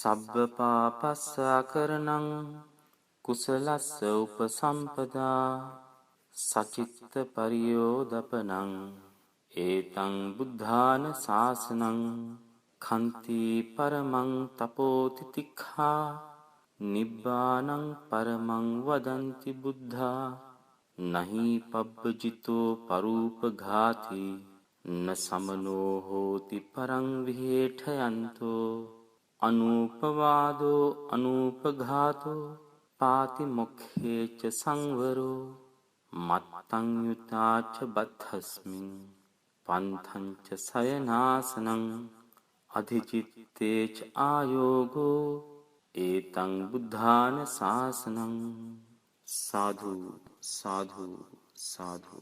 සබ්බ පාපස්ස අකරණං කුසලස්ස උපසම්පදා සචිත්ත පරියෝදපනං ඒතං බුද්ධාන ශාසනං කන්ති පරමං තපෝති තික්ඛා නිබ්බානං පරමං වදන්ති බුද්ධා නහි පබ්බජිතෝ පරූපඝාති න සමනෝ හෝති පරං විහෙඨයන්තෝ අනූපවාදෝ අනූපඝාතෝ පාතිමොක්ඛේ ච සංවරෝ මත්තං යුතා ච බද්ධස්මින් පන්ථං ච සයනාසනං අධිචිත්තේ ච ආයෝගෝ ඒතං බුද්ධාන ශාසනං. සාධු සාධු සාධු.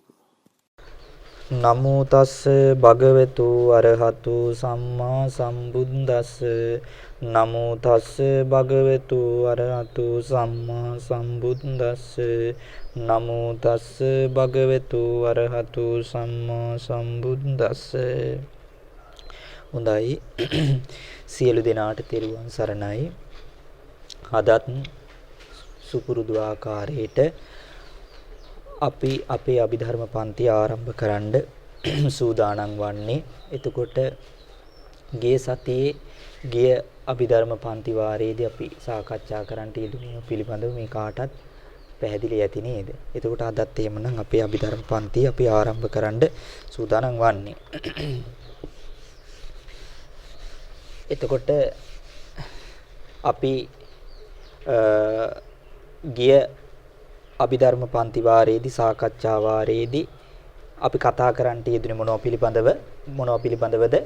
නමෝ තස්ස භගවතු අරහතු සම්මා සම්බුද්දස්ස. නමෝ තස්ස භගවතු අරහතු සම්මා සම්බුද්දස්ස. නමෝ තස්ස භගවතු අරහතු සම්මා සම්බුද්දස්ස. හොඳයි, සියලු දෙනාට තෙරුවන් සරණයි. අදත් සුපුරුදු ආකාරයට අපි අපේ අභිධර්ම පන්ති ආරම්භ කරන්න සූදානම් වන්නේ. එතකොට ගිය සතියේ ගිය අභිධර්ම පන්ති වාරයේදී අපි සාකච්ඡා කරන්නට යෙදුණු පිළිබඳව මේ කාටත් පැහැදිලි ඇති නේද? එතකොට අදත් එහෙමනම් අපේ අභිධර්ම පන්ති අපි ආරම්භ කරන්න සූදානම් වන්නේ. එතකොට අපි ගිය අභිධර්ම පන්ති වාරයේදී සාකච්ඡා වාරයේදී අපි කතා කරන්නට යෙදුනේ මොනවා පිළිබඳවද?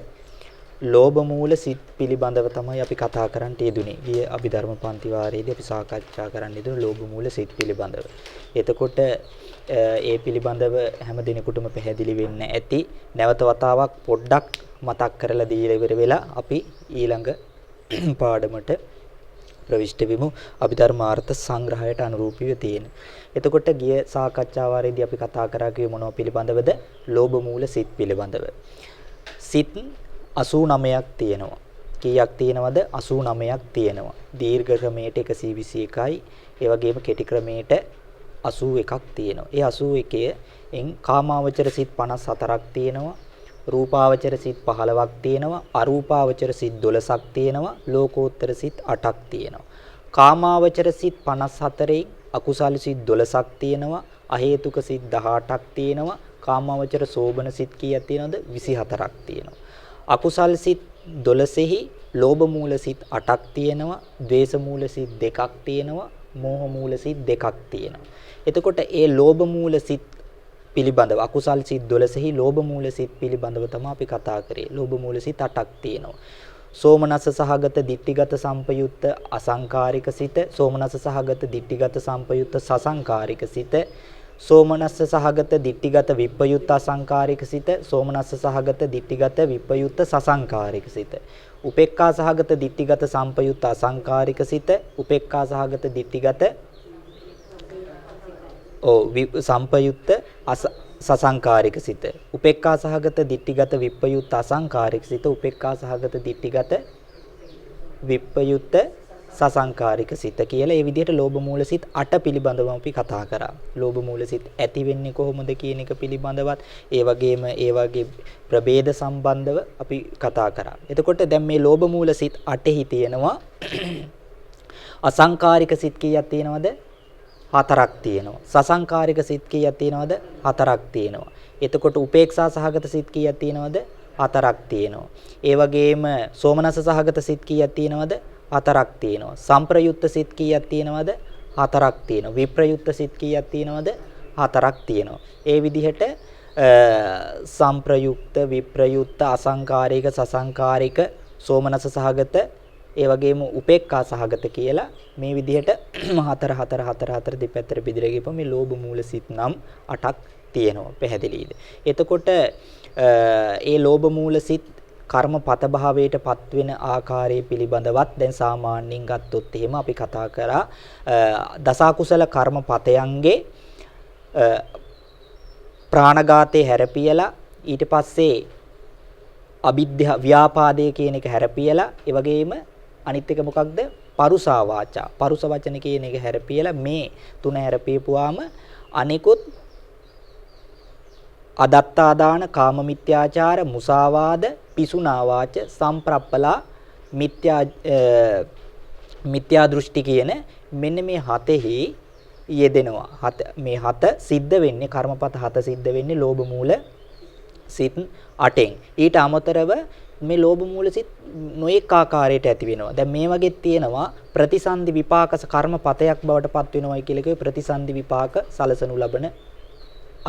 ලෝභ මූල සිත් පිළිබඳව තමයි අපි කතා කරන්නට යෙදුනේ. ගිය අභිධර්ම පන්ති වාරයේදී අපි සාකච්ඡා කරන්න යෙදුනේ ලෝභ මූල සිත් පිළිබඳව. එතකොට ඒ පිළිබඳව හැම දිනෙකටම පැහැදිලි වෙන්න ඇති. නැවත වතාවක් පොඩ්ඩක් මතක් කරලා දීලා ඉවර වෙලා අපි ඊළඟ පාඩමට ප්‍රවිෂ්ඨ වෙමු. අභිධර්මාර්ථ සංග්‍රහයට අනුරූපීව තියෙන. එතකොට ගිය සාකච්ඡා වාරයේදී අපි කතා කරා කිව්වේ මොනවා පිළිබඳවද? ලෝභ මූල සිත් පිළිබඳව. සිත් 89ක් තියෙනවා. කීයක් තියෙනවද? 89ක් තියෙනවා. දීර්ඝ ක්‍රමයට 121යි, ඒ වගේම කෙටි ක්‍රමයට 81ක් තියෙනවා. ඒ 81 එන් කාමාවචර සිත් 54ක් තියෙනවා. රූපාවචර සිත් 15ක් තියෙනවා. අරූපාවචර සිත් 12ක් තියෙනවා. ලෝකෝත්තර සිත් 8ක් තියෙනවා. කාමාවචර සිත් 54න් අකුසල සිත් 12ක් තියෙනවා. අහේතුක සිත් 18ක් තියෙනවා. කාමාවචර සෝබන සිත් කීයක් තියෙනවද? 24ක් තියෙනවා. අකුසල් සිත් 12හි ලෝභ මූල සිත් 8ක් තියෙනවා. ද්වේෂ මූල සිත් 2ක් තියෙනවා. මෝහ මූල සිත් 2ක් තියෙනවා. එතකොට ඒ ලෝභ මූල සිත් පිළිබඳව අකුසල් සිත් 12හි ලෝභ මූල සිත් පිළිබඳව තමයි අපි කතා කරේ. ලෝභ මූල සිත් 8ක් තියෙනවා. සෝමනස්ස සහගත දිට්ඨිගත සම්පයුත්ත අසංකාරික සිත, සෝමනස්ස සහගත දිට්ඨිගත සම්පයුත්ත සසංකාරික සිත, සෝමනස්ස සහගත දිට්ඨිගත විප්පයුත්ත අසංකාරික සිත, සෝමනස්ස සහගත දිට්ඨිගත විප්පයුත්ත සසංකාරික සිත, උපේක්ඛා සහගත දිට්ඨිගත සම්පයුත්ත අසංකාරික සිත, උපේක්ඛා සහගත දිට්ඨිගත සම්පයුත්ත සසංකාරික සිත, උපේක්ඛා සහගත දිට්ඨිගත විප්පයුත්ත අසංකාරික සිත, උපේක්ඛා සහගත දිට්ඨිගත විප්පයුත්ත සසංකාරික සිත කියලා ඒ විදිහට ලෝභ මූල සිත් 8 පිළිබඳව අපි කතා කරා. ලෝභ මූල සිත් ඇති වෙන්නේ කොහොමද කියන එක පිළිබඳවත්, ඒ වගේම ඒ වගේ ප්‍රභේද සම්බන්ධව අපි කතා කරා. එතකොට දැන් මේ ලෝභ මූල සිත් 8හි තියෙනවා අසංකාරික සිත් කීයක් තියෙනවද? 4ක් තියෙනවා. සසංකාරික සිත් කීයක් තියෙනවද? 4ක් තියෙනවා. එතකොට උපේක්ෂා සහගත සිත් කීයක් තියෙනවද? 4ක් තියෙනවා. ඒ වගේම සෝමනස්ස සහගත සිත් කීයක් තියෙනවද? 4ක් තියෙනවා. සම්ප්‍රයුක්ත සිත් කීයක් තියෙනවද? 4ක් තියෙනවා. විප්‍රයුක්ත සිත් කීයක් තියෙනවද? 4ක් තියෙනවා. ඒ විදිහට සම්ප්‍රයුක්ත, විප්‍රයුක්ත, අසංකාරික, සසංකාරික, සෝමනස්ස සහගත, ඒ වගේම උපේක්ඛා සහගත කියලා මේ විදිහට 4 4 4 4 දෙපැත්තට බෙදලා ගියපම මේ ලෝභ මූල සිත් නම් 8ක් තියෙනවා. පැහැදිලිද? එතකොට ඒ ලෝභ මූල සිත් කර්මපත භාවයට පත්වෙන ආකාරය පිළිබඳවත් දැන් සාමාන්‍යයෙන් ගත්තොත් එහෙම අපි කතා කරා දසකුසල කර්මපතයන්ගේ ප්‍රාණඝාතේ හැරපියලා ඊට පස්සේ අවිද්‍යා ව්‍යාපාදයේ කියන එක හැරපියලා ඒ වගේම අනිත් එක මොකක්ද? පරුසා වාචා. පරුස වචන කියන එක හැරපියලා මේ තුන හැරපියපුවාම අනිකුත් අදත්තාදාන, කාම මිත්‍යාචාර, මුසාවාද, පිසුනා වාච, සම්ප්‍රප්පලා, මිත්‍යා මිත්‍යා දෘෂ්ටි කියන මෙන්න මේ හතෙහි යෙදෙනවා. හත මේ හත සිද්ධ වෙන්නේ, කර්මපත හත සිද්ධ වෙන්නේ ලෝභ මූල සිත් අටෙන්. ඊට අමතරව මේ ලෝභ මූල සිත් නොඑක ආකාරයට ඇති වෙනවා. දැන් මේ වගේ තියෙනවා ප්‍රතිසන්දි විපාක කර්මපතයක් බවට පත් වෙනවයි කියලා කිව්වේ ප්‍රතිසන්දි විපාක සලසනු ලබන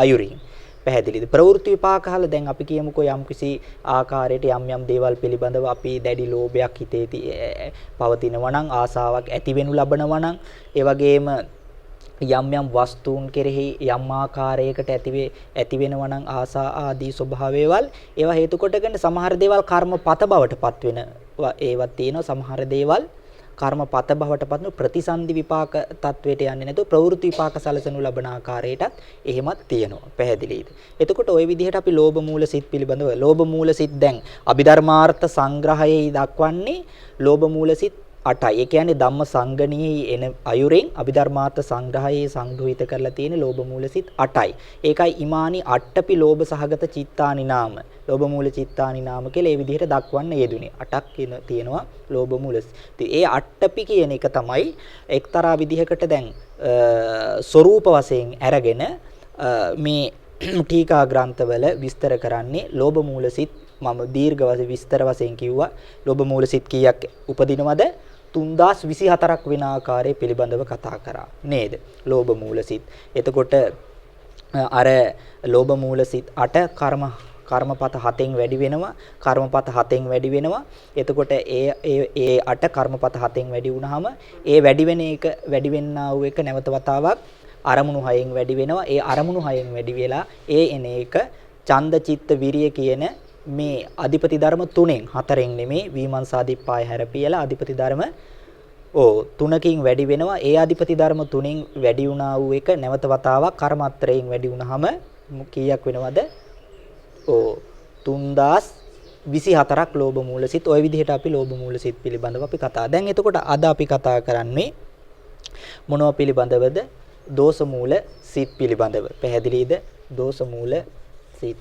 අයුරින්. පැහැදිලිද? ප්‍රවෘත්ති විපාක අහලා දැන් අපි කියමුකෝ යම්කිසි ආකාරයට යම් යම් දේවල් පිළිබඳව අපි දැඩි ලෝභයක් හිතේ පවතිනවා නම්, ආසාවක් ඇති වෙනු ලබනවා නම්, ඒ වගේම යම් යම් වස්තුන් කෙරෙහි යම් ආකාරයකට ඇති වෙනවා නම් ආසා ආදී ස්වභාවයවල්, ඒවා හේතු කොටගෙන සමහර දේවල් කර්මපත බවට පත් වෙන ඒවත් තියෙනවා. සමහර දේවල් කර්මපත බවට පත් වෙන ප්‍රතිසන්දි විපාක තත්වයට යන්නේ නැතුව ප්‍රවෘත්ති විපාක සලසනු ලබන ආකාරයටත් එහෙමත් තියෙනවා. පැහැදිලිද? එතකොට ওই විදිහට අපි ලෝභ මූල සිත් පිළිබඳව, ලෝභ මූල සිත් දැන් අභිධර්මාර්ථ සංග්‍රහයේ දක්වන්නේ ලෝභ මූල සිත් 8යි. ඒ කියන්නේ ධම්ම සංගණියේ එන අයුරෙන් අභිධර්මාර්ථ සංග්‍රහයේ සංග්‍රහිත කරලා තියෙන ලෝභ මූල සිත් 8යි. ඒකයි ඉමානි අට්ඨපි ලෝභ සහගත චිත්තානි නාම, ලෝභ මූල චිත්තානි නාම කියලා ඒ විදිහට දක්වන්න යෙදුනේ. 8ක් කියන තියෙනවා ලෝභ මූල. ඉතින් ඒ අට්ඨපි කියන එක තමයි එක්තරා විදිහකට දැන් ස්වරූප වශයෙන් අරගෙන මේ ටීකා ග්‍රන්ථවල විස්තර කරන්නේ ලෝභ මූල සිත්. මම දීර්ඝ වශයෙන් විස්තර වශයෙන් කිව්වා ලෝභ මූල සිත් කීයක් උපදිනවද? 3024ක් වෙන ආකාරය පිළිබඳව කතා කරා නේද? ලෝභ මූල සිත්. එතකොට අර ලෝභ මූල සිත් 8 කර්මපත 7න් වැඩි වෙනවා. කර්මපත 7න් වැඩි වෙනවා. එතකොට ඒ ඒ ඒ 8 කර්මපත 7න් වැඩි වුණාම ඒ වැඩි වෙන එක, වැඩි වෙන්නා වූ එක නැවත වතාවක් අරමුණු 6න් වැඩි වෙනවා. ඒ අරමුණු 6න් වැඩි වෙලා ඒ එන එක ඡන්ද චිත්ත විරිය කියන මේ අධිපති ධර්ම තුනෙන්, හතරෙන් නෙමේ, විමර්ශාදිප්පාය හැරපියලා අධිපති ධර්ම තුනකින් වැඩි වෙනවා. ඒ අධිපති ධර්ම තුනෙන් වැඩි වුණා වූ එක නැවත වතාවක් කර්මත්‍රයෙන් වැඩි වුණාම කීයක් වෙනවද? 3024ක් ලෝභ මූල සිත්. ඔය විදිහට අපි ලෝභ මූල සිත් පිළිබඳව අපි කතා. දැන් එතකොට අද අපි කතා කරන්නේ මොනවා පිළිබඳවද? දෝෂ මූල සිත් පිළිබඳව. පැහැදිලිද? දෝෂ මූල සිත්.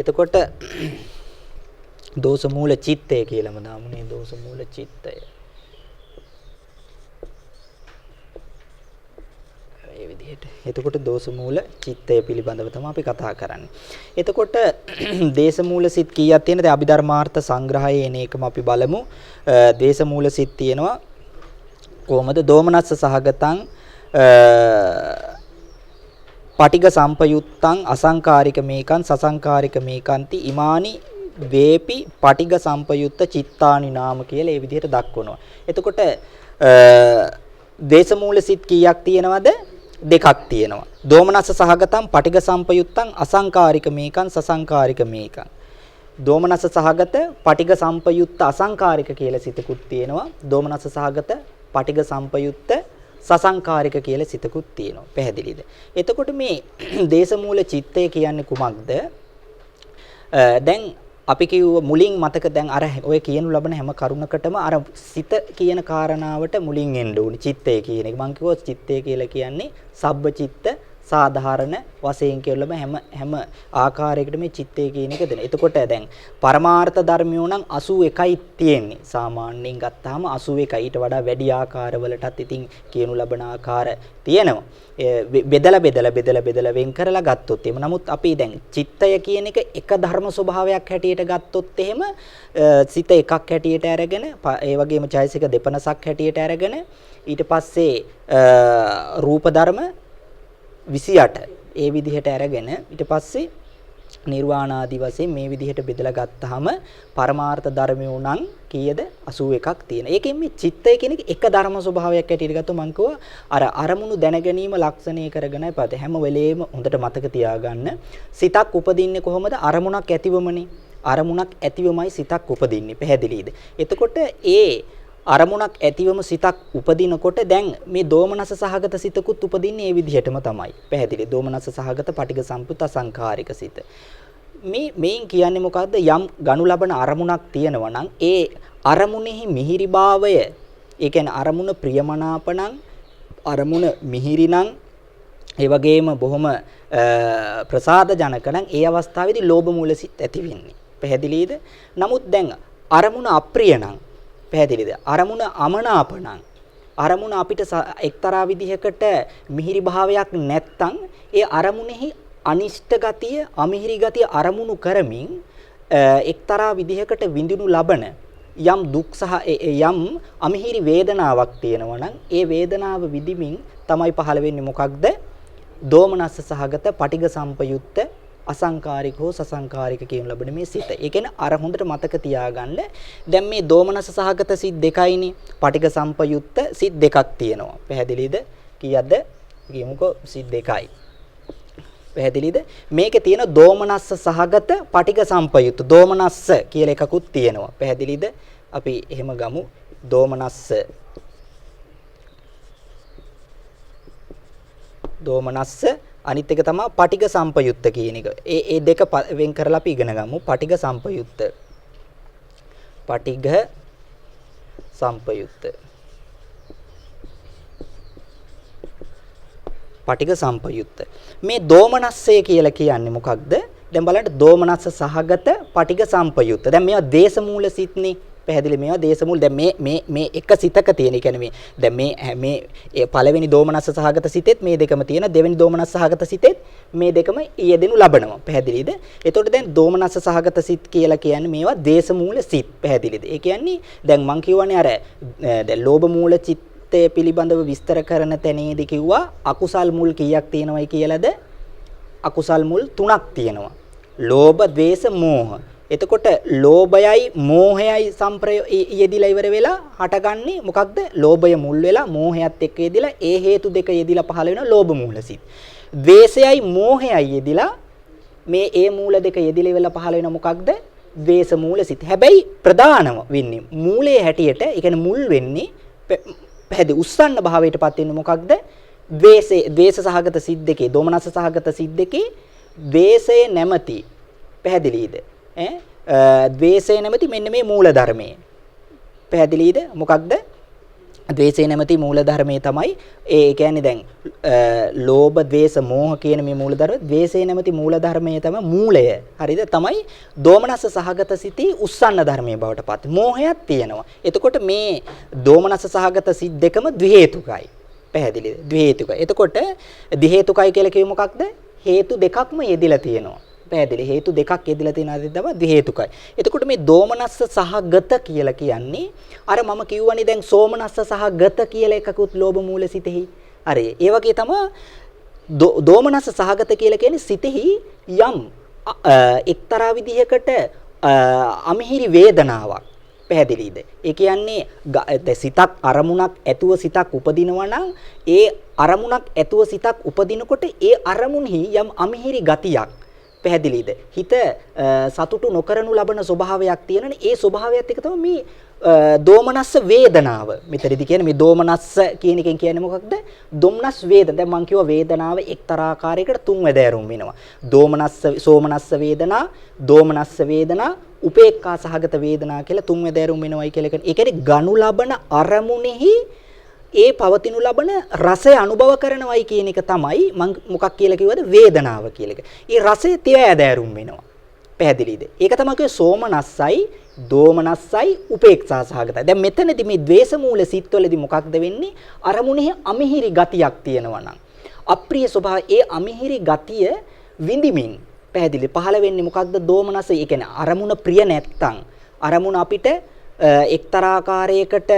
එතකොට දෝෂ මූල චිත්තය කියලාම දාමු නේ. දෝෂ මූල චිත්තය. ඒ විදිහට. එතකොට දෝෂ මූල චිත්තය පිළිබඳව තමයි අපි කතා කරන්නේ. එතකොට දේශ මූල සිත් කීයක් තියෙනවද? අභිධර්මාර්ථ සංග්‍රහයේ එන එකම අපි බලමු. දේශ මූල සිත් තියෙනවා කොහොමද? දෝමනස්ස සහගතං පටිඝ සම්පයුත්තං අසංකාරික මේකං සසංකාරික මේකන්ති ඉමානි වේපි පටිඝ සම්පයුත්ත චිත්තානි නාම කියලා ඒ විදිහට දක්වනවා. එතකොට දේශ මූල සිත් කීයක් තියෙනවද? දෙකක් තියෙනවා. දෝමනස්ස සහගතං පටිඝ සම්පයුත්තං අසංකාරික මේකං සසංකාරික මේකං. දෝමනස්ස සහගත පටිඝ සම්පයුත්ත අසංකාරික කියලා සිතකුත් තියෙනවා. දෝමනස්ස සහගත පටිඝ සම්පයුත්ත සසංකාරික කියලා සිතකුත් තියෙනවා. පැහැදිලිද? එතකොට මේ දේශමූල චිත්තය කියන්නේ කුමක්ද? දැන් අපි කිව්ව මුලින් මතක දැන් අර ඔය කියනු ලබන හැම කරුණකටම අර සිත කියන කාරණාවට මුලින් එන්න ඕනි. චිත්තය කියන එක මං කිව්වා චිත්තය කියලා කියන්නේ සබ්බ චිත්ත සාධාරණ වශයෙන් කියලාම හැම හැම ආකාරයකට මේ චිත්තය කියන එක දෙන. එතකොට දැන් පරමාර්ථ ධර්මියෝ නම් 81යි තියෙන්නේ. සාමාන්‍යයෙන් ගත්තාම 81යි. ඊට වඩා වැඩි ආකාරවලටත් ඉතින් කියනු ලබන ආකාර තියෙනවා. බෙදලා බෙදලා බෙදලා බෙදලා වෙන් කරලා ගත්තොත් එහෙම. නමුත් අපි දැන් චිත්තය කියන එක එක ධර්ම ස්වභාවයක් හැටියට ගත්තොත් එහෙම සිත එකක් හැටියට අරගෙන, ඒ වගේම චෛසික දෙපනසක් හැටියට අරගෙන, ඊට පස්සේ රූප ධර්ම 28 ඒ විදිහට අරගෙන, ඊට පස්සේ නිර්වාණ ආදි වශයෙන් මේ විදිහට බෙදලා ගත්තාම පරමාර්ථ ධර්මියෝ නම් කීයද? 81ක් තියෙන. ඒකෙන් මේ චිත්තය කියන එක එක ධර්ම ස්වභාවයක් හැටියට ගත්තොත් මං කිව්වා අර අරමුණු දැන ගැනීම ලක්ෂණය කරගෙනයි පද. හැම වෙලේම හොඳට මතක තියාගන්න. සිතක් උපදින්නේ කොහොමද? අරමුණක් ඇතිවමනේ. අරමුණක් ඇතිවමයි සිතක් උපදින්නේ. පැහැදිලිද? එතකොට ඒ අරමුණක් ඇතිවම සිතක් උපදිනකොට දැන් මේ දෝමනස සහගත සිතකුත් උපදින්නේ ඒ විදිහටම තමයි. පැහැදිලි. දෝමනස සහගත පටිඝ සම්පයුක්ත අසංඛාරික සිත. මේන් කියන්නේ මොකද්ද? යම් ගනු ලබන අරමුණක් තියෙනවා නම් ඒ අරමුණෙහි මිහිරිභාවය, ඒ කියන්නේ අරමුණ ප්‍රියමනාප නම්, අරමුණ මිහිරි නම්, ඒ වගේම බොහොම ප්‍රසාද ජනක නම් ඒ අවස්ථාවේදී ලෝභ මූල සිත් ඇති වෙන්නේ. පැහැදිලිද? නමුත් දැන් අරමුණ අප්‍රිය නම්, පැහැදිලිද? අරමුණ අමනාප නම්, අරමුණ අපිට එක්තරා විදිහකට මිහිරි භාවයක් නැත්තම් ඒ අරමුණෙහි අනිෂ්ට ගතිය, අමිහිරි ගතිය අරමුණු කරමින් එක්තරා විදිහකට විඳිනු ලබන යම් දුක් සහ යම් අමිහිරි වේදනාවක් තියෙනවා නම් ඒ වේදනාව විඳිමින් තමයි පහළ වෙන්නේ මොකක්ද? දෝමනස්ස සහගත පටිඝ සම්පයුක්ත අසංකාරික හෝ සසංකාරික කියන ලබන මේ සිත. ඒ කියන්නේ අර හොඳට මතක තියාගන්න. දැන් මේ දෝමනස්ස සහගත සිත් දෙකයිනේ. පටිඝ සම්පයුක්ත සිත් දෙකක් තියෙනවා. පැහැදිලිද? කීයක්ද? කියමුකෝ සිත් දෙකයි. පැහැදිලිද? මේකේ තියෙන දෝමනස්ස සහගත පටිඝ සම්පයුක්ත දෝමනස්ස කියලා එකකුත් තියෙනවා. පැහැදිලිද? අපි එහෙම ගමු. දෝමනස්ස දෝමනස්ස අනිත් එක තමයි පටිඝ සම්පයුක්ත කියන එක. ඒ ඒ දෙක වෙන් කරලා අපි ඉගෙන ගමු. පටිඝ සම්පයුක්ත. පටිඝ සම්පයුක්ත. පටිඝ සම්පයුක්ත. මේ දෝමනස්සය කියලා කියන්නේ මොකක්ද? දැන් බලන්න දෝමනස්ස සහගත පටිඝ සම්පයුක්ත. දැන් මේවා දේශ මූල සිත්නේ. පැහැදිලි මේවා දේශ මූල. දැන් මේ මේ මේ එක සිතක තියෙන. ඒ කියන්නේ මේ දැන් මේ මේ පළවෙනි දෝමනස්ස සහගත සිතෙත් මේ දෙකම තියෙන. දෙවෙනි දෝමනස්ස සහගත සිතෙත් මේ දෙකම යෙදෙනු ලබනවා. පැහැදිලිද? එතකොට දැන් දෝමනස්ස සහගත සිත් කියලා කියන්නේ මේවා දේශ මූල සිත්. පැහැදිලිද? ඒ කියන්නේ දැන් මං කියවනේ අර දැන් ලෝභ මූල චිත්තය පිළිබඳව විස්තර කරන තැනේදී කිව්වා අකුසල් මුල් කීයක් තියෙනවයි කියලාද? අකුසල් මුල් තුනක් තියෙනවා. ලෝභ, ද්වේෂ, මෝහ. එතකොට ලෝභයයි මෝහයයි යෙදිලා ඉවර වෙලා හටගන්නේ මොකක්ද? ලෝභය මුල් වෙලා මෝහයත් එක්ක යෙදිලා ඒ හේතු දෙක යෙදිලා පහළ වෙන ලෝභ මූල සිත්. ද්වේෂයයි මෝහයයි යෙදිලා මේ ඒ මූල දෙක යෙදිලා ඉවරලා පහළ වෙන මොකක්ද? ද්වේෂ මූල සිත්. හැබැයි ප්‍රධානම වෙන්නේ මූලයේ හැටියට, ඒ කියන්නේ මුල් වෙන්නේ පැහැදිලි උස්සන්න භාවයටපත් වෙන්නේ මොකක්ද? ද්වේෂේ, ද්වේෂ සහගත සිත් දෙකේ, දෝමනස්ස සහගත සිත් දෙකේ ද්වේෂය නැමැති, පැහැදිලිද? ද්වේෂය නැමැති මෙන්න මේ මූල ධර්මයේ. පැහැදිලිද? මොකක්ද? ද්වේෂය නැමැති මූල ධර්මයේ තමයි ඒ කියන්නේ දැන් ලෝභ, ද්වේෂ, මෝහ කියන මේ මූල ධර්ම, ද්වේෂය නැමැති මූල ධර්මයේ තමයි මූලය. හරිද? තමයි දෝමනස්ස සහගත සිතේ උස්සන්න ධර්මයේ බවට පත්. මෝහයක් තියෙනවා. එතකොට මේ දෝමනස්ස සහගත සිත් දෙකම ද්වි හේතුකයි. පැහැදිලිද? ද්වි හේතුකයි. එතකොට ද්වි හේතුකයි කියලා කිව්වේ මොකක්ද? හේතු දෙකක්ම යෙදිලා තියෙනවා. පැහැදිලි. හේතු දෙකක් යෙදিলা තියෙන අදින් තමයි ද්වි හේතුකයි. එතකොට මේ දෝමනස්ස සහගත කියලා කියන්නේ අර මම කියවනේ දැන් සෝමනස්ස සහගත කියලා එකකුත් ලෝභ මූල සිතෙහි. හරි. ඒ වගේ තමයි දෝමනස්ස සහගත කියලා කියන්නේ සිතෙහි යම් එක්තරා විදිහකට අමිහිරි වේදනාවක්. පැහැදිලිද? ඒ කියන්නේ සිතක් අරමුණක් ඇතුව සිතක් උපදිනවා නම් ඒ අරමුණක් ඇතුව සිතක් උපදිනකොට ඒ අරමුණෙහි යම් අමිහිරි ගතියක්, පැහැදිලිද? හිත සතුටු නොකරනු ලබන ස්වභාවයක් තියෙනනේ. ඒ ස්වභාවයත් එක තමයි මේ දෝමනස්ස වේදනාව. මෙතනදී කියන්නේ මේ දෝමනස්ස කියන එකෙන් කියන්නේ මොකක්ද? දොම්නස් වේදන. දැන් මං කිව්වා වේදනාව එක්තරා ආකාරයකට තුන් වැදෑරුම් වෙනවා. දෝමනස්ස, සෝමනස්ස වේදනා, දෝමනස්ස වේදනා, උපේක්ඛා සහගත වේදනා කියලා තුන් වැදෑරුම් වෙනවයි කියලා කියන්නේ. ඒ කියන්නේ ගනු ලබන අරමුණෙහි ඒ පවතිනු ලබන රසය අනුභව කරනවයි කියන එක තමයි මං මොකක් කියලා කිව්වද? වේදනාව කියලා එක. ඒ රසය තියෑදෑරුම් වෙනවා. පැහැදිලිද? ඒක තමයි කිව්වේ සෝමනස්සයි දෝමනස්සයි උපේක්ෂා සහගතයි. දැන් මෙතනදී මේ ද්වේෂ මූල සිත්වලදී මොකක්ද වෙන්නේ? අරමුණෙහි අමිහිරි ගතියක් තියෙනවා නම් අප්‍රිය ස්වභාවය, ඒ අමිහිරි ගතිය විඳිමින් පැහැදිලි පහළ වෙන්නේ මොකක්ද? දෝමනස්ස. ඒ කියන්නේ අරමුණ ප්‍රිය නැත්තම්, අරමුණ අපිට එක්තරා ආකාරයකට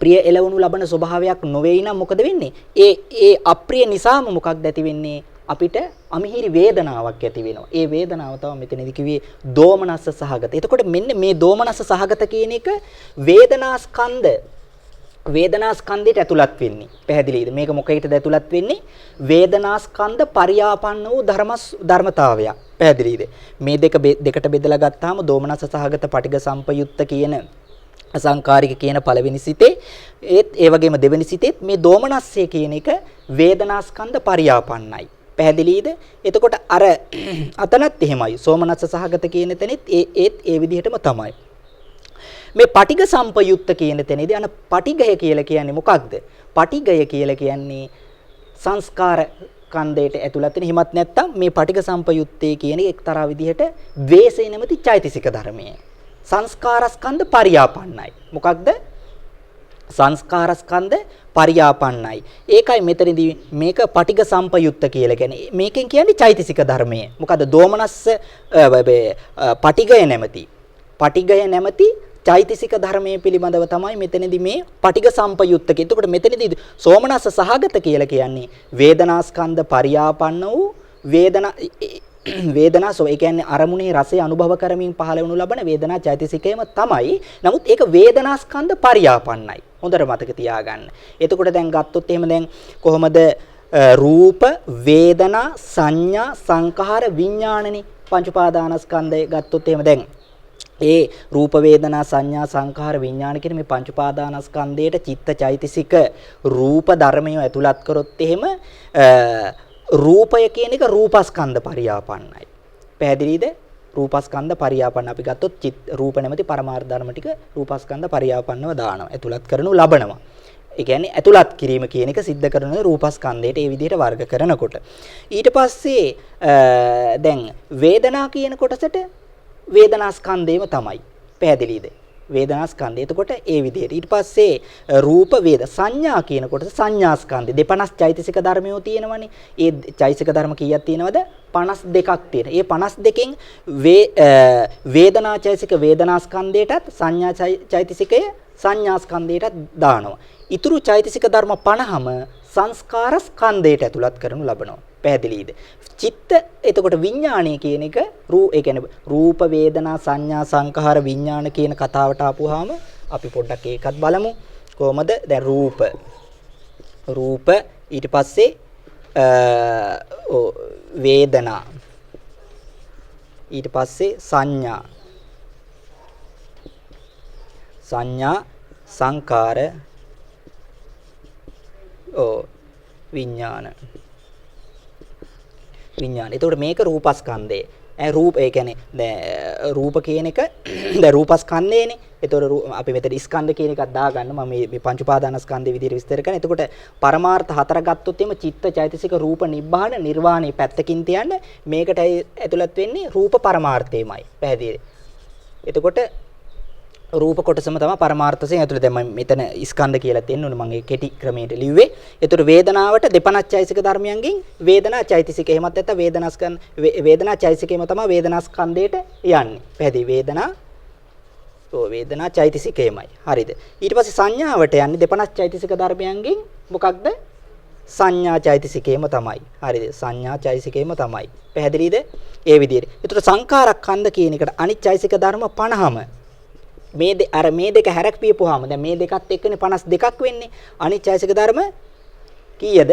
ප්‍රිය එළවණු ලබන ස්වභාවයක් නොවේයි නම් මොකද වෙන්නේ? ඒ ඒ අප්‍රිය නිසාම මොකක්ද ඇති වෙන්නේ? අපිට අමිහිරි වේදනාවක් ඇති වෙනවා. ඒ වේදනාව තමයි මෙතනදී කිව්වේ දෝමනස්ස සහගත. එතකොට මෙන්න මේ දෝමනස්ස සහගත කියන එක වේදනා ස්කන්ධ, වේදනා ස්කන්ධයට ඇතුළත් වෙන්නේ. පැහැදිලිද? මේක මොකේටද ඇතුළත් වෙන්නේ? වේදනා ස්කන්ධ පරියාපන්න වූ ධර්මතාවයක්. පැහැදිලිද? මේ දෙක දෙකට බෙදලා ගත්තාම දෝමනස්ස සහගත පටිඝ සම්පයුක්ත කියන අසංකාරික කියන පළවෙනි සිතේ ඒත් ඒ වගේම දෙවෙනි සිතේත් මේ දෝමනස්සය කියන එක වේදනාස්කන්ධ පරියාපන්නයි. පැහැදිලිද? එතකොට අර අතනත් එහෙමයි. සෝමනස්ස සහගත කියන තැනෙත් ඒත් ඒ විදිහටම තමයි. මේ පටිඝ සම්පයුත්ත කියන තැනේදී අන පටිඝය කියලා කියන්නේ මොකක්ද? පටිඝය කියලා කියන්නේ සංස්කාර කන්දයට ඇතුළත් වෙන. එහෙමත් නැත්නම් මේ පටිඝ සම්පයුත්තේ කියන එක්තරා විදිහට ද්වේෂය නැමැති චෛතසික ධර්මය. සංස්කාරස්කන්ධ පරියාපන්නයි. මොකක්ද? සංස්කාරස්කන්ධ පරියාපන්නයි. ඒකයි මෙතනදී මේක පටිඝ සම්පයුත්ත කියලා කියන්නේ. මේකෙන් කියන්නේ චෛතසික ධර්මය. මොකද්ද? දෝමනස්ස පටිඝය නැමැති. පටිඝය නැමැති චෛතසික ධර්මයේ පිළිබඳව තමයි මෙතනදී මේ පටිඝ සම්පයුත්ත කියන්නේ. එතකොට මෙතනදී සෝමනස්ස සහගත කියලා කියන්නේ වේදනාස්කන්ධ පරියාපන්න වූ වේදනා සෝ ඒ කියන්නේ අරමුණේ රසය අනුභව කරමින් පහළ වනු ලබන වේදනා චෛතසිකයම තමයි. නමුත් ඒක වේදනාස්කන්ධ පරියාපන්නයි. හොඳට මතක තියාගන්න. එතකොට දැන් ගත්තොත් එහෙම දැන් කොහොමද රූප වේදනා සංඥා සංඛාර විඥානනේ පංච උපාදානස්කන්ධය ගත්තොත් එහෙම දැන් ඒ රූප වේදනා සංඥා සංඛාර විඥාන කියන මේ පංච උපාදානස්කන්ධයට චිත්ත චෛතසික රූප ධර්මය ඇතුළත් කරොත් එහෙම රූපය කියන එක රූපස්කන්ධ පරියාපන්නයි. පැහැදිලිද? රූපස්කන්ධ පරියාපන්න අපි ගත්තොත් චිත් රූප නැමැති පරමාර්ථ ධර්ම ටික රූපස්කන්ධ පරියාපන්නව දානවා. ඇතුළත් කරනු ලබනවා. ඒ කියන්නේ ඇතුළත් කිරීම කියන එක සිද්ධ කරන රූපස්කන්ධයට ඒ විදිහට වර්ග කරනකොට. ඊට පස්සේ දැන් වේදනා කියන කොටසට වේදනාස්කන්ධයම තමයි. පැහැදිලිද? වේදනාස්කන්ධය. එතකොට ඒ විදිහට. ඊට පස්සේ රූප වේද සංඥා කියන කොටස සංඥාස්කන්ධය. දෙපනස් චෛතසික ධර්මයෝ තියෙනවනේ. ඒ චෛතසික ධර්ම කීයක් තියෙනවද? 52ක් තියෙන. ඒ 52කින් වේදනා චෛතසික වේදනාස්කන්ධයටත් සංඥා චෛතසිකය සංඥාස්කන්ධයටත් දානවා. ඉතුරු චෛතසික ධර්ම 50ම සංස්කාරස්කන්ධයට ඇතුළත් කරනු ලබනවා. පැහැදිලිද? චිත්ත එතකොට විඥානය කියන එක ඒ කියන්නේ රූප වේදනා සංඥා සංඛාර විඥාන කියන කතාවට ආපුවාම අපි පොඩ්ඩක් ඒකත් බලමු. කොහොමද? දැන් රූප රූප ඊට පස්සේ වේදනා ඊට පස්සේ සංඥා සංඥා සංඛාර විඥාන විඥාන. එතකොට මේක රූපස්කන්ධය. රූප ඒ කියන්නේ දැන් රූප කියන එක දැන් රූපස්කන්ධයනේ. එතකොට අපි මෙතන ස්කන්ධ කියන එකක් දාගන්න මම මේ පංච උපාදානස්කන්ධය විදිහට විස්තර කරනවා. එතකොට පරමාර්ථ හතර ගත්තොත් එimhe චිත්ත චෛතසික රූප නිබ්බාන නිර්වාණය පැත්තකින් තියන්න මේකට ඇතුළත් වෙන්නේ රූප පරමාර්ථයමයි. පැහැදිලිද? එතකොට රූප කොටසම තමයි පරමාර්ථ වශයෙන් ඇතුළත. දැන් මම මෙතන ස්කන්ධ කියලා දෙන්න ඕනේ. මම ඒ කෙටි ක්‍රමයට ලිව්වේ. ඒතර වේදනාවට දෙපනස් චෛතසික ධර්මයන්ගෙන් වේදනා චෛතසික එහෙමත් නැත්නම් වේදනාස්කන්ධ වේදනා චෛතසිකේම තමයි වේදනාස්කන්ධයට යන්නේ. පැහැදිලි? වේදනා ඔව් වේදනා චෛතසිකේමයි. හරිද? ඊට පස්සේ සංඥාවට යන්නේ දෙපනස් චෛතසික ධර්මයන්ගෙන් මොකක්ද? සංඥා චෛතසිකේම තමයි. හරිද? සංඥා චෛතසිකේම තමයි. පැහැදිලිද? ඒ විදිහට. ඒතර සංඛාරස්කන්ධ කියන එකට අනිත් චෛතසික ධර්ම 50ම මේ අර මේ දෙක හැරක් පියපුවාම දැන් මේ දෙකත් එක්කනේ 52ක් වෙන්නේ. අනිත් චෛතසික ධර්ම කීයද?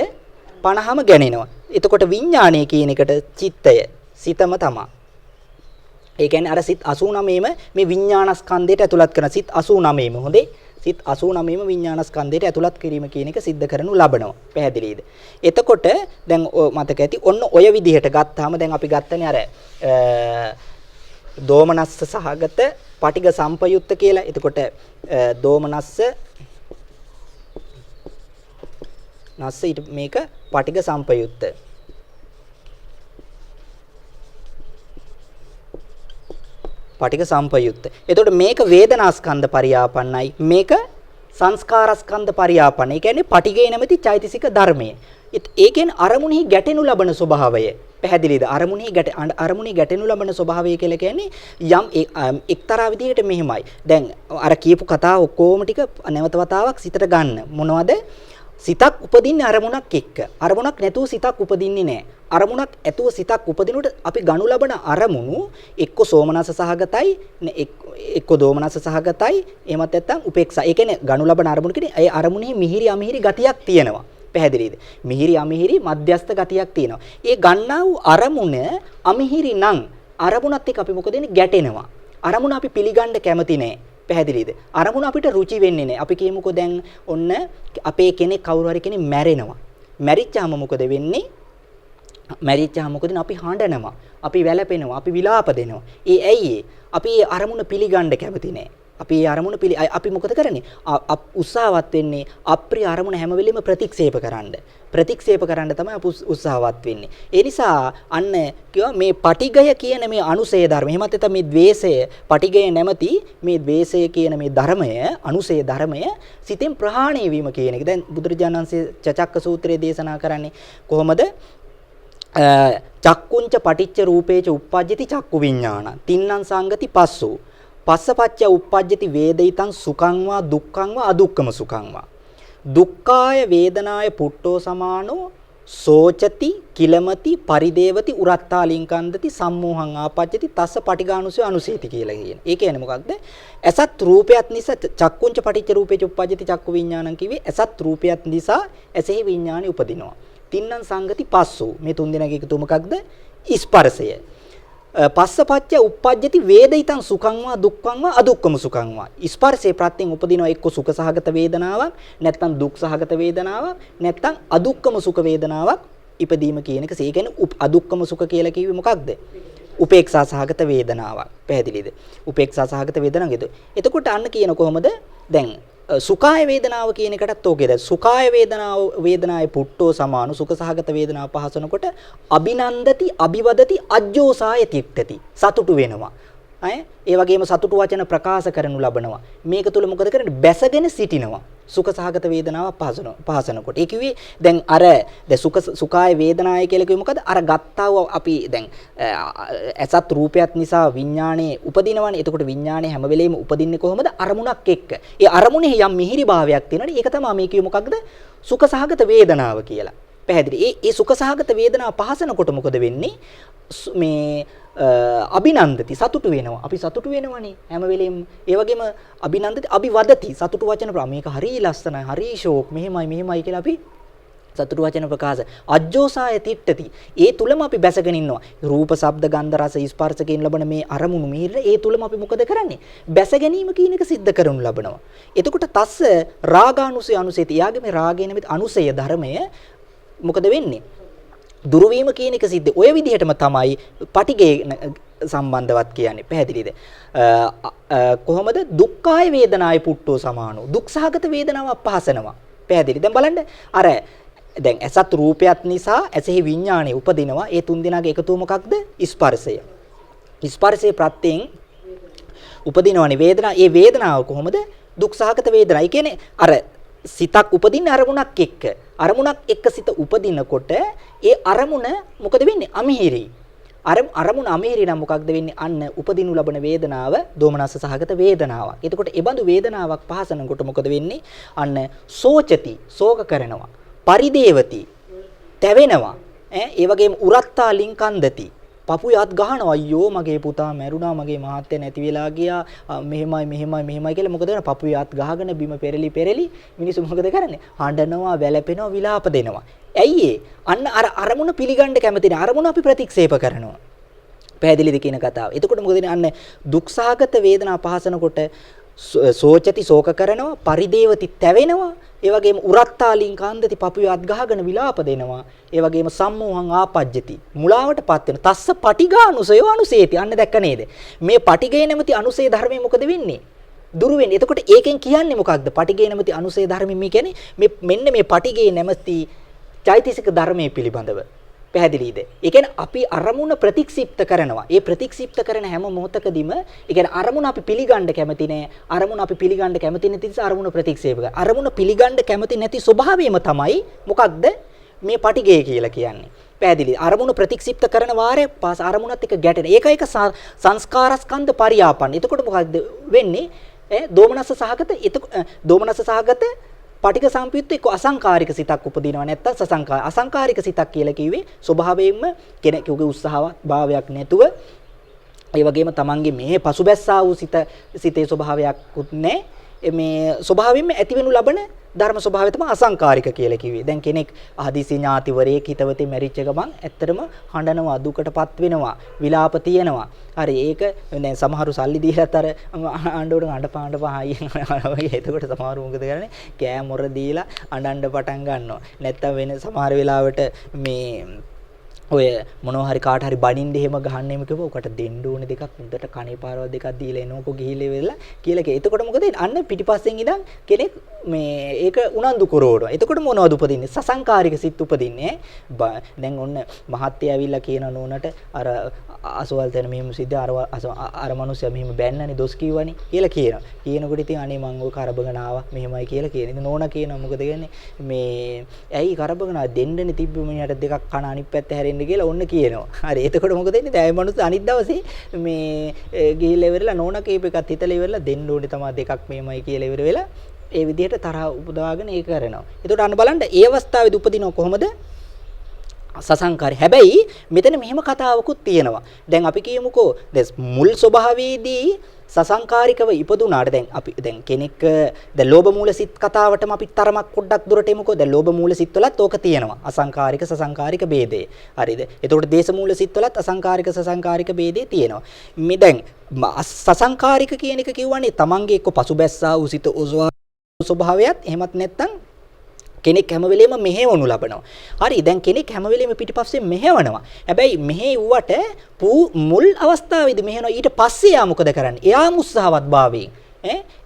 50ම ගැනෙනවා. එතකොට විඥානය කියන එකට චිත්තය සිතම තමා. ඒ කියන්නේ අර සිත් 89ම මේ විඥානස්කන්ධයට ඇතුළත් කරන සිත් 89ම හොඳේ. සිත් 89ම විඥානස්කන්ධයට ඇතුළත් කිරීම කියන එක සිද්ධ කරනු ලබනවා. පැහැදිලිද? එතකොට දැන් මතක ඇති ඔන්න ඔය විදිහට ගත්තාම දැන් අපි ගත්තනේ අර දෝමනස්ස සහගත පටිඝ සම්පයුත්ත කියලා. එතකොට දෝමනස්ස නස්ස ඊට මේක පටිඝ සම්පයුත්ත. පටිඝ සම්පයුත්ත. එතකොට මේක වේදනාස්කන්ධ පරියාපන්නයි. මේක සංස්කාරස්කන්ධ පරියාපන්නයි. ඒ කියන්නේ පටිඝේ නැමැති චෛතසික ධර්මය. ඒ කියන්නේ අරමුණෙහි ගැටෙනු ලබන ස්වභාවය. පැහැදිලිද? අරමුණෙහි ගැටෙනු ලබන ස්වභාවය කියලා කියන්නේ යම් එක්තරා විදිහකට මෙහෙමයි. දැන් අර කියපු කතාව ඔක්කොම ටික නැවත වතාවක් සිතට ගන්න. මොනවද? සිතක් උපදින්නේ අරමුණක් එක්ක. අරමුණක් නැතුව සිතක් උපදින්නේ නැහැ. අරමුණක් ඇතුව සිතක් උපදිනකොට අපි ගනු ලබන අරමුණු එක්ක සෝමනස්ස සහගතයි, එක්ක දෝමනස්ස සහගතයි, එහෙමත් නැත්නම් උපේක්ෂා. ඒ කියන්නේ ගනු ලබන අරමුණු කියන්නේ ඒ අරමුණෙහි මිහිරි අමිහිරි ගතියක් තියෙනවා. පැහැදිලිද? මිහිරි අමිහිරි මධ්‍යස්ථ ගතියක් තියෙනවා. ඒ ගන්නා වූ අරමුණ අමිහිරි නම් අරමුණත් එක්ක අපි මොකද වෙන්නේ? ගැටෙනවා. අරමුණ අපි පිළිගන්න කැමති නෑ. පැහැදිලිද? අරමුණ අපිට රුචි වෙන්නේ නැහැ. අපි කියමුකෝ දැන් ඔන්න අපේ කෙනෙක් කවුරු හරි කෙනෙක් මැරෙනවා. මැරිච්චාම මොකද වෙන්නේ? මැරිච්චාම මොකද වෙන්නේ? අපි හඬනවා. අපි වැළපෙනවා. අපි විලාප දෙනවා. ඒ ඇයි ඒ? අපි ඒ අරමුණ පිළිගන්න කැමති නෑ. අපි ඒ අරමුණ අපි මොකද කරන්නේ? උත්සාහවත් වෙන්නේ අප්‍රිය අරමුණ හැම වෙලෙම ප්‍රතික්ෂේප කරන්න. ප්‍රතික්ෂේප කරන්න තමයි අපි උත්සාහවත් වෙන්නේ. ඒ නිසා අන්න කිව්වා මේ පටිඝය කියන මේ අනුසය ධර්ම. එහෙමත් නැත්නම් මේ ද්වේෂය, පටිඝය නැමැති මේ ද්වේෂය කියන මේ ධර්මය, අනුසය ධර්මය සිතෙන් ප්‍රහාණය වීම කියන එක. දැන් බුදුරජාණන් වහන්සේ චචක්ක සූත්‍රයේ දේශනා කරන්නේ කොහොමද? චක්කුංච පටිච්ච රූපේච උප්පජ්ජති චක්කු විඥානං. තින්නම් සංගති පස්සෝ. පස්සපච්චය උප්පජ්ජති වේදිතං සුඛං වා දුක්ඛං වා අදුක්ඛම සුඛං වා. දුක්ඛාය වේදනාය පුට්ටෝ සමානෝ සෝචති කිලමති පරිදේවති උරත්තා ලිංකන්දති සම්මෝහං ආපජ්ජති තස්ස පටිඝානුසය අනුසේති කියලා කියන. ඒ කියන්නේ මොකක්ද? ඇසත් රූපයත් නිසා චක්කුංච පටිච්ච රූපේච උප්පජ්ජති චක්කු විඥානං කිව්වේ ඇසත් රූපයත් නිසා ඇසෙහි විඥානෙ උපදිනවා. තින්නම් සංගති පස්සෝ මේ තුන් දෙනාගේ එකතුව මොකක්ද? ස්පර්ශය. පස්සපච්චය උප්පජ්ජති වේදිතං සුඛං වා දුක්ඛං වා අදුක්ඛම සුඛං වා. ස්පර්ශයේ ප්‍රත්‍යයෙන් උපදිනවා එක්ක සුඛ සහගත වේදනාවක්, නැත්නම් දුක් සහගත වේදනාවක්, නැත්නම් අදුක්ඛම සුඛ වේදනාවක් ඉපදීම කියන එක. ඒ කියන්නේ අදුක්ඛම සුඛ කියලා කිව්වේ මොකක්ද? උපේක්ෂා සහගත වේදනාවක්. පැහැදිලිද? උපේක්ෂා සහගත වේදනාවක්. එතකොට අන්න කියන කොහොමද? දැන් සුඛාය වේදනාව කියන එකටත් ඕකේ. දැන් සුඛාය වේදනාව වේදනායේ පුට්ටෝ සමාන සුඛ සහගත වේදනාව පහසනකොට අභිනන්දති අභිවදති අජ්ජෝසාය තිට්ඨති. සතුටු වෙනවා. අය ඒ වගේම සතුටු වචන ප්‍රකාශ කරනු ලබනවා. මේක තුල මොකද කරන්නේ? බැසගෙන සිටිනවා. සුඛ සහගත වේදනාව පහසනකොට. ඒ කිව්වේ දැන් අර දැන් සුඛාය වේදනාය කියලා කිව්වේ මොකද? අර ගත්තා වූ අපි දැන් ඇසත් රූපයත් නිසා විඥානේ උපදිනවනේ. එතකොට විඥානේ හැම වෙලෙම උපදින්නේ කොහොමද? අරමුණක් එක්ක. ඒ අරමුණේ යම් මිහිරි භාවයක් තියෙනවනේ. ඒක තමයි මේ කිව්වේ මොකක්ද? සුඛ සහගත වේදනාව කියලා. පැහැදිලි. ඒ සුඛ සහගත වේදනාව පහසනකොට මොකද වෙන්නේ? මේ අභිනන්දති සතුටු වෙනවා. අපි සතුටු වෙනවනේ හැම වෙලෙම. ඒ වගේම අභිනන්දති අභිවදති සතුටු වචන මේක හරි ලස්සනයි, හරි ෂෝක්, මෙහෙමයි මෙහෙමයි කියලා අපි සතුටු වචන ප්‍රකාශ. අජ්ජෝසාය තිට්ඨති. ඒ තුලම අපි බැසගෙන ඉන්නවා. රූප, ශබ්ද, ගන්ධ, රස, ස්පර්ශ කියන ලබන මේ අරමුණු මිහිර ඒ තුලම අපි මොකද කරන්නේ? බැස ගැනීම කියන එක සිද්ධ කරනු ලබනවා. එතකොට තස්ස රාගානුසය අනුසේති. යාගේ මේ රාගය නැමැති අනුසය ධර්මය මොකද වෙන්නේ? දුරු වීම කියන එක සිද්ධ. ඔය විදිහටම තමයි පටිඝය සම්බන්ධවත් කියන්නේ. පැහැදිලිද? කොහොමද? දුක්ඛාය වේදනාය පුට්ටෝ සමානෝ. දුක් සහගත වේදනාවක් පහසනවා. පැහැදිලි. දැන් බලන්න අර දැන් ඇසත් රූපයත් නිසා ඇසෙහි විඥාණය උපදිනවා. ඒ තුන් දෙනාගේ එකතුව මොකක්ද? ස්පර්ශය. ස්පර්ශයේ ප්‍රත්‍යයෙන් උපදිනවනේ වේදනාව. ඒ වේදනාව කොහොමද? දුක් සහගත වේදනාව. ඒ කියන්නේ අර සිතක් උපදින්න අරමුණක් එක්ක. අරමුණක් එක්ක සිත උපදිනකොට ඒ අරමුණ මොකද වෙන්නේ? අමිහිරි. අරමුණ අමිහිරි නම් මොකක්ද වෙන්නේ? අන්න උපදිනු ලබන වේදනාව දෝමනස්ස සහගත වේදනාවක්. එතකොට ඒ බඳු වේදනාවක් පහසනකොට මොකද වෙන්නේ? අන්න සෝචති, ශෝක කරනවා. පරිදේවති, තැවෙනවා. ඒ වගේම උරත්තා ලිංකන්දති, පපුවේ අත් ගහනවා. අයියෝ මගේ පුතා මැරුණා, මගේ මහත්තයා නැති වෙලා ගියා, මෙහෙමයි මෙහෙමයි මෙහෙමයි කියලා මොකද කරන්නේ? පපුවේ අත් ගහගෙන බිම පෙරලි පෙරලි මිනිස්සු මොකද කරන්නේ? හඬනවා, වැළපෙනවා, විලාප දෙනවා. ඇයි ඒ? අන්න අර අරමුණ පිළිගන්න කැමති නෑ. අරමුණ අපි ප්‍රතික්ෂේප කරනවා. පැහැදිලිද කියන කතාව? එතකොට මොකද වෙන්නේ? අන්න දුක්සහගත වේදනා පහසනකොට සෝචති ශෝක කරනවා, පරිදේවති තැවෙනවා, ඒ වගේම උරත්තා ලිංකාන්දති පපුවේ අත් ගහගෙන විලාප දෙනවා, ඒ වගේම සම්මෝහං ආපජ්ජති මුලාවටපත් වෙන. තස්ස පටිඝානුසයෝ අනුසේති. අන්න දැක්ක නේද? මේ පටිඝය නැමැති අනුසය ධර්මයේ මොකද වෙන්නේ? දුරු වෙන්නේ. එතකොට ඒකෙන් කියන්නේ මොකක්ද? පටිඝය නැමැති අනුසය ධර්මයෙන් මේ කියන්නේ මේ මෙන්න මේ පටිඝය නැමැති චෛතසික ධර්මයේ පිළිබඳව. පැහැදිලිද? ඒ කියන්නේ අපි අරමුණ ප්‍රතික්ෂිප්ත කරනවා. ඒ ප්‍රතික්ෂිප්ත කරන හැම මොහොතකදීම ඒ කියන්නේ අරමුණ අපි පිළිගන්න කැමති නෑ. අරමුණ අපි පිළිගන්න කැමති නැති නිසා අරමුණ ප්‍රතික්ෂේප කරනවා. අරමුණ පිළිගන්න කැමති නැති ස්වභාවයම තමයි මොකක්ද මේ පටිඝය කියලා කියන්නේ. පැහැදිලි. අරමුණ ප්‍රතික්ෂිප්ත කරන වාරය පාස අරමුණත් එක්ක ගැටෙන. ඒක එක සංස්කාරස්කන්ධ පරියාපන්න. එතකොට මොකක්ද වෙන්නේ? දෝමනස්ස සහගත දෝමනස්ස සහගත පටිඝ සම්පයුක්ත එක්ක අසංකාරික සිතක් උපදිනවා. නැත්තම් සසංකාර. අසංකාරික සිතක් කියලා කිව්වේ ස්වභාවයෙන්ම කෙනෙකුගේ උත්සාහවත් භාවයක් නැතුව, ඒ වගේම තමන්ගේ මේ පසුබැස්සා වූ සිතේ ස්වභාවයක්ුත් නැහැ. මේ ස්වභාවයෙන්ම ඇතිවෙනු ලබන ධර්ම ස්වභාවය තමයි අසංකාරික කියලා කිව්වේ. දැන් කෙනෙක් හදිසි ඥාතිවරයෙක් හිතවතේ මැරිච්ච ගමන් ඇත්තටම හඬනවා, දුකටපත් වෙනවා, විලාප තියෙනවා. හරි, ඒක දැන් සමහරු සල්ලි දීලත් අර අඬවන අඬපා අඬපා හයියෙන් වගේ. එතකොට සමහරු මොකද කරන්නේ? කෑ මොර දීලා අඬන්න පටන් ගන්නවා. නැත්තම් වෙන සමහර වෙලාවට මේ ඔය මොනවා හරි කාට හරි බනින්න එහෙම ගහන්න එහෙම කිව්වා ඔකට දෙන්න ඕනේ දෙකක් හොඳට කනේ පාරවල් දෙකක් දීලා එනකො ගිහිල්ලා ඉවරලා කියලා කිය. එතකොට මොකද වෙන්නේ? අන්න පිටිපස්සෙන් ඉඳන් කෙනෙක් මේ ඒක උනන්දු කරවනවා. එතකොට මොනවද උපදින්නේ? සසංකාරික සිත් උපදින්නේ. දැන් ඔන්න මහත්තයා ඇවිල්ලා කියන නෝනට අර අසවල් තැන මෙහෙම සිද්ධ අර අර මනුස්සයා මෙහෙම බැන්නනේ දොස් කිව්වනේ කියලා කියනවා. කියනකොට ඉතින් අනේ මං ඔය කරබගෙන ආවා මෙහෙමයි කියලා කියන. ඉතින් නෝනා කියනවා මොකද කියන්නේ මේ ඇයි කරබගෙන ආ දෙන්නනේ තිබ්බ මිනිහට දෙකක් කන අනිත් පැත්ත හැරෙන්න කියලා ඔන්න කියනවා. හරි. එතකොට මොකද වෙන්නේ? දැන් ඒ මනුස්ස අනිත් දවසේ මේ ගිහිල්ලා ඉවරලා නෝනා කීප එකත් හිතලා ඉවරලා දෙන්න ඕනේ තමා දෙකක් මෙහෙමයි කියලා ඉවර වෙලා ඒ විදිහට තරහ උපදවාගෙන ඒක කරනවා. එතකොට අන්න බලන්න ඒ අවස්ථාවේදී උපදිනව කොහොමද? සසංකාරي. හැබැයි මෙතන මෙහෙම කතාවකුත් තියෙනවා. දැන් අපි කියමුකෝ දැන් මුල් ස්වභාවයේදී සසංකාරිකව ඉපදුනාට දැන් අපි දැන් කෙනෙක් දැන් ලෝභ මූල සිත් කතාවටම අපි තරමක් පොඩ්ඩක් දුරට එමුකෝ. දැන් ලෝභ මූල සිත් වලත් ඕක තියෙනවා. අසංකාරික සසංකාරික ભેදය. හරිද? එතකොට දේශ මූල සිත් වලත් අසංකාරික සසංකාරික ભેදේ තියෙනවා. මේ දැන් සසංකාරික කියන එක කියවනේ තමන්ගේ එක්ක පසුබැස්සා වූ සිත ස්වභාවයත් එහෙමත් නැත්නම් කෙනෙක් හැම වෙලෙම මෙහෙවනු ලබනවා. හරි, දැන් කෙනෙක් හැම වෙලෙම පිටිපස්සෙන් මෙහෙවනවා. හැබැයි මෙහෙව්වට මුල් අවස්ථාවේදී මෙහෙවනවා. ඊට පස්සේ එයා මොකද කරන්නේ? එයාම උත්සාහවත් භාවයෙන්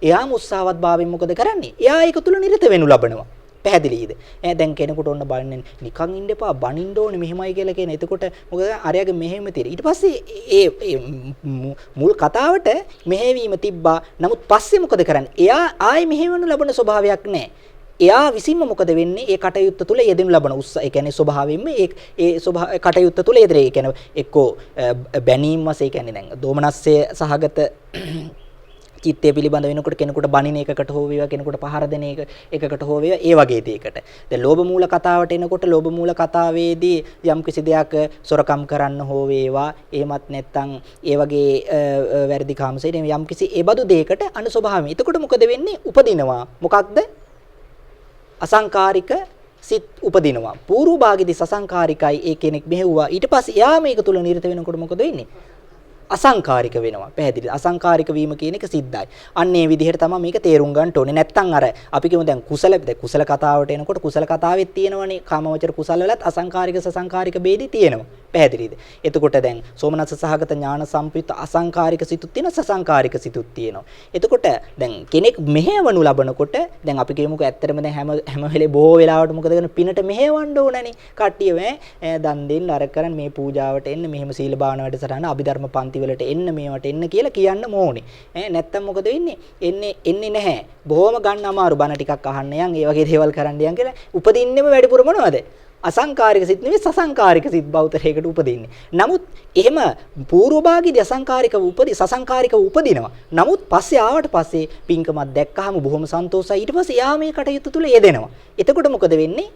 එයාම උත්සාහවත් භාවයෙන් මොකද කරන්නේ? එයා ඒක තුල නිරත වෙනු ලබනවා. පැහැදිලිද? දැන් කෙනෙකුට ඔන්න බලන්න නිකන් ඉන්න එපා, බනින්න ඕනේ මෙහෙමයි කියලා කියන. එතකොට මොකද අරයාගේ මෙහෙම තියෙන. ඊට පස්සේ ඒ මුල් කතාවට මෙහෙවීම තිබ්බා. නමුත් පස්සේ මොකද කරන්නේ? එයා ආයේ මෙහෙවනු ලබන ස්වභාවයක් නැහැ. එයා විසින්ම මොකද වෙන්නේ? ඒ කටයුත්ත තුළ යෙදෙනු ලබන උත්සාහ, ඒ කියන්නේ ස්වභාවයෙන්ම ඒ ඒ ස්වභාව කටයුත්ත තුළ යෙදෙන. ඒ කියන්නේ එක්කෝ බැනීම් වශයෙන්, ඒ කියන්නේ දැන් දෝමනස්සය සහගත චිත්තය පිළිබඳ වෙනකොට කෙනෙකුට බනින එකකට හෝ වේවා, කෙනෙකුට පහර දෙන එකකට හෝ වේවා, ඒ වගේ දෙයකට. දැන් ලෝභ මූල කතාවට එනකොට ලෝභ මූල කතාවේදී යම් කිසි දෙයක් සොරකම් කරන්න හෝ වේවා, එහෙමත් නැත්නම් ඒ වගේ වැරදි කාමසෙ යම් කිසි ඒ බඳු දෙයකට අන ස්වභාවයෙන්. එතකොට මොකද වෙන්නේ? උපදිනවා. මොකක්ද? අසංකාරික සිත් උපදිනවා. පූර්ව භාගෙදී සසංකාරිකයි ඒ කෙනෙක් මෙහෙව්වා. ඊට පස්සේ එයා මේක තුල නිරත වෙනකොට මොකද වෙන්නේ? අසංකාරික වෙනවා. පැහැදිලිද? අසංකාරික වීම කියන එක සිද්ධයි. අන්න ඒ විදිහට තමයි මේක තේරුම් ගන්න ඕනේ. නැත්තම් අර අපි කියමු දැන් කුසල, දැන් කුසල කතාවට එනකොට කුසල කතාවෙත් තියෙනවනේ කාමවචර කුසල වලත් අසංකාරික සසංකාරික ભેදي තියෙනවා. පැහැදිලිද? එතකොට දැන් සෝමනස්ස සහගත ඥාන සම්ප්‍රයුක්ත අසංකාරික සිතුත් තියෙනවා, සසංකාරික සිතුත් තියෙනවා. එතකොට දැන් කෙනෙක් මෙහෙවනු ලබනකොට දැන් අපි කියමුකෝ ඇත්තටම දැන් හැම හැම වෙලේ බොහෝ වෙලාවට මොකද කරන්නේ? පිනට මෙහෙවන්න ඕනනේ. කට්ටිය දන් දෙන්න, අර කරන් මේ පූජාවට එන්න, මෙහෙම සීල භාවනා වැඩසටහන, අභිධර්ම පන්ති වලට එන්න, මේවට එන්න කියලා කියන්න ඕනේ. නැත්තම් මොකද වෙන්නේ? එන්නේ නැහැ. බොහොම ගන්න අමාරු බණ ටිකක් අහන්න යන්, ඒ වගේ දේවල් කරන්න යන් කියලා උපදින්නෙම වැඩිපුර මොනවද? අසංකාරික සිත් නෙවෙයි සසංකාරික සිත් බෞතරයකට උපදින්නේ. නමුත් එහෙම පූර්ව භාගයේදී අසංකාරිකව සසංකාරිකව උපදිනවා. නමුත් පස්සේ ආවට පස්සේ පින්කමක් දැක්කහම බොහොම සන්තෝෂයි. ඊට පස්සේ එයා මේ කටයුතු තුල යෙදෙනවා. එතකොට මොකද වෙන්නේ?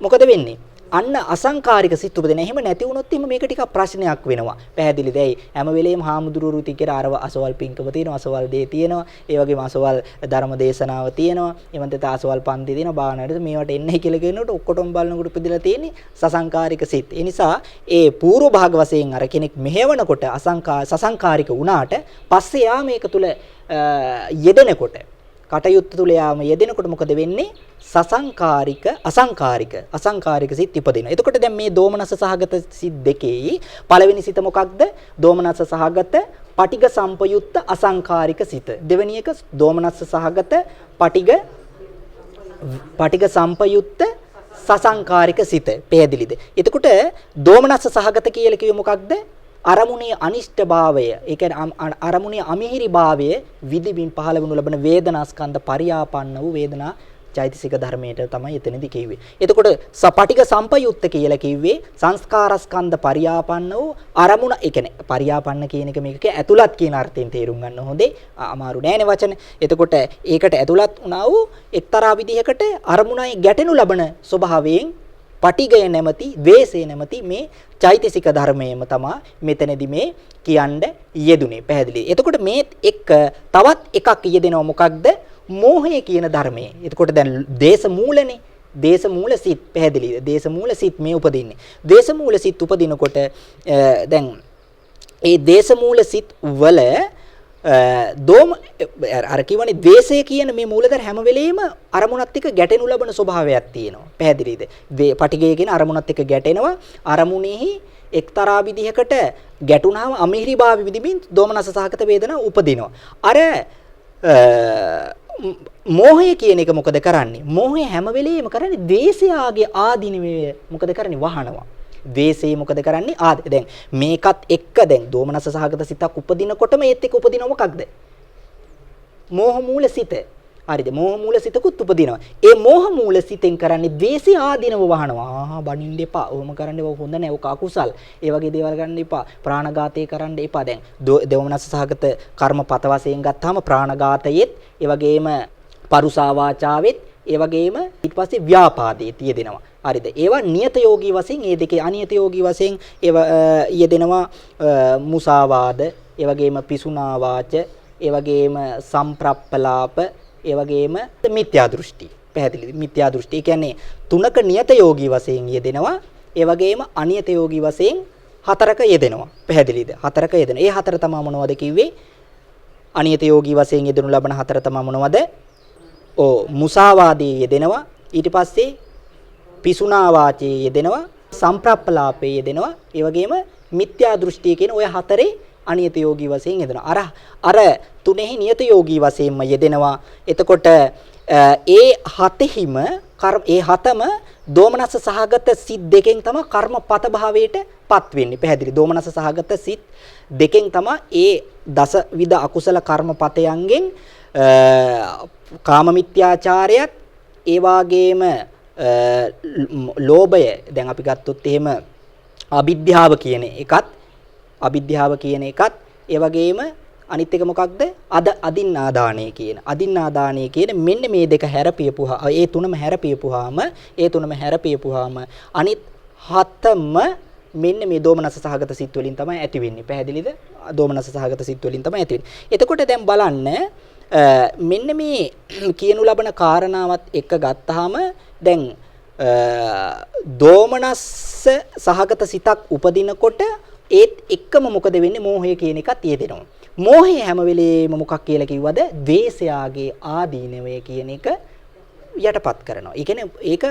මොකද වෙන්නේ? අන්න අසංකාරික සිත් උපදින. එහෙම නැති වුණොත් එහෙම මේක ටිකක් ප්‍රශ්නයක් වෙනවා. පැහැදිලිද? ඇයි? හැම වෙලේම හාමුදුරුවෝ ඉතින් අර අසවල් පින්කම තියෙනවා, අසවල් දේ තියෙනවා, ඒ වගේම අසවල් ධර්ම දේශනාව තියෙනවා, එහෙම නැත්නම් අසවල් පන්ති තියෙනවා, භාවනාවට මේවට එන්නේ කියලා කියනකොට ඔක්කොටම බලනකොට උපදිලා තියෙන්නේ සසංකාරික සිත්. ඒ නිසා ඒ පූර්ව භාග වශයෙන් අර කෙනෙක් මෙහෙවනකොට සසංකාරික වුණාට පස්සේ යා මේක තුල යෙදෙනකොට, කටයුත්ත තුල යාම යෙදෙනකොට මොකද වෙන්නේ? සසංකාරික අසංකාරික අසංකාරික සිත් ඉපදිනවා. එතකොට දැන් මේ දෝමනස සහගත සිත් දෙකේ පළවෙනි සිත මොකක්ද? දෝමනස සහගත පටිඝ සම්පයුක්ත අසංකාරික සිත. දෙවෙනි එක දෝමනස සහගත පටිඝ සම්පයුක්ත සසංකාරික සිත. පැහැදිලිද? එතකොට දෝමනස සහගත කියලා කිව්වේ මොකක්ද? අරමුණේ අනිෂ්ඨභාවය, ඒ කියන්නේ අරමුණේ අමිහිරි භාවය විදිමින් පහළ වනු ලබන වේදනා ස්කන්ධ පරියාපන්න වූ වේදනා චෛතසික ධර්මයට තමයි එතනදී කිව්වේ. එතකොට පටිඝ සම්පයුක්ත කියලා කිව්වේ සංස්කාරස්කන්ධ පරියාපන්න වූ අරමුණ, ඒ කියන්නේ පරියාපන්න කියන එක මේක ඇතුළත් කියන අර්ථයෙන් තේරුම් ගන්න හොඳේ. අමාරු නෑනේ වචන. එතකොට ඒකට ඇතුළත් වුණා වූ එක්තරා විදිහකට අරමුණයි ගැටෙනු ලබන ස්වභාවයෙන් පටිඝය නැමැති, ද්වේෂය නැමැති මේ චෛතසික ධර්මයේම තමා මෙතනදී මේ කියන්න යෙදුනේ. පැහැදිලි. එතකොට මේ එක්ක තවත් එකක් යෙදෙනවා මොකක්ද? මෝහය කියන ධර්මයේ. එතකොට දැන් දේශ මූලනේ. දේශ මූල සිත් පැහැදිලිද? දේශ මූල සිත් මේ උපදින්නේ. දේශ මූල සිත් උපදිනකොට දැන් ඒ දේශ මූල සිත් වල දෝම අර කියවනේ ද්වේෂය කියන මේ මූලධර හැම වෙලෙම අරමුණත් එක්ක ගැටෙනු ලබන ස්වභාවයක් තියෙනවා. පැහැදිලිද? පටිඝය කියන අරමුණත් එක්ක ගැටෙනවා. අරමුණෙහි එක්තරා විදිහකට ගැටුණාම අමිහිරි භාව විදිමින් දෝමනස සහගත වේදනා උපදිනවා. අර මෝහය කියන එක මොකද කරන්නේ? මෝහය හැම වෙලෙම කරන්නේ ද්වේෂයාගේ ආධිනවය මොකද කරන්නේ? වහනවා. ද්වේෂය මොකද කරන්නේ? දැන් මේකත් එක්ක දැන් දෝමනස සහගත සිතක් උපදිනකොටම ඒත් එක්ක උපදිනව මොකක්ද? මෝහ මූල සිත. හරිද? මෝහ මූල සිතකුත් උපදිනවා. ඒ මෝහ මූල සිතෙන් කරන්නේ ද්වේෂය ආධිනව වහනවා. ආහා බනින්න එපා. ඔහොම කරන්න එපා. හොඳ නෑ. ඔක අකුසල්. ඒ වගේ දේවල් කරන්න එපා. ප්‍රාණඝාතය කරන්න එපා. දැන් දෝමනස සහගත කර්මපත වශයෙන් ගත්තාම ප්‍රාණඝාතයෙත්, ඒ වගේම පරුසා වාචාවෙත්, ඒ වගේම ඊට පස්සේ ව්‍යාපාදයේ තියදෙනවා. හරිද? ඒවා නියත යෝගී වශයෙන්, ඒ දෙකේ අනියත යෝගී වශයෙන් ඒවා යෙදෙනවා. මුසාවාද, ඒ වගේම පිසුනා වාච, ඒ වගේම සම්ප්‍රප්පලාප, ඒ වගේම මිත්‍යා දෘෂ්ටි. පැහැදිලිද? මිත්‍යා දෘෂ්ටි. ඒ කියන්නේ තුනක නියත යෝගී වශයෙන් යෙදෙනවා. ඒ වගේම අනියත යෝගී වශයෙන් හතරක යෙදෙනවා. පැහැදිලිද? හතරක යෙදෙනවා. ඒ හතර තමයි මොනවද කිව්වේ? අනියත යෝගී වශයෙන් යෙදෙනු ලබන හතර තමයි මොනවද? ඔව්, මුසාවාදයේ යෙදෙනවා. ඊට පස්සේ පිසුනා වාචයේ යෙදෙනවා, සම්ප්‍රප්පලාපයේ යෙදෙනවා, ඒ වගේම මිත්‍යා දෘෂ්ටිය කියන ඔය හතරේ අනියත යෝගී වශයෙන් යෙදෙනවා. අර අර තුනෙහි නියත යෝගී වශයෙන්ම යෙදෙනවා. එතකොට ඒ හතෙහිම ඒ හතම දෝමනස සහගත සිත් දෙකෙන් තමයි කර්මපත භාවයට පත් වෙන්නේ. පැහැදිලි? දෝමනස සහගත සිත් දෙකෙන් තමයි ඒ දසවිධ අකුසල කර්මපතයන්ගෙන් කාම මිත්‍යාචාරයත්, ඒ වාගේම ලෝභය, දැන් අපි ගත්තොත් එහෙම අවිද්‍යාව කියන එකත්, අවිද්‍යාව කියන එකත්, ඒ වගේම අනිත් එක මොකක්ද? අද අදින්නාදානය කියන. අදින්නාදානය කියන මෙන්න මේ දෙක හැරපියපුහා, ඒ තුනම හැරපියපුවාම, ඒ තුනම හැරපියපුවාම අනිත් හතම මෙන්න මේ දෝමනස සහගත සිත් වලින් තමයි ඇති වෙන්නේ. පැහැදිලිද? දෝමනස සහගත සිත් වලින් තමයි ඇති වෙන්නේ. එතකොට දැන් බලන්න මෙන්න මේ කියනු ලබන කාරණාවත් එක්ක ගත්තාම දැන් දෝමනස්ස සහගත සිතක් උපදිනකොට ඒත් එක්කම මොකද වෙන්නේ? මෝහය කියන එකත් යෙදෙනවා. මෝහය හැම වෙලේම මොකක් කියලා කිව්වද? ද්වේෂයාගේ ආදීනවය කියන එක යටපත් කරනවා. ඒ කියන්නේ ඒක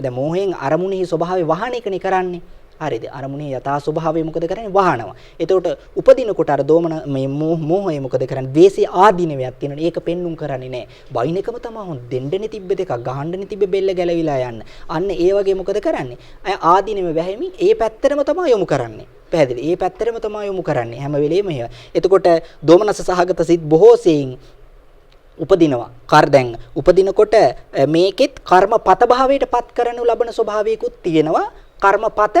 දැන් මෝහයෙන් අරමුණෙහි ස්වභාවය වහන එකනේ කරන්නේ. හරිද? අරමුණේ යථා ස්වභාවය මොකද කරන්නේ? වහනවා. එතකොට උපදිනකොට අර දෝමන මේ මෝහය මොකද කරන්නේ? ද්වේෂයේ ආදීනවයක් තියෙනවනේ. ඒක පෙන්눔 කරන්නේ නැහැ. බයින් එකම තමයි හොඳ දෙන්නනේ තිබ්බ දෙකක්, ගහන්නනේ තිබ්බ බෙල්ල ගැලවිලා යන්න. අන්න ඒ වගේ මොකද කරන්නේ? අය ආදීනව වැහෙමින් ඒ පැත්තටම තමයි යොමු කරන්නේ. පැහැදිලි? ඒ පැත්තටම තමයි යොමු කරන්නේ හැම වෙලෙම එහෙම. එතකොට දෝමනස සහගත සිත් බොහෝ සෙයින් උපදිනවා. දැන් උපදිනකොට මේකෙත් කර්මපත භාවයට පත් කරනු ලබන ස්වභාවයකුත් තියෙනවා. කර්මපත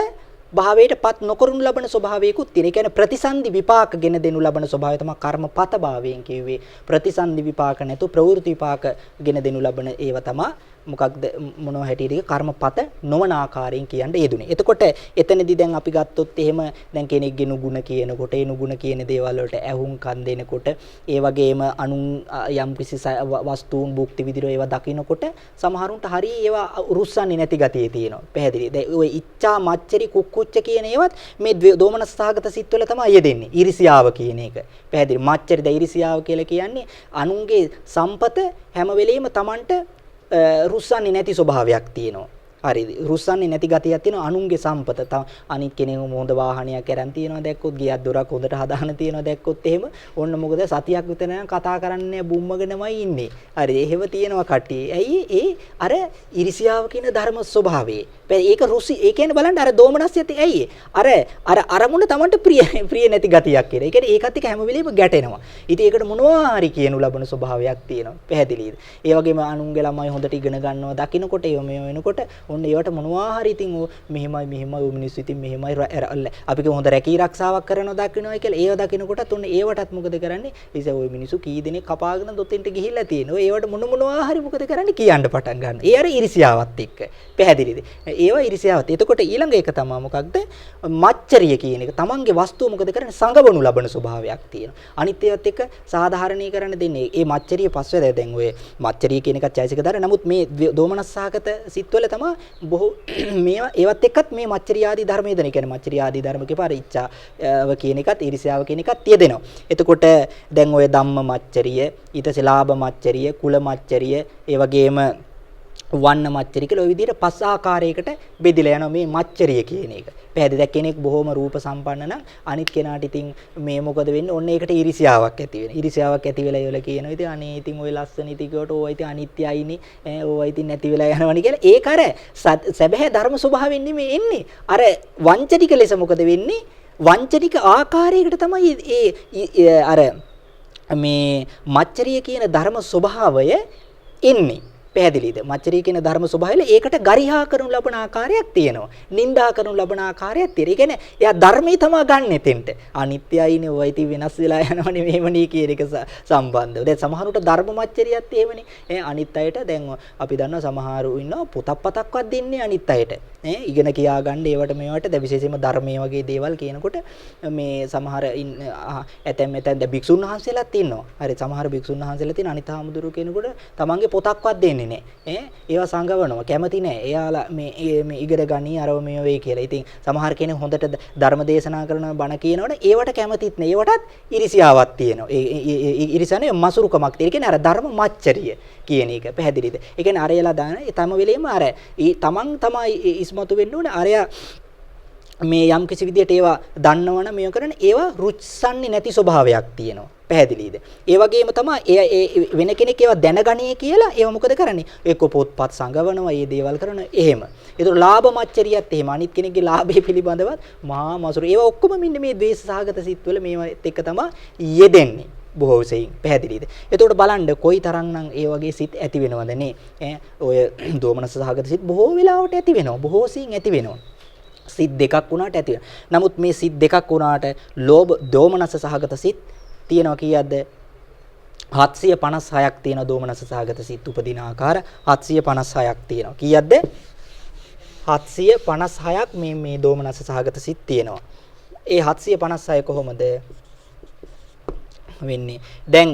භාවයට පත් නොකරනු ලබන ස්වභාවයකුත් තියෙනවා. ඒ කියන්නේ ප්‍රතිසන්දි විපාක ගෙන දෙනු ලබන ස්වභාවය තමයි කර්මපත භාවයෙන් කිව්වේ. ප්‍රතිසන්දි විපාක නැතු ප්‍රවෘත්ති විපාක ගෙන දෙනු ලබන ඒවා තමයි මොකක්ද මොනවා හැටියට කර්මපත නොවන ආකාරයෙන් කියන්න යෙදුනේ. එතකොට එතනදී දැන් අපි ගත්තොත් එහෙම දැන් කෙනෙක්ගේ නුගුණ කියනකොට ඒ නුගුණ කියන දේවල් වලට ඇහුම්කන් දෙනකොට, ඒ වගේම අනුන් යම්කිසි වස්තුන් භුක්ති විඳින ඒවා දකිනකොට සමහරුන්ට හරි ඒවා රුස්සන්නේ නැති ගතිය තියෙනවා. පැහැදිලි. දැන් ඔය ඉච්ඡා මච්චරි කුක්කුච්ච කියන ඒවත් මේ දෝමනස සහගත සිත්වල තමයි යෙදෙන්නේ. ඊර්ෂියාව කියන එක. පැහැදිලි. මච්චරි දැන් ඊර්ෂියාව කියලා කියන්නේ අනුන්ගේ සම්පත හැම වෙලෙම Tamanට රුස්සන්නේ නැති ස්වභාවයක් තියෙනවා. හරිද? රුස්සන්නේ නැති ගතියක් තියෙනවා අනුන්ගේ සම්පත. අනිත් කෙනෙකු හොඳ වාහනයක් අරන් තියෙනවා දැක්කොත්, ගියක් දොරක් හොඳට හදාන තියෙනවා දැක්කොත් එහෙම ඔන්න මොකද සතියක් විතර නම් කතා කරන්නේ බුම්මගෙනමයි ඉන්නේ. හරිද? එහෙම තියෙනවා කට්ටිය. ඇයි ඒ අර ඊර්ෂියාව කියන ධර්ම ස්වභාවය. ඒක රුසි ඒ කියන්නේ බලන්න අර දෝමනස්යත් ඇයි අර අර අරමුණ Tamanට ප්‍රිය ප්‍රිය නැති ගතියක් කියලා. ඒ කියන්නේ ඒකත් එක්ක හැම වෙලෙම ගැටෙනවා. ඉතින් ඒකට මොනවා හරි කියනු ලබන ස්වභාවයක් තියෙනවා. පැහැදිලිද? ඒ වගේම අනුන්ගේ ළමයි හොඳට ඉගෙන ගන්නවා දකින්නකොට ඒව මේව වෙනකොට ඔන්න ඒවට මොනවා හරි ඉතින් ඔය මෙහෙමයි මෙහෙමයි ඔය මිනිස්සු ඉතින් මෙහෙමයි අපි කියමු හොඳ රැකී රක්ෂාවක් කරනවා දකින්නයි කියලා. ඒව දකිනකොටත් ඔන්න ඒවටත් මොකද කරන්නේ? ඉතින් ඔය මිනිස්සු කී දෙනෙක් කපාගෙන දොතෙන්ට ගිහිල්ලා තියෙන. ඔය ඒවට මොන මොනවා හරි මොකද කරන්නේ කියන්න පටන් ගන්න. ඒ අර ඉරිසියාවත් එක්ක. පැහැදිලිද? ඒවා ඉරිසියාවත්. එතකොට ඊළඟ එක තමයි මොකක්ද? මච්චරිය කියන එක. තමන්ගේ වස්තුව මොකද කරන්නේ? සංගවනු ලබන ස්වභාවයක් තියෙනවා. අනිත් ඒවත් එක්ක සාධාරණීකරණ දෙන්නේ. ඒ මච්චරිය පස්වැද දැන් ඔය මච්චරිය කියන එකත් චෛසික ධර්ම. නමුත් මේ දෝමනස්සහගත සිත්වල තමයි බොහෝ මේවා ඒවත් එක්කත් මේ මච්චරිය ආදී ධර්ම යෙදෙන. ඒ කියන්නේ මච්චරිය ආදී ධර්ම කියප අර ඉච්ඡාව කියන එකත් ඊර්ෂ්‍යාව කියන එකත් යෙදෙනවා. එතකොට දැන් ඔය ධම්ම මච්චරිය, ඊට පස්සේ ලාභ මච්චරිය, කුල මච්චරිය, ඒ වගේම වන්න මච්චරිය කියලා ඔය විදිහට පස් ආකාරයකට බෙදිලා යනවා මේ මච්චරිය කියන එක. පැහැදිලි. දැන් කෙනෙක් බොහොම රූප සම්පන්න නම් අනිත් කෙනාට ඉතින් මේ මොකද වෙන්නේ? ඔන්න ඒකට ඊර්ෂ්‍යාවක් ඇති වෙනවා. ඊර්ෂ්‍යාවක් ඇති වෙලා ඒවල කියනවා ඉතින් අනේ ඉතින් ඔය ලස්සන ඉතින් කිව්වට ඕවා ඉතින් අනිත්‍යයිනේ. ඈ ඕවා ඉතින් නැති වෙලා යනවනේ කියලා. ඒක අර සැබෑ ධර්ම ස්වභාවයෙන් නෙමෙයි එන්නේ. අර වංචනික ලෙස මොකද වෙන්නේ? වංචනික ආකාරයකට තමයි ඒ අර මේ මච්චරිය කියන ධර්ම ස්වභාවය එන්නේ. පැහැදිලිද? මච්චරිය කියන ධර්ම ස්වභාවය ඒකට ගරිහා කරනු ලබන ආකාරයක් තියෙනවා. නිന്ദා කරනු ලබන ආකාරයක් තියෙනවා. ඒ කියන්නේ එයා ධර්මයේ තමා ගන්න එතෙන්ට. අනිත්‍යයිනේ ඔය ඉතින් වෙනස් වෙලා යනවනේ මෙහෙමනේ කියන එක සම්බන්ධව. දැන් සමහරුට ධර්ම මච්චරියත් එහෙමනේ. ඈ අනිත් අයට දැන් අපි දන්නවා සමහරු ඉන්නවා පොතක් පතක්වත් දෙන්නේ අනිත් අයට. ඈ ඉගෙන කියා ගන්න ඒවට මේවට දැන් විශේෂයෙන්ම ධර්මයේ වගේ දේවල් කියනකොට මේ සමහර ඇතැම් ඇතැම් දැන් භික්ෂුන් වහන්සේලාත් ඉන්නවා. හරි සමහර භික්ෂුන් වහන්සේලා තියෙන අනිත් හාමුදුරුවෝ කෙනෙකුට තමන්ගේ පොතක්වත් දෙන්නේ නෑ. ඈ ඒවා සංගවනවා කැමති නෑ. එයාලා මේ මේ ඉගෙන ගනී අරව මේ වෙයි කියලා. ඉතින් සමහර කෙනෙක් හොඳට ධර්ම දේශනා කරනවා බණ කියනවනේ ඒවට කැමතිත් නෑ. ඒවටත් ඉරිසියාවක් තියෙනවා. ඒ ඉරිසියානේ මසුරුකමක් තියෙන. ඒ කියන්නේ අර ධර්ම මච්චරිය කියන එක. පැහැදිලිද? ඒ කියන්නේ අරයලා දාන ඒ තම වෙලෙම අර ඒ තමන් තමයි ඉස්මතු වෙන්න ඕනේ. අරයා මේ යම් කිසි විදියට ඒවා දන්නවනම් මේව කරන ඒවා රුච්සන්නේ නැති ස්වභාවයක් තියෙනවා. පැහැදිලිද? ඒ වගේම තමයි ඒ වෙන කෙනෙක් ඒවා දැනගනී කියලා ඒවා මොකද කරන්නේ? එක්ක පොත්පත් සංගවනවා, ඒ දේවල් කරනවා එහෙම. ඒතර ලාභ මච්චරියත් එහෙම. අනිත් කෙනෙක්ගේ ලාභය පිළිබඳවත් මහා මසුරු. ඒවා ඔක්කොම මෙන්න මේ ද්වේෂ සහගත සිත්වල මේවත් එක්ක තමයි යෙදෙන්නේ. බොහෝ සෙයින්. පැහැදිලිද? එතකොට බලන්න කොයි තරම්නම් ඒ වගේ සිත් ඇති වෙනවද නේ? ඈ ඔය දෝමනස සහගත සිත් බොහෝ වෙලාවට ඇති වෙනවා. බොහෝ සෙයින් ඇති වෙනවා. සිත් දෙකක් වුණාට ඇති වෙනවා. නමුත් මේ සිත් දෙකක් වුණාට ලෝභ දෝමනස සහගත සිත් තියෙනවා කීයක්ද? 756ක් තියෙනවා දෝමනස සහගත සිත් උපදින ආකාර 756ක් තියෙනවා. කීයක්ද? 756ක් මේ මේ දෝමනස සහගත සිත් තියෙනවා. ඒ 756 කොහොමද වෙන්නේ? දැන්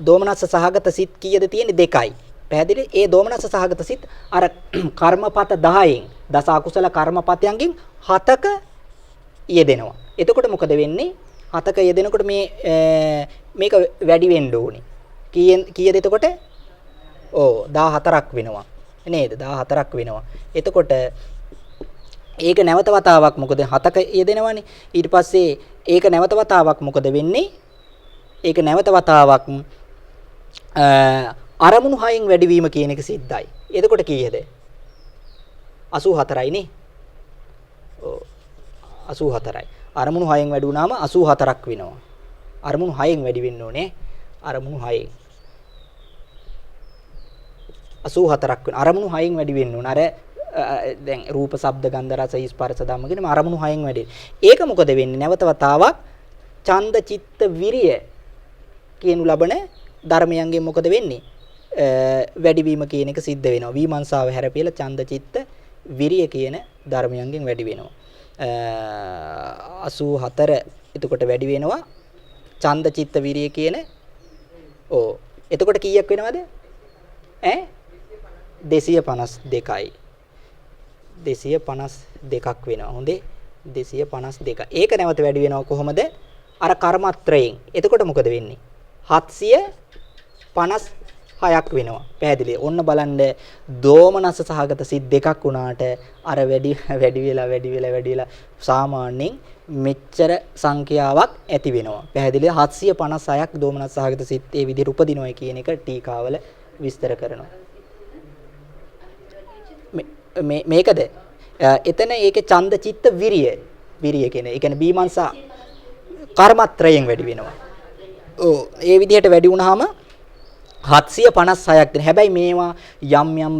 දෝමනස සහගත සිත් කීයද තියෙන්නේ? දෙකයි. පැහැදිලි? ඒ දෝමනස සහගත සිත් අර කර්මපත 10න් දස අකුසල කර්මපතයන්ගෙන් 7ක යෙදෙනවා. එතකොට මොකද වෙන්නේ? 7ක යෙදෙනකොට මේ මේක වැඩි වෙන්න ඕනේ. කීයද එතකොට? ඔව් 14ක් වෙනවා. නේද? 14ක් වෙනවා. එතකොට ඒක නැවත වතාවක් මොකද 7ක යෙදෙනවනේ. ඊට පස්සේ ඒක නැවත වතාවක් මොකද වෙන්නේ? ඒක නැවත වතාවක් අරමුණු 6න් වැඩිවීම කියන එක සිද්ධයි. එතකොට කීයද? 84යි නේ. ඔව් 84යි. අරමුණු 6න් වැඩි වුණාම 84ක් වෙනවා. අරමුණු 6න් වැඩි වෙන්න ඕනේ. අරමුණු 6න් 84ක් වෙනවා. අරමුණු 6න් වැඩි වෙන්න ඕන. අර දැන් රූප, ශබ්ද, ගන්ධ, රස, ස්පර්ශ ධම්ම කියන අරමුණු 6න් වැඩි. ඒක මොකද වෙන්නේ? නැවත වතාවක් ඡන්ද, චිත්ත, විරිය කියනු ලබන ධර්මයන්ගෙන් මොකද වෙන්නේ? වැඩිවීම කියන එක සිද්ධ වෙනවා. විමර්ශාව හැරපියලා ඡන්ද, චිත්ත, විරිය කියන ධර්මයන්ගෙන් වැඩි වෙනවා. 84 එතකොට වැඩි වෙනවා ඡන්ද, චිත්ත, විරිය කියන. ඔව් එතකොට කීයක් වෙනවද? ඈ 252යි. 252ක් වෙනවා. හොඳේ 252. ඒක නැවත වැඩි වෙනවා කොහොමද? අර කර්මත්‍රයෙන්. එතකොට මොකද වෙන්නේ? 756ක් වෙනවා. පැහැදිලි. ඔන්න බලන්න දෝමනස සහගත සිත් දෙකක් වුණාට අර වැඩි වැඩි වෙලා වැඩි වෙලා වැඩි වෙලා සාමාන්‍යයෙන් මෙච්චර සංඛ්‍යාවක් ඇති වෙනවා. පැහැදිලි. 756ක් දෝමනස සහගත සිත් ඒ විදිහට උපදිනවා කියන එක ටීකාවල විස්තර කරනවා. මේ මේකද? එතන ඒකේ ඡන්ද, චිත්ත, විරිය. විරිය කියන. ඒ කියන්නේ බීමංසා කර්මත්‍රයෙන් වැඩි වෙනවා. ඔව් ඒ විදිහට වැඩි වුණාම 756ක් තියෙන. හැබැයි මේවා යම් යම්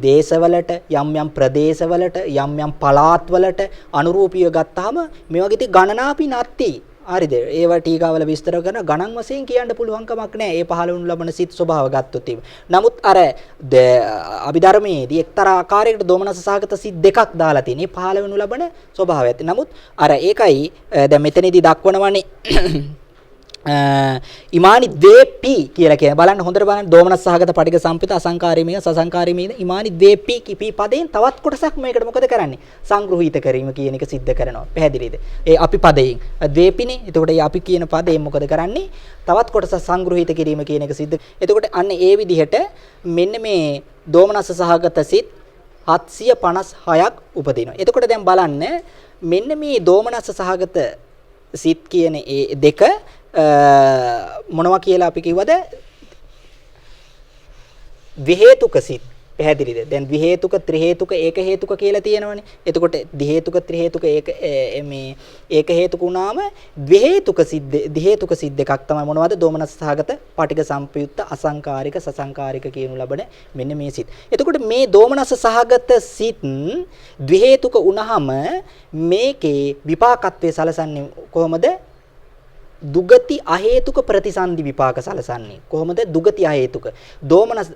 දේශවලට, යම් යම් ප්‍රදේශවලට, යම් යම් පළාත්වලට අනුරූපීව ගත්තාම මේ වගේ ඉතින් ගණනාපි නැති. හරිද? ඒවා ටීකාවල විස්තර කරන ගණන් වශයෙන් කියන්න පුළුවන් කමක් නැහැ. ඒ පහළ වනු ලබන සිත් ස්වභාව ගත්තොත් එහෙම. නමුත් අර අභිධර්මයේදී එක්තරා ආකාරයකට දෝමනස සහගත සිත් දෙකක් දාලා තියෙන. ඒ පහළ වනු ලබන ස්වභාවයත්. නමුත් අර ඒකයි දැන් මෙතනදී දක්වනවනේ ඉමානි ද්වේපි කියලා කියන. බලන්න හොඳට බලන්න, දෝමනස් සහගත පටිඝ සම්පිත අසංකාරීමේ සසංකාරීමේ ඉමානි ද්වේපි කිපි පදයෙන් තවත් කොටසක් මේකට මොකද කරන්නේ? සංග්‍රහිත කිරීම කියන එක සිද්ධ කරනවා. පැහැදිලිද? ඒ අපි පදයෙන් ද්වේපිනේ. එතකොට ඒ අපි කියන පදයෙන් මොකද කරන්නේ? තවත් කොටසක් සංග්‍රහිත කිරීම කියන එක සිද්ධ. එතකොට අන්න ඒ විදිහට මෙන්න මේ දෝමනස් සහගත සිත් 756ක් උපදිනවා. එතකොට දැන් බලන්න මෙන්න මේ දෝමනස් සහගත සිත් කියන ඒ දෙක මොනවා කියලා අපි කිව්වද? ද්වි හේතුක සිත්. පැහැදිලිද? දැන් ද්වි හේතුක, ත්‍රි හේතුක, ඒක හේතුක කියලා තියෙනවනේ. එතකොට ද්වි හේතුක, ත්‍රි හේතුක, ඒක මේ ඒක හේතුක වුණාම ද්වි හේතුක සිත්, ද්වි හේතුක සිත් දෙකක් තමයි මොනවද? දෝමනස් සහගත පටිඝ සම්පයුක්ත අසංකාරික සසංකාරික කියනු ලබන මෙන්න මේ සිත්. එතකොට මේ දෝමනස් සහගත සිත් ද්වි හේතුක වුණාම මේකේ විපාකත්වයේ සලසන්නේ කොහොමද? දුගති අහේතුක ප්‍රතිසන්දි විපාක සලසන්නේ කොහොමද? දුගති අහේතුක දෝමනස්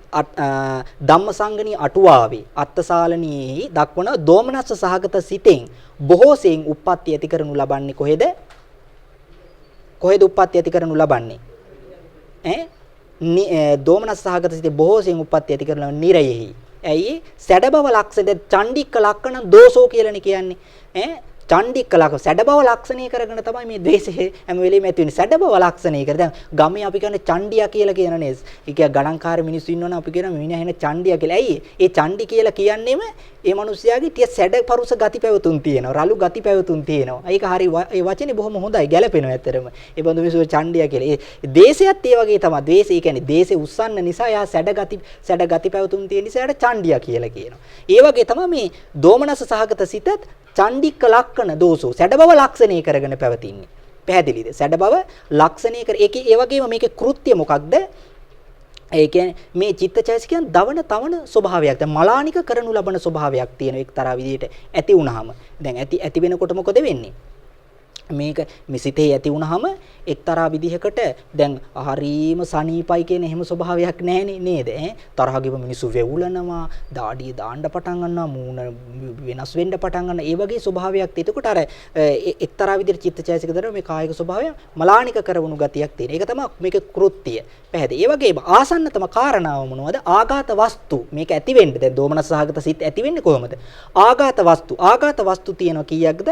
ධම්මසංගණී අටුවාවේ අත්තසාලණීයෙහි දක්වන දෝමනස්ස සහගත සිතෙන් බොහෝ සෙයින් උප්පත්ති ඇති කරනු ලබන්නේ කොහෙද? කොහෙද උප්පත්ති ඇති කරනු ලබන්නේ? ඈ දෝමනස් සහගත සිතේ බොහෝ සෙයින් උප්පත්ති ඇති කරන නිරයෙහි. ඇයි? සැඩ බව ලක්ෂණ චණ්ඩික්ක ලක්ෂණ දෝෂෝ කියලානේ කියන්නේ. ඈ චණ්ඩික්ක ලක්ෂණ සැඩ බව ලක්ෂණය කරගෙන තමයි මේ ද්වේෂය හැම වෙලෙම ඇති වෙන්නේ. සැඩ බව ලක්ෂණය කර. දැන් ගමේ අපි කියන්නේ චණ්ඩියා කියලා කියන නේද? ඒ කිය ගණන්කාර මිනිස්සු ඉන්නවනේ අපි කියනවා මිනිහා එන චණ්ඩියා කියලා. ඇයි? ඒ චණ්ඩි කියලා කියන්නේම ඒ මිනිස්යාගේ ටික සැඩ පරුස ගති පැවතුම් තියෙනවා. රළු ගති පැවතුම් තියෙනවා. ඒක හරි ඒ වචනේ බොහොම හොඳයි, ගැලපෙනවා ඇත්තටම. ඒ බඳු මිනිස්සු චණ්ඩියා කියලා. ඒ දේශයත් ඒ වගේ තමයි. ද්වේෂය ඒ කියන්නේ දේශේ උස්සන්න නිසා එයා සැඩ ගති පැවතුම් තියෙන නිසා එයාට චණ්ඩියා කියලා කියනවා. ඒ වගේ තමයි මේ දෝමනස සහගත සිතත් චණ්ඩික්ක ලක්කන දෝෂෝ සැඩ බව ලක්ෂණය කරගෙන පැවතින්නේ. පැහැදිලිද? සැඩ බව ලක්ෂණය කර ඒකේ ඒ වගේම මේකේ කෘත්‍ය මොකක්ද? ඒ කියන්නේ මේ චිත්තචෛතසිකයන් දවන තවන ස්වභාවයක්. දැන් මලානික කරනු ලබන ස්වභාවයක් තියෙන එක්තරා විදිහට ඇති වුනහම. දැන් ඇති වෙනකොට මොකද වෙන්නේ? මේක මේ සිතේ ඇති වුනහම එක්තරා විදිහකට දැන් හරීම සනීපයි කියන එහෙම ස්වභාවයක් නැහැනේ නේද? ඈ තරහ ගිහම මිනිස්සු වෙවුලනවා, දාඩිය දාන්න පටන් ගන්නවා, මූණ වෙනස් වෙන්න පටන් ගන්නවා. ඒ වගේ ස්වභාවයක්. එතකොට අර එක්තරා විදිහට චිත්තචෛතසික ධර්ම මේ කායික ස්වභාවය මලානික කරවුණු ගතියක් තියෙන. ඒක තමයි මේකේ කෘත්‍යය. පැහැදිලි. ඒ වගේම ආසන්නතම කාරණාව මොනවද? ආඝාත වස්තු. මේක ඇති වෙන්න දැන් දෝමනස් සහගත සිත් ඇති වෙන්නේ කොහොමද? ආඝාත වස්තු. ආඝාත වස්තු තියෙනවා කීයක්ද?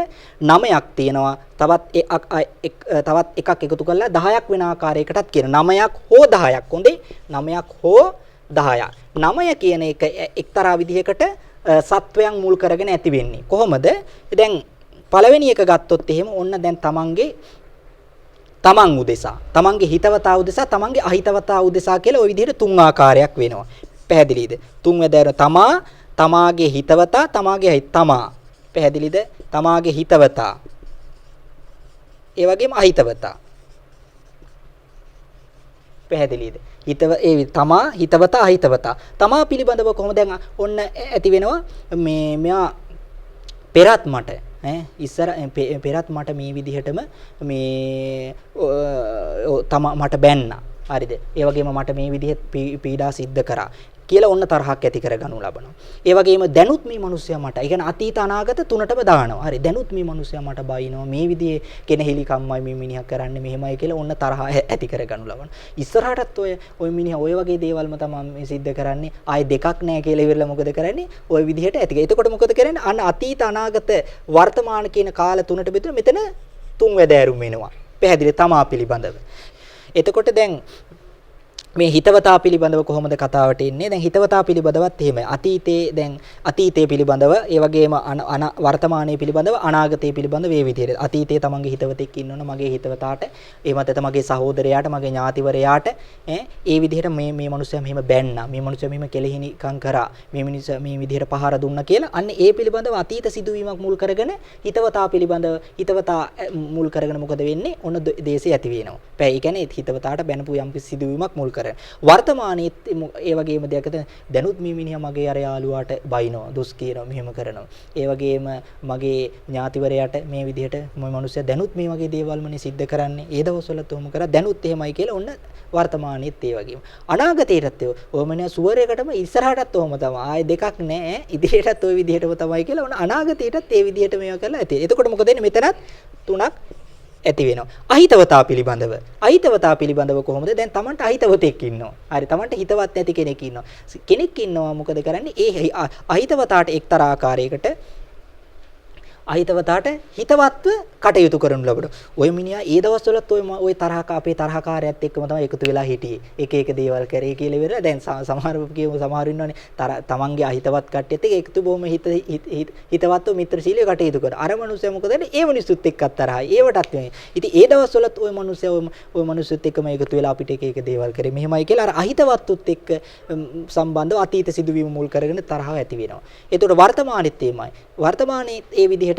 9ක් තියෙනවා. තවත් එකක් එකතු කරලා 10ක් වෙන ආකාරයකටත් කියන 9ක් හෝ 10ක්. හොඳේ, 9ක් හෝ 10ක්. 9 කියන එක එක්තරා විදිහකට සත්වයන් මුල් කරගෙන ඇති වෙන්නේ කොහොමද? දැන් පළවෙනි එක ගත්තොත් එහෙම ඔන්න දැන් තමන්ගේ තමන් උදෙසා, තමන්ගේ හිතවතා උදෙසා, තමන්ගේ අහිතවතා උදෙසා කියලා ওই විදිහට තුන් ආකාරයක් වෙනවා. පැහැදිලිද? තුන් වැදෑර තමා, තමාගේ හිතවතා, තමාගේ අහිත තමා. පැහැදිලිද? තමාගේ හිතවතා, ඒ වගේම අහිතවතා. පැහැදිලිද? හිතව ඒ තමා, හිතවතා, අහිතවතා. තමා පිළිබඳව කොහොමද දැන් ඔන්න ඇති වෙනවා මේ මෙයා පෙරත් මට ඈ ඉස්සර පෙරත් මට මේ විදිහටම මේ තමා මට බැන්නා. හරිද? ඒ වගේම මට මේ විදිහට පීඩා සිද්ධ කරා කියලා ඔන්න තරහක් ඇති කරගනු ලබනවා. ඒ වගේම දැනුත් මේ මිනිස්සයා මට, ඒ කියන්නේ අතීත අනාගත තුනටම දානවා. හරි, දැනුත් මේ මිනිස්සයා මට බයිනවා, මේ විදිහේ කෙනෙහිලිකම්මයි මේ මිනිහා කරන්නේ මෙහෙමයි කියලා ඔන්න තරහ ඇති කරගනු ලබනවා. ඉස්සරහටත් ඔය මිනිහා ඔය වගේ දේවල්ම තමයි මේ සිද්ධ කරන්නේ. ආයේ දෙකක් නෑ කියලා ඉවරලා මොකද කරන්නේ? ඔය විදිහට ඇති. එතකොට මොකද කරන්නේ? අන්න අතීත අනාගත වර්තමාන කියන කාල තුනට බෙදුන මෙතන තුන් වැදෑරුම් වෙනවා. පැහැදිලි තමා පිළිබඳව. එතකොට දැන් මේ හිතවතා පිළිබඳව කොහොමද කතාවට එන්නේ? දැන් හිතවතා පිළිබඳවත් එහෙමයි. අතීතේ දැන් අතීතයේ පිළිබඳව, ඒ වගේම වර්තමානයේ පිළිබඳව, අනාගතයේ පිළිබඳව මේ විදිහට. අතීතයේ තමන්ගේ හිතවතෙක් ඉන්නවනේ, මගේ හිතවතාට, එහෙමත් නැත්නම් මගේ සහෝදරයාට, මගේ ඥාතිවරයාට ඈ ඒ විදිහට මේ මේ මනුස්සයා මෙහෙම බැන්නා, මේ මනුස්සයා මෙහෙම කෙලෙහිනිකම් කරා, මේ මිනිස්සයා මේ විදිහට පහර දුන්නා කියලා අන්න ඒ පිළිබඳව අතීත සිදුවීමක් මුල් කරගෙන හිතවතා පිළිබඳව හිතවතා මුල් කරගෙන මොකද වෙන්නේ? ඔන්න දේශය ඇති වෙනවා. ඒ කියන්නේ හිතවතාට බැනපු යම් සිදුවීමක් මුල් කරගෙන. කරන. වර්තමානයේත් ඒ වගේම දෙයක් දැනුත් මේ මිනිහා මගේ අර යාළුවාට බයිනවා, දොස් කියනවා, මෙහෙම කරනවා. ඒ වගේම මගේ ඥාතිවරයාට මේ විදිහට මේ මිනිස්සයා දැනුත් මේ වගේ දේවල්මනේ සිද්ධ කරන්නේ. ඒ දවස්වලත් ඔහොම කරා, දැනුත් එහෙමයි කියලා ඔන්න වර්තමානයේත් ඒ වගේම. අනාගතේටත් ඒ ඔය මිනිහා සුවර් එකටම ඉස්සරහටත් ඔහොම තමයි. ආයේ දෙකක් නෑ. ඉදිරියටත් ඔය විදිහටම තමයි කියලා ඔන්න අනාගතේටත් ඒ විදිහට මේවා කරලා ඇති. එතකොට මොකද වෙන්නේ? මෙතනත් තුනක් ඇති වෙනවා. අහිතවතා පිළිබඳව. අහිතවතා පිළිබඳව කොහොමද? දැන් Tamanට අහිතවතෙක් ඉන්නවා. හරි, Tamanට හිතවත් නැති කෙනෙක් ඉන්නවා. කෙනෙක් ඉන්නවා මොකද කරන්නේ? ඒ අහිතවතාට එක්තරා ආකාරයකට අහිතවතාට හිතවත්ව කටයුතු කරනු ලබනවා. ඔය මිනිහා ඒ දවස්වලත් ඔය ඔය තරහක අපේ තරහකාරයත් එක්කම තමයි එකතු වෙලා හිටියේ. එක එක දේවල් කරේ කියලා ඉවරලා දැන් සමහර කියමු සමහරු ඉන්නවනේ තමන්ගේ අහිතවත් කට්ටියත් එක්ක එකතු බොහොම හිතවත්ව මිත්‍රශීලීව කටයුතු කරනවා. අර මනුස්සයා මොකද කරන්නේ? ඒ මිනිස්සුත් එක්කත් තරහයි. ඒවටත් නෙමෙයි. ඉතින් ඒ දවස්වලත් ඔය මනුස්සයා ඔය මිනිස්සුත් එක්කම එකතු වෙලා අපිට එක එක දේවල් කරේ මෙහෙමයි කියලා අර අහිතවත්තුත් එක්ක සම්බන්ධව අතීත සිදුවීම මුල් කරගෙන තරහව ඇති වෙනවා. එතකොට වර්තමානෙත් එහෙමයි. වර්තමානයේ ඒ විදිහට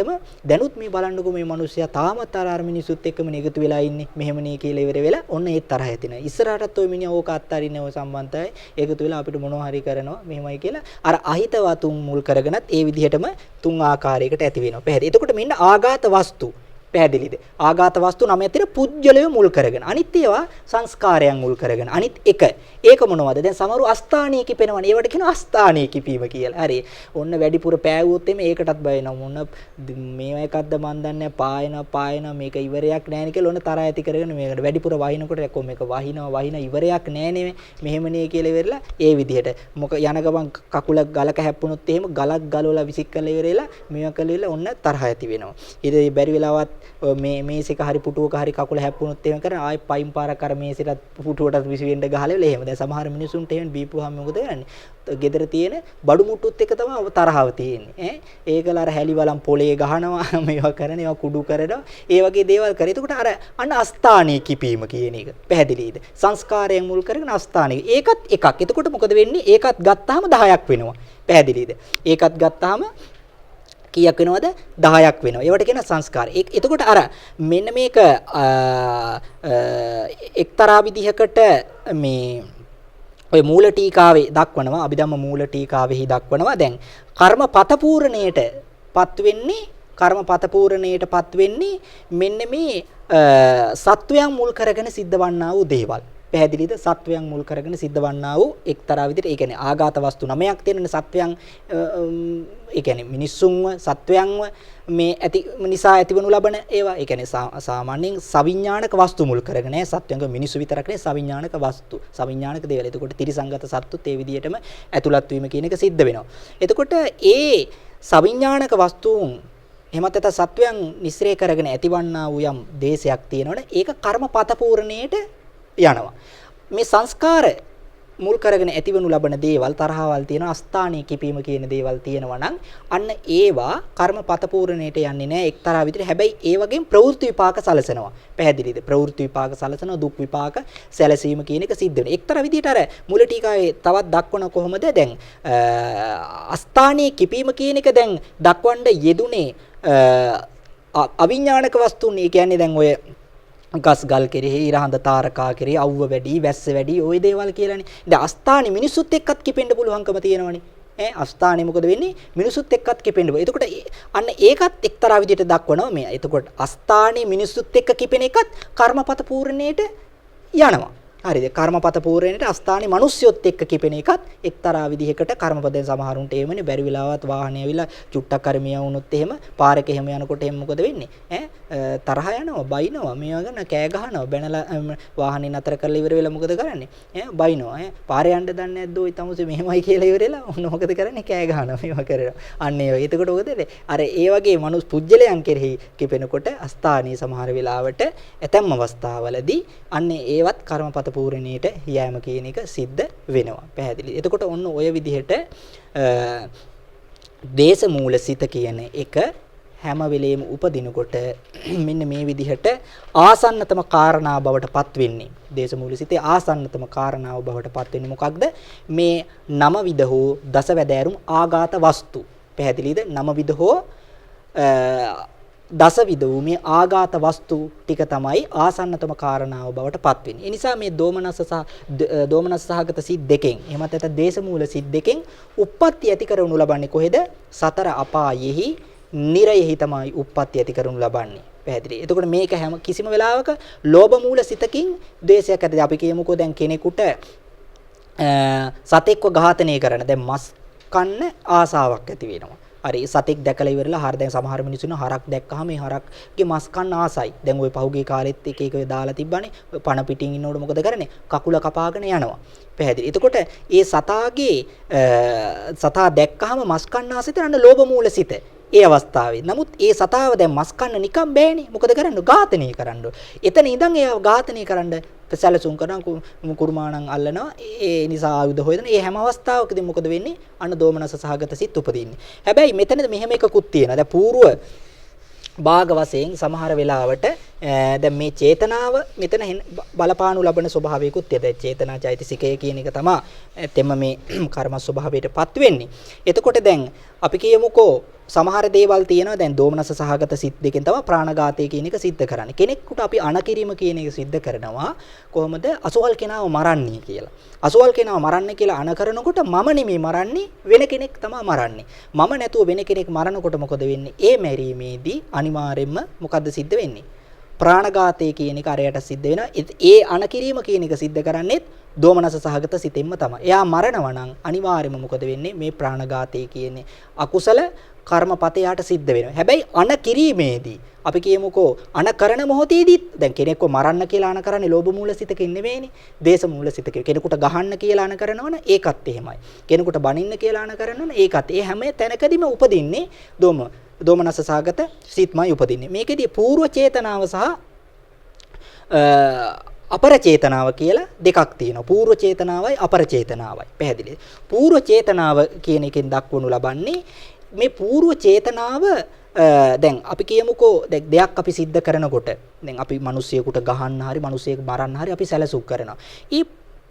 දැනුත් මේ බලන්නකෝ මේ මිනිස්සයා තාමත් අර අර මිනිස්සුත් එක්කම එකතු වෙලා ඉන්නේ මෙහෙම නේ කියලා ඉවර වෙලා ඔන්න ඒත් තරහ ඇතිනවා. ඉස්සරහටත් ඔය මිනිහා ඕක අත්හරින්නේ ඔය සම්බන්ධයි එකතු වෙලා අපිට මොනවා හරි කරනවා මෙහෙමයි කියලා අර අහිතවතුන් මුල් කරගෙනත් ඒ විදිහටම තුන් ආකාරයකට ඇති වෙනවා. පැහැදිලි. එතකොට මෙන්න ආඝාත වස්තු. පැහැදිලිද? ආඝාත වස්තු නමයක් තියෙන පුජ්‍යලය මුල් කරගෙන. අනිත් ඒවා සංස්කාරයන් මුල් කරගෙන. අනිත් එක. ඒක මොනවද? දැන් සමහරු අස්ථානීය කිපෙනවනේ. ඒවට කියනවා අස්ථානීය කිපීම කියලා. හරි. ඔන්න වැඩිපුර පෑවුවොත් එimhe ඒකටත් බය වෙනවා. මොන මේවා එකක්ද මන් දන්නේ නැහැ. පායනවා පායනවා මේක ඉවරයක් නෑනේ කියලා ඔන්න තරහ ඇති කරගෙන මේකට වැඩිපුර වහිනකොට යකෝ මේක වහිනවා වහින ඉවරයක් නෑ නේ මෙහෙම නේ කියලා ඉවරලා ඒ විදිහට මොක යන ගමන් කකුල ගලක හැප්පුණොත් එහෙම ගලක් ගලවලා විසික් කරලා ඉවරලා මේවා කළා ඔන්න තරහ ඇති වෙනවා. ඊට බැරි වෙලාවත් මේ මේසෙක හරි පුටුවක හරි කකුල හැප්පුණොත් එහෙම කරන ආයෙ පයින් පාරක් අර මේසෙටත් පුටුවටත් විසි වෙන්න ගහලා ඉවරලා එහෙම. දැන් සමහර මිනිසුන්ට එහෙම බීපුවාම මොකද කරන්නේ? ගෙදර තියෙන බඩු මුට්ටුත් එක තමයි තරහව තියෙන්නේ. ඈ ඒකල අර හැලි වලම් පොලේ ගහනවා මේවා කරන ඒවා කුඩු කරනවා ඒ වගේ දේවල් කරේ. එතකොට අර අන්න අස්ථානීය කිපීම කියන එක පැහැදිලිද? සංස්කාරයෙන් මුල් කරගෙන අස්ථානීය. ඒකත් එකක්. එතකොට මොකද වෙන්නේ? ඒකත් ගත්තාම 10ක් වෙනවා. පැහැදිලිද? ඒකත් ගත්තාම කීයක් වෙනවද? 10ක් වෙනවා. ඒවට කියන සංස්කාර. එතකොට අර මෙන්න මේක එක්තරා විදිහකට මේ ඔය මූල ටීකාවේ දක්වනවා, අභිධම්ම මූල ටීකාවෙහි දක්වනවා. දැන් කර්මපත පූර්ණයට පත් වෙන්නේ, කර්මපත පූර්ණයට පත් වෙන්නේ මෙන්න මේ සත්වයන් මුල් කරගෙන සිද්ධවන්නා වූ දේවල්. පැහැදිලිද? සත්වයන් මුල් කරගෙන සිද්ධවන්නා වූ එක්තරා විදිහට, ඒ කියන්නේ ආඝාත වස්තු නමයක් තියෙනනේ සත්වයන්, ඒ කියන්නේ මිනිස්සුන්ව සත්වයන්ව මේ ඇති නිසා ඇතිවනු ලබන ඒවා. ඒ කියන්නේ සාමාන්‍යයෙන් සවිඥානික වස්තු මුල් කරගෙන ඈ සත්වයන්ගේ මිනිස්සු විතරක් නෙවෙයි සවිඥානික වස්තු, සවිඥානික දේවල්. එතකොට ත්‍රිසංගත සත්තුත් ඒ විදිහටම ඇතුළත් වීම කියන එක සිද්ධ වෙනවා. එතකොට ඒ සවිඥානික වස්තුන් එහෙමත් නැත්නම් සත්වයන් නිස්සරේ කරගෙන ඇතිවන්නා වූ යම් දේශයක් තියෙනවනේ, ඒක කර්මපත පූර්ණයට යනවා. මේ සංස්කාර මුල් කරගෙන ඇතිවනු ලබන දේවල් තරහවල් තියෙනවා, අස්ථානීය කිපීම කියන දේවල් තියෙනවා නම් අන්න ඒවා කර්මපත පූර්ණයට යන්නේ නැහැ එක්තරා විදිහට. හැබැයි ඒ වගේම ප්‍රවෘත්ති විපාක සලසනවා. පැහැදිලිද? ප්‍රවෘත්ති විපාක සලසනවා, දුක් විපාක සැලසීම කියන එක සිද්ධ වෙනවා. එක්තරා විදිහට අර මුල ටීකාවේ තවත් දක්වන කොහොමද දැන් අස්ථානීය කිපීම කියන එක දැන් දක්වන්න යෙදුනේ අවිඥානික වස්තුන්. ඒ කියන්නේ දැන් ඔය ගස් ගල් කෙරෙහි, ඉරහඳ තාරකා කෙරෙහි, අවුව වැඩි, වැස්ස වැඩි, ওই දේවල් කියලානේ. දැන් අස්ථානේ මිනිස්සුත් එක්කත් කිපෙන්න පුළුවන්කම තියෙනවනේ. ඈ අස්ථානේ මොකද වෙන්නේ? මිනිස්සුත් එක්කත් කිපෙන්න පුළුවන්. එතකොට අන්න ඒකත් එක්තරා විදිහට දක්වනවා මේ. එතකොට අස්ථානේ මිනිස්සුත් එක්ක කිපෙන එකත් කර්මපත පූර්ණයට යනවා. හරිද? කර්මපත පූර්ණයට අස්ථානේ මිනිස්සුත් එක්ක කිපෙන එකත් එක්තරා විදිහකට කර්මපදෙන් සමහරුන්ට එහෙමනේ බැරි වෙලාවත් වාහනේ ඇවිල්ලා චුට්ටක් හරි මිය වුණොත් එහෙම පාරක එහෙම යනකොට එහෙම මොකද වෙන්නේ? ඈ තරහ යනවා, බයිනවා, මේවා ගන්න කෑ ගහනවා, බැනලා වාහනේ නතර කරලා ඉවර වෙලා මොකද කරන්නේ? ඈ බයිනවා. ඈ පාරේ යන්න දන්නේ නැද්ද ඔය තමුසේ මෙහෙමයි කියලා ඉවර වෙලා ඔන්න මොකද කරන්නේ? කෑ ගහනවා, මේවා කරනවා. අන්න ඒ වගේ. එතකොට මොකද වෙන්නේ? අර ඒ වගේ මනුස් පුජ්‍යලයන් කෙරෙහි කිපෙනකොට අස්ථානීය සමහර වෙලාවට ඇතැම් අවස්ථාවලදී අන්න ඒවත් කර්මපත පූර්ණයට යෑම කියන එක සිද්ධ වෙනවා. පැහැදිලි. එතකොට ඔන්න ඔය විදිහට දේශ මූල සිත කියන එක හැම වෙලෙම උපදිනකොට මෙන්න මේ විදිහට ආසන්නතම කාරණා බවට පත් වෙන්නේ. දේශ මූල සිතේ ආසන්නතම කාරණාව බවට පත් වෙන්නේ මොකක්ද? මේ නම විද හෝ දස වැදෑරුම් ආඝාත වස්තු. පැහැදිලිද? නම විද හෝ දසවිධ වූ මේ ආඝාත වස්තු ටික තමයි ආසන්නතම කාරණාව බවට පත් වෙන්නේ. ඒ නිසා මේ දෝමනස්ස සහ දෝමනස්ස සහගත සිත් දෙකෙන්, එහෙමත් නැත්නම් ද්වේෂ මූල සිත් දෙකෙන් උප්පත්ති ඇති කරනු ලබන්නේ කොහෙද? සතර අපායෙහි නිරයෙහි තමයි උප්පත්ති ඇති කරනු ලබන්නේ. පැහැදිලි. එතකොට මේක හැම කිසිම වෙලාවක ලෝභ මූල සිතකින් ද්වේෂයක් ඇති. අපි කියමුකෝ දැන් කෙනෙකුට සතෙක්ව ඝාතනය කරන, දැන් මස් කන්න ආසාවක් ඇති වෙනවා. හරි, සතෙක් දැකලා ඉවරලා හරි, දැන් සමහර මිනිස්සු ඉන්නවා හරක් දැක්කහම මේ හරක්ගේ මස් කන්න ආසයි. දැන් ඔය පහුගිය කාලෙත් එක එක දාලා තිබ්බනේ. ඔය පණ පිටින් ඉන්නකොට මොකද කරන්නේ? කකුල කපාගෙන යනවා. පැහැදිලි. එතකොට ඒ සතාගේ සතා දැක්කහම මස් කන්න ආසයි අන්න ලෝභ මූල සිත. ඒ අවස්ථාවේ. නමුත් ඒ සතාව දැන් මස් කන්න නිකන් බෑනේ. මොකද කරන්නේ? ඝාතනය කරන්න. එතන ඉඳන් එයාව ඝාතනය කරන්න සැලසුම් කරන කුරුමානම් අල්ලනවා. ඒ නිසා ආයුධ හොයන. ඒ හැම අවස්ථාවකදී මොකද වෙන්නේ? අන්න දෝමනස සහගත සිත් උපදින්නේ. හැබැයි මෙතනද මෙහෙම එකකුත් තියෙනවා. දැන් පූර්ව භාග වශයෙන් සමහර වෙලාවට දැන් මේ චේතනාව මෙතන බලපානු ලබන ස්වභාවයකුත් තියෙනවා. දැන් චේතනා චෛතසිකය කියන එක තමයි එතෙම මේ කර්ම ස්වභාවයටපත් වෙන්නේ. එතකොට දැන් අපි කියමුකෝ සමහර දේවල් තියෙනවා. දැන් දෝමනස සහගත සිත් දෙකෙන් තමයි ප්‍රාණඝාතය කියන එක සිද්ධ කරන්නේ. කෙනෙකුට අපි අනකිරීම කියන එක සිද්ධ කරනවා කොහොමද? අසුවල් කෙනාව මරන්නේ කියලා. අසුවල් කෙනාව මරන්න කියලා අන කරනකොට මම නෙමෙයි මරන්නේ, වෙන කෙනෙක් තමයි මරන්නේ. මම නැතුව වෙන කෙනෙක් මරනකොට මොකද වෙන්නේ? ඒ මැරීමේදී අනිවාර්යයෙන්ම මොකද්ද සිද්ධ වෙන්නේ? ප්‍රාණඝාතය කියන එක අරයට සිද්ධ වෙනවා. ඒ අනකිරීම කියන එක සිද්ධ කරන්නේත් දෝමනස සහගත සිතෙන්ම තමයි. එයා මරනවා නම් අනිවාර්යයෙන්ම මොකද වෙන්නේ? මේ ප්‍රාණඝාතය කියන්නේ අකුසල කර්මපතයට සිද්ධ වෙනවා. හැබැයි අන කිරීමේදී අපි කියමුකෝ අන කරන මොහොතේදීත් දැන් කෙනෙක්ව මරන්න කියලා අන කරන්නේ ලෝභ මූල සිතකින් නෙවෙයිනේ, දේශ මූල සිතකින්. කෙනෙකුට ගහන්න කියලා අන කරනවනේ ඒකත් එහෙමයි. කෙනෙකුට බනින්න කියලා අන කරනවනේ ඒකත්. ඒ හැම තැනකදීම උපදින්නේ දෝමනස සහගත සිත්මයි උපදින්නේ. මේකෙදී පූර්ව චේතනාව සහ අපර චේතනාව කියලා දෙකක් තියෙනවා. පූර්ව චේතනාවයි අපර චේතනාවයි. පැහැදිලිද? පූර්ව චේතනාව කියන එකෙන් දක්වනු ලබන්නේ මේ පූර්ව චේතනාව. දැන් අපි කියමුකෝ දැන් දෙයක් අපි සිද්ධ කරනකොට දැන් අපි මිනිස්සෙකුට ගහන්න හරි මිනිස්සෙක් මරන්න හරි අපි සැලසුම් කරනවා. ඒ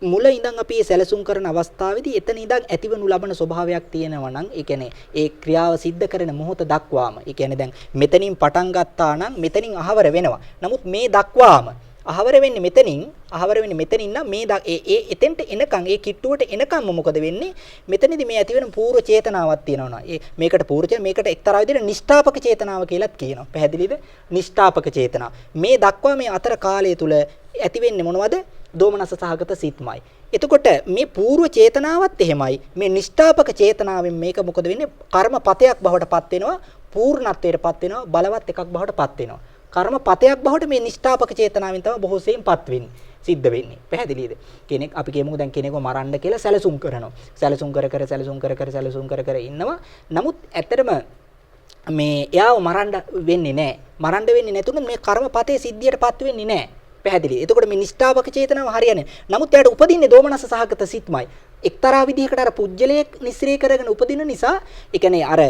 මුල ඉඳන් අපි මේ සැලසුම් කරන අවස්ථාවේදී එතන ඉඳන් ඇතිවනු ලබන ස්වභාවයක් තියෙනවා නම්, ඒ කියන්නේ ඒ ක්‍රියාව සිද්ධ කරන මොහොත දක්වාම, ඒ කියන්නේ දැන් මෙතනින් පටන් ගත්තා නම් මෙතනින් අහවර වෙනවා. නමුත් මේ දක්වාම අහවර වෙන්නේ මෙතනින්, අහවර වෙන්නේ මෙතනින් නම් මේ ඒ ඒ එතෙන්ට එනකන්, ඒ කිට්ටුවට එනකන්ම මොකද වෙන්නේ? මෙතනදී මේ ඇති වෙන පූර්ව චේතනාවක් තියෙනවා. ඒ මේකට පූර්ව චේතන, මේකට එක්තරා විදිහට නිෂ්ඨාපක චේතනාව කියලාත් කියනවා. පැහැදිලිද? නිෂ්ඨාපක චේතනාව. මේ දක්වා මේ අතර කාලය තුල ඇති වෙන්නේ මොනවද? දෝමනස සහගත සිත්මයි. එතකොට මේ පූර්ව චේතනාවත් එහෙමයි. මේ නිෂ්ඨාපක චේතනාවෙන් මේක මොකද වෙන්නේ? කර්මපතයක් බවට පත් වෙනවා, පූර්ණත්වයට පත් වෙනවා, බලවත් එකක් බවට පත් වෙනවා. කර්මපතයක් බවට මේ නිෂ්ඨාපක චේතනාවෙන් තමයි බොහෝ සෙයින් පත් වෙන්නේ, සිද්ධ වෙන්නේ. පැහැදිලිද? කෙනෙක් අපි කියමුකෝ දැන් කෙනෙක්ව මරන්න කියලා සැලසුම් කරනවා. සැලසුම් කර කර සැලසුම් කර කර සැලසුම් කර කර ඉන්නවා. නමුත් ඇත්තටම මේ එයාව මරන්න වෙන්නේ නැහැ. මරන්න වෙන්නේ නැතුනොත් මේ කර්මපතේ සිද්ධියටපත් වෙන්නේ නැහැ. පැහැදිලි. එතකොට මේ නිෂ්ඨාපක චේතනාව හරියන්නේ. නමුත් එයාට උපදින්නේ දෝමනස සහගත සිත්මයි. එක්තරා විදිහකට අර පුජ්‍යලයක් නිස්සරේ කරගෙන උපදින නිසා, ඒ කියන්නේ අර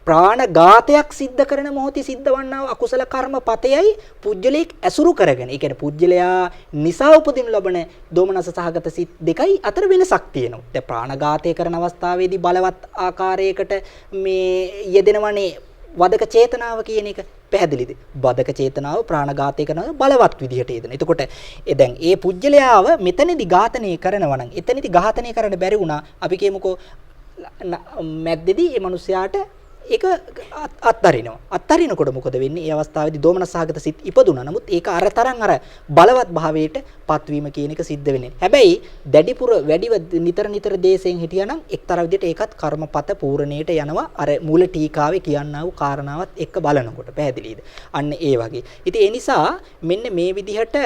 ප්‍රාණඝාතයක් සිද්ධ කරන මොහොතේ සිද්ධ වන්නා වූ අකුසල කර්මපතයයි පුජ්‍යලයක් ඇසුරු කරගෙන, ඒ කියන්නේ පුජ්‍යලයා නිසා උපදිනු ලබන දෝමනස සහගත සිත් දෙකයි අතර වෙනසක් තියෙනවා. දැන් ප්‍රාණඝාතය කරන අවස්ථාවේදී බලවත් ආකාරයකට මේ යෙදෙනවනේ වදක චේතනාව කියන එක. පැහැදිලිද? වදක චේතනාව ප්‍රාණඝාතය කරන බලවත් විදිහට යෙදෙන. එතකොට ඒ දැන් ඒ පුජ්‍යලයාව මෙතනදී ඝාතනය කරනවා නම්, එතනදී ඝාතනය කරන්න බැරි වුණා. අපි කියමුකෝ මැද්දේදී මේ මිනිස්යාට ඒක අත්හරිනවා. අත්හරිනකොට මොකද වෙන්නේ? ඒ අවස්ථාවේදී දෝමනස සහගත සිත් ඉපදුනා. නමුත් ඒක අර තරම් අර බලවත් භාවයට පත්වීම කියන එක සිද්ධ වෙන්නේ. හැබැයි දැඩිපුර වැඩිව නිතර නිතර දේශයෙන් හිටියා නම් එක්තරා විදිහට ඒකත් කර්මපත පූර්ණයට යනවා. අර මූල ටීකාවේ කියන්නා වූ කාරණාවත් එක්ක බලනකොට. පැහැදිලිද? අන්න ඒ වගේ. ඉතින් ඒ නිසා මෙන්න මේ විදිහට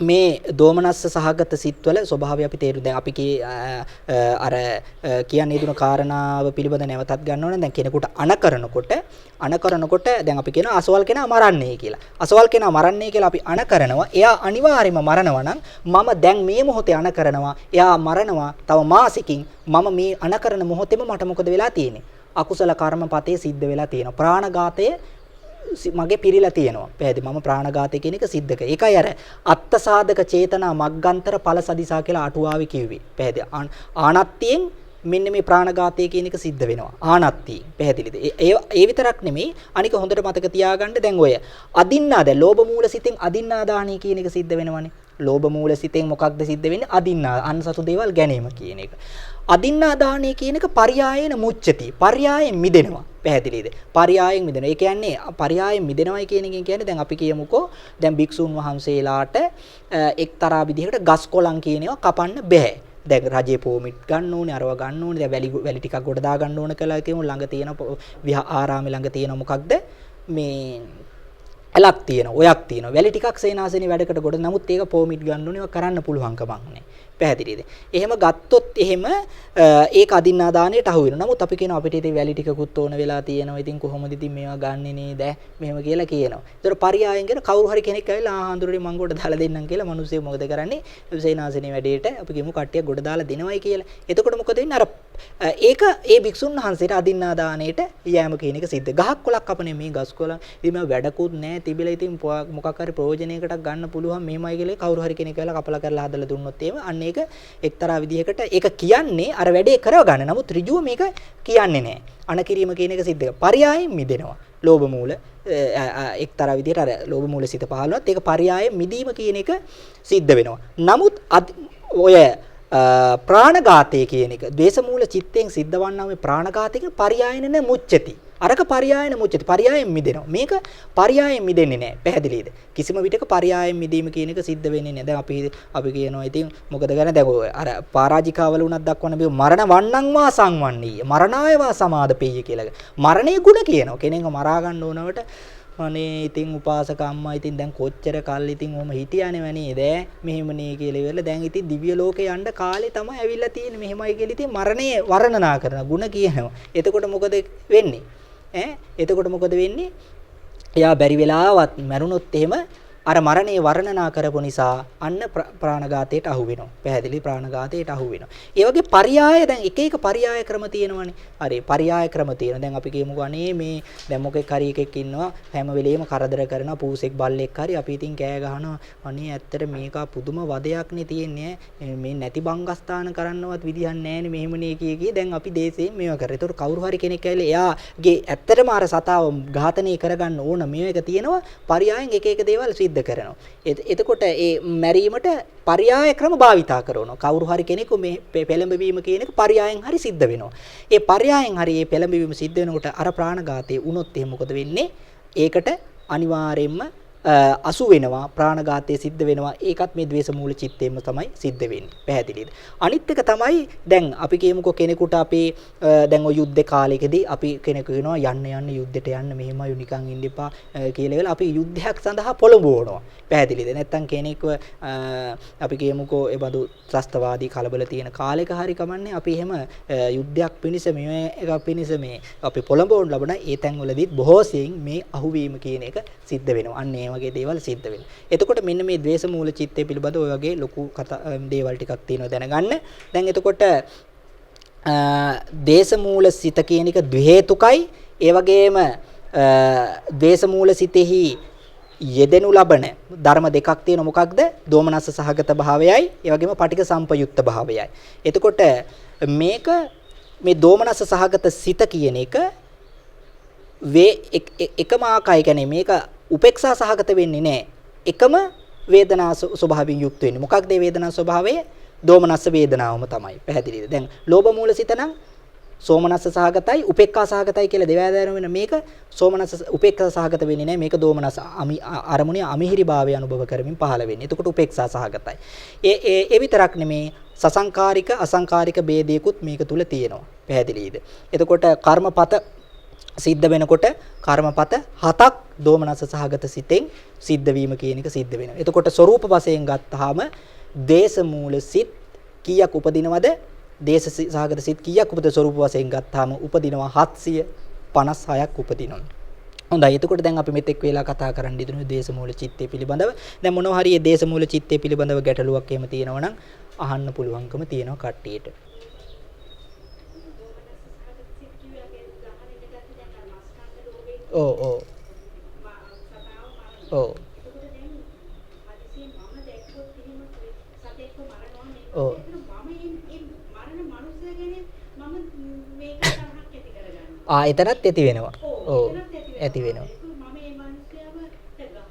මේ දෝමනස්ස සහගත සිත්වල ස්වභාවය අපි තේරුම් දැන් අපි අර කියන්නේ දුන කාරණාව පිළිබඳ නැවතත් ගන්න ඕනේ. දැන් කෙනෙකුට අන කරනකොට දැන් අපි කියනවා අසවල් කෙනා මරන්නේ කියලා. අසවල් කෙනා මරන්නේ කියලා අපි අන කරනවා. එයා අනිවාර්යයෙන්ම මරනවා නම් මම දැන් මේ මොහොතේ අන කරනවා. එයා මරනවා තව මාසෙකින්. මම මේ අන කරන මොහොතේම මට මොකද වෙලා තියෙන්නේ? අකුසල කර්මපතේ සිද්ධ වෙලා තියෙනවා. ප්‍රාණඝාතය මගේ පිරීලා තියෙනවා. පැහැදිලි. මම ප්‍රාණඝාතය කියන එක සිද්ධ කරා. ඒකයි අර අත්තසාධක චේතනා මග්ගන්තර ඵල සදිසා කියලා අටුවාවේ කිව්වේ. පැහැදිලි. ආනත්තියෙන් මෙන්න මේ ප්‍රාණඝාතය කියන එක සිද්ධ වෙනවා. ආනත්ති. පැහැදිලිද? ඒ විතරක් නෙමෙයි, අනික හොඳට මතක තියාගන්න දැන් ඔය අදින්නා, දැන් ලෝභ මූල සිතෙන් අදින්නා දානය කියන එක සිද්ධ වෙනවනේ. ලෝභ මූල සිතෙන් මොකක්ද සිද්ධ වෙන්නේ? අදින්නා, අන්සතු දේවල් ගැනීම කියන එක. අදින්නා දානය කියන එක පర్యాయేන මුච්චති. පర్యాයෙන් මිදෙනවා. පැහැදිලිද? පర్యాයෙන් මිදෙනවා. ඒ කියන්නේ පర్యాයෙන් මිදෙනවයි කියන එකෙන් කියන්නේ දැන් අපි කියමුකෝ දැන් භික්ෂුන් වහන්සේලාට එක්තරා විදිහකට ගස් කොළන් කියන ඒවා කපන්න බෑ. දැන් රජේ පොමිට් ගන්න ඕනේ, අරවා ගන්න ඕනේ. දැන් වැලි වැලි ටිකක් ගොඩ දා ගන්න ඕන කියලා කියමු. ළඟ තියෙන ආරාමේ ළඟ තියෙන මොකක්ද මේ ඇලක් තියෙනවා, ඔයක් තියෙනවා. වැලි ටිකක් සේනාසනේ වැඩකට ගොඩ. නමුත් ඒක පොමිට් ගන්න ඕනේ, ඒවා කරන්න පුළුවන් කමක් නැහැ. පැහැදිලිද? එහෙම ගත්තොත් එහෙම ඒක අදින්නා දාණයට අහු වෙනවා. නමුත් අපි කියනවා අපිට ඉතින් වැලි ටිකකුත් ඕන වෙලා තියෙනවා. ඉතින් කොහොමද ඉතින් මේවා ගන්නෙ නේද? මෙහෙම කියලා කියනවා. ඒතර පරියායෙන් කියන කවුරු හරි කෙනෙක් ඇවිල්ලා ආ හඳුරන්නේ මං ගොඩ දාලා දෙන්නම් කියලා මිනිස්සු මොකද කරන්නේ? සේනාසනේ වැඩේට අපි කියමු කට්ටියක් ගොඩ දාලා දෙනවයි කියලා. එතකොට මොකද වෙන්නේ? අර ඒක ඒ භික්ෂුන් වහන්සේට අදින්නා දාණයට යෑම කියන එක සිද්ධ. ගහක් කොලක් අපනේ මේ ගස් කොළන් ඉතින් මම වැඩකුත් නෑ තිබිලා ඉතින් මොකක් හරි ප්‍රයෝජනයකට ගන්න පුළුවන් මෙහෙමයි කියලා කවුරු හරි කෙනෙක් ඇවිල්ලා කපලා කරලා හදලා දුන්නොත් එහෙම අන්න ඒක එක්තරා විදිහකට ඒක කියන්නේ අර වැඩේ කරව ගන්න. නමුත් ඍජුව මේක කියන්නේ නෑ. අන කිරීම කියන එක සිද්ධ කරනවා. පర్యాයෙන් මිදෙනවා. ලෝභ මූල එක්තරා විදිහට අර ලෝභ මූල සිත පහළ වුණත් ඒක පర్యాයෙන් මිදීම කියන එක සිද්ධ වෙනවා. නමුත් ඔය ප්‍රාණඝාතය කියන එක ද්වේෂ මූල චිත්තයෙන් සිද්ධ වන්නා මේ ප්‍රාණඝාතය කියන පర్యాයන මුච්චති. අරක පర్యాයන මුච්චති. පర్యాයෙන් මිදෙනවා. මේක පర్యాයෙන් මිදෙන්නේ නැහැ. පැහැදිලිද? කිසිම විටක පర్యాයෙන් මිදීම කියන එක සිද්ධ වෙන්නේ නැහැ. දැන් අපි කියනවා ඉතින් මොකද කරන්නේ? දැන් ඔය අර පරාජිකාවල උනත් දක්වන මේ මරණ වන්නං වා සංවන්නීය. මරණාය වා සමාදපෙය්‍ය කියලා. මරණයේ ගුණ කියනවා. කෙනෙක්ව මරා ගන්න ඕනවට අනේ ඉතින් උපාසක අම්මා ඉතින් දැන් කොච්චර කල් ඉතින් ඔහම හිටියානේ වැනේද මෙහෙම නේ කියලා ඉවරලා දැන් ඉතින් දිව්‍ය ලෝකේ යන්න කාලේ තමයි ඇවිල්ලා තියෙන්නේ මෙහෙමයි කියලා ඉතින් මරණය වර්ණනා කරන ගුණ කියනවා. එතකොට මොකද වෙන්නේ? ඈ එතකොට මොකද වෙන්නේ? එයා බැරි වෙලාවත් මැරුණොත් එහෙම අර මරණය වර්ණනා කරපු නිසා අන්න ප්‍රාණඝාතයට අහු වෙනවා. පැහැදිලි ප්‍රාණඝාතයට අහු වෙනවා. ඒ වගේ පర్యాය දැන් එක එක පర్యాය ක්‍රම තියෙනවනේ. හරි පర్యాය ක්‍රම තියෙනවා. දැන් අපි කියමුකෝ අනේ මේ දැන් මොකෙක් හරි එකෙක් ඉන්නවා හැම වෙලෙම කරදර කරනවා පූසෙක් බල්ලෙක් හරි අපි ඉතින් කෑ ගහනවා. අනේ ඇත්තට මේක පුදුම වදයක් නේ තියෙන්නේ ඈ. මේ නැති බංගස්ථාන කරන්නවත් විදිහක් නෑනේ මෙහෙම නේ කිය කී දැන් අපි දේශයෙන් මේවා කරා. ඒතකොට කවුරු හරි කෙනෙක් ඇවිල්ලා එයාගේ ඇත්තටම අර සතාව ඝාතනය කරගන්න ඕන මේ එක තියෙනවා. පర్యాයෙන් එක එක දේවල් සිද්ධ කරනවා. එතකොට ඒ මැරීමට පర్యాය ක්‍රම භාවිතා කරනවා. කවුරු හරි කෙනෙකු මේ පෙළඹවීම කියන එක පర్యాයෙන් හරි සිද්ධ වෙනවා. ඒ පర్యాයෙන් හරි ඒ පෙළඹවීම සිද්ධ වෙනකොට අර ප්‍රාණඝාතය වුණොත් එහෙම මොකද වෙන්නේ? ඒකට අනිවාර්යයෙන්ම අසු වෙනවා, ප්‍රාණඝාතය සිද්ධ වෙනවා. ඒකත් මේ ද්වේෂ මූල චිත්තයෙන්ම තමයි සිද්ධ වෙන්නේ. පැහැදිලිද? අනිත් එක තමයි දැන් අපි කියමුකෝ කෙනෙකුට අපි දැන් ඔය යුද්ධ කාලෙකදී අපි කෙනෙකු කියනවා යන්න යන්න යුද්ධෙට යන්න මෙහෙමයි නිකන් ඉන්න එපා කියලා වෙලා අපි යුද්ධයක් සඳහා පොළඹවනවා. පැහැදිලිද? නැත්තම් කෙනෙක්ව අපි කියමුකෝ ඒ බඳු ත්‍රස්තවාදී කලබල තියෙන කාලෙක හරි කමන්නේ අපි එහෙම යුද්ධයක් පිණිස මේ එකක් පිණිස මේ අපි පොළඹවන ලබන ඒ තැන්වලදීත් බොහෝ සෙයින් මේ අහුවීම කියන එක සිද්ධ වෙනවා. අන්න ඒ වගේ දේවල් සිද්ධ වෙනවා. එතකොට මෙන්න මේ ද්වේෂ මූල චිත්තය පිළිබඳ ඔය වගේ ලොකු කතා දේවල් ටිකක් තියෙනවා දැනගන්න. දැන් එතකොට දේශ මූල සිත කියන එක ද්වි හේතුකයි. ඒ වගේම ද්වේෂ මූල සිතෙහි යෙදෙනු ලබන ධර්ම දෙකක් තියෙනවා. මොකක්ද? දෝමනස්ස සහගත භාවයයි, ඒ වගේම පටිඝ සම්පයුක්ත භාවයයි. එතකොට මේක මේ දෝමනස්ස සහගත සිත කියන එක වේ එකම ආකාරය කියන්නේ මේක උපේක්ෂා සහගත වෙන්නේ නැහැ. එකම වේදනා ස්වභාවයෙන් යුක්ත වෙන්නේ. මොකක්ද ඒ වේදනා ස්වභාවය? දෝමනස්ස වේදනාවම තමයි. පැහැදිලිද? දැන් ලෝභ මූල සිත නම් සෝමනස්ස සහගතයි, උපේක්ඛා සහගතයි කියලා දෙවෑදෑරම වෙන මේක සෝමනස්ස උපේක්ඛා සහගත වෙන්නේ නැහැ. මේක දෝමනස්ස අරමුණේ අමිහිරි භාවය අනුභව කරමින් පහළ වෙන්නේ. එතකොට උපේක්ෂා සහගතයි. ඒ ඒ ඒ විතරක් නෙමේ සසංකාරික අසංකාරික ભેදයකුත් මේක තුල තියෙනවා. පැහැදිලිද? එතකොට කර්මපත සිද්ධ වෙනකොට කර්මපත හතක් දෝමනස්ස සහගත සිතෙන් සිද්ධ වීම කියන එක සිද්ධ වෙනවා. එතකොට ස්වરૂප වශයෙන් ගත්තාම දේශ මූල සිත් කීයක් උපදිනවද? දේශ සහගත සිත් කීයක් උපද ස්වરૂප වශයෙන් ගත්තාම උපදිනවා 756ක් උපදිනවා. හොඳයි. එතකොට දැන් අපි මෙතෙක් වේලා කතා කරන්න ඉදුණු දේශ මූල චිත්තය පිළිබඳව. දැන් මොනවා හරි මේ දේශ මූල චිත්තය පිළිබඳව ගැටලුවක් එහෙම තියෙනවා නම් අහන්න පුළුවන්කම තියෙනවා කට්ටියට. ඔව් ඔව් ඔව් ඔව්. ආ එතනත් ඇති වෙනවා. ඔව් ඇති වෙනවා. මම මේ මිනිස්යාව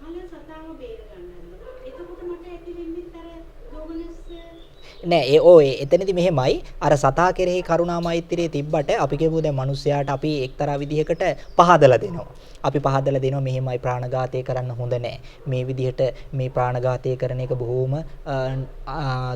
ගහලා සතාව බේර ගන්න හදනවා. එතකොට මට ඇති වෙන්නේ අර දෝමනස්ස නෑ. ඒ ඔව් එතනදි මෙහෙමයි, අර සතා කෙරෙහි කරුණා මෛත්‍රිය තිබ්බට අපි කියමු දැන් මිනිස්යාට අපි එක්තරා විදිහකට පහදලා දෙනවා. අපි පහදලා දෙනවා මෙහෙමයි ප්‍රාණඝාතය කරන්න හොඳ නෑ. මේ විදිහට මේ ප්‍රාණඝාතය කරන එක බොහෝම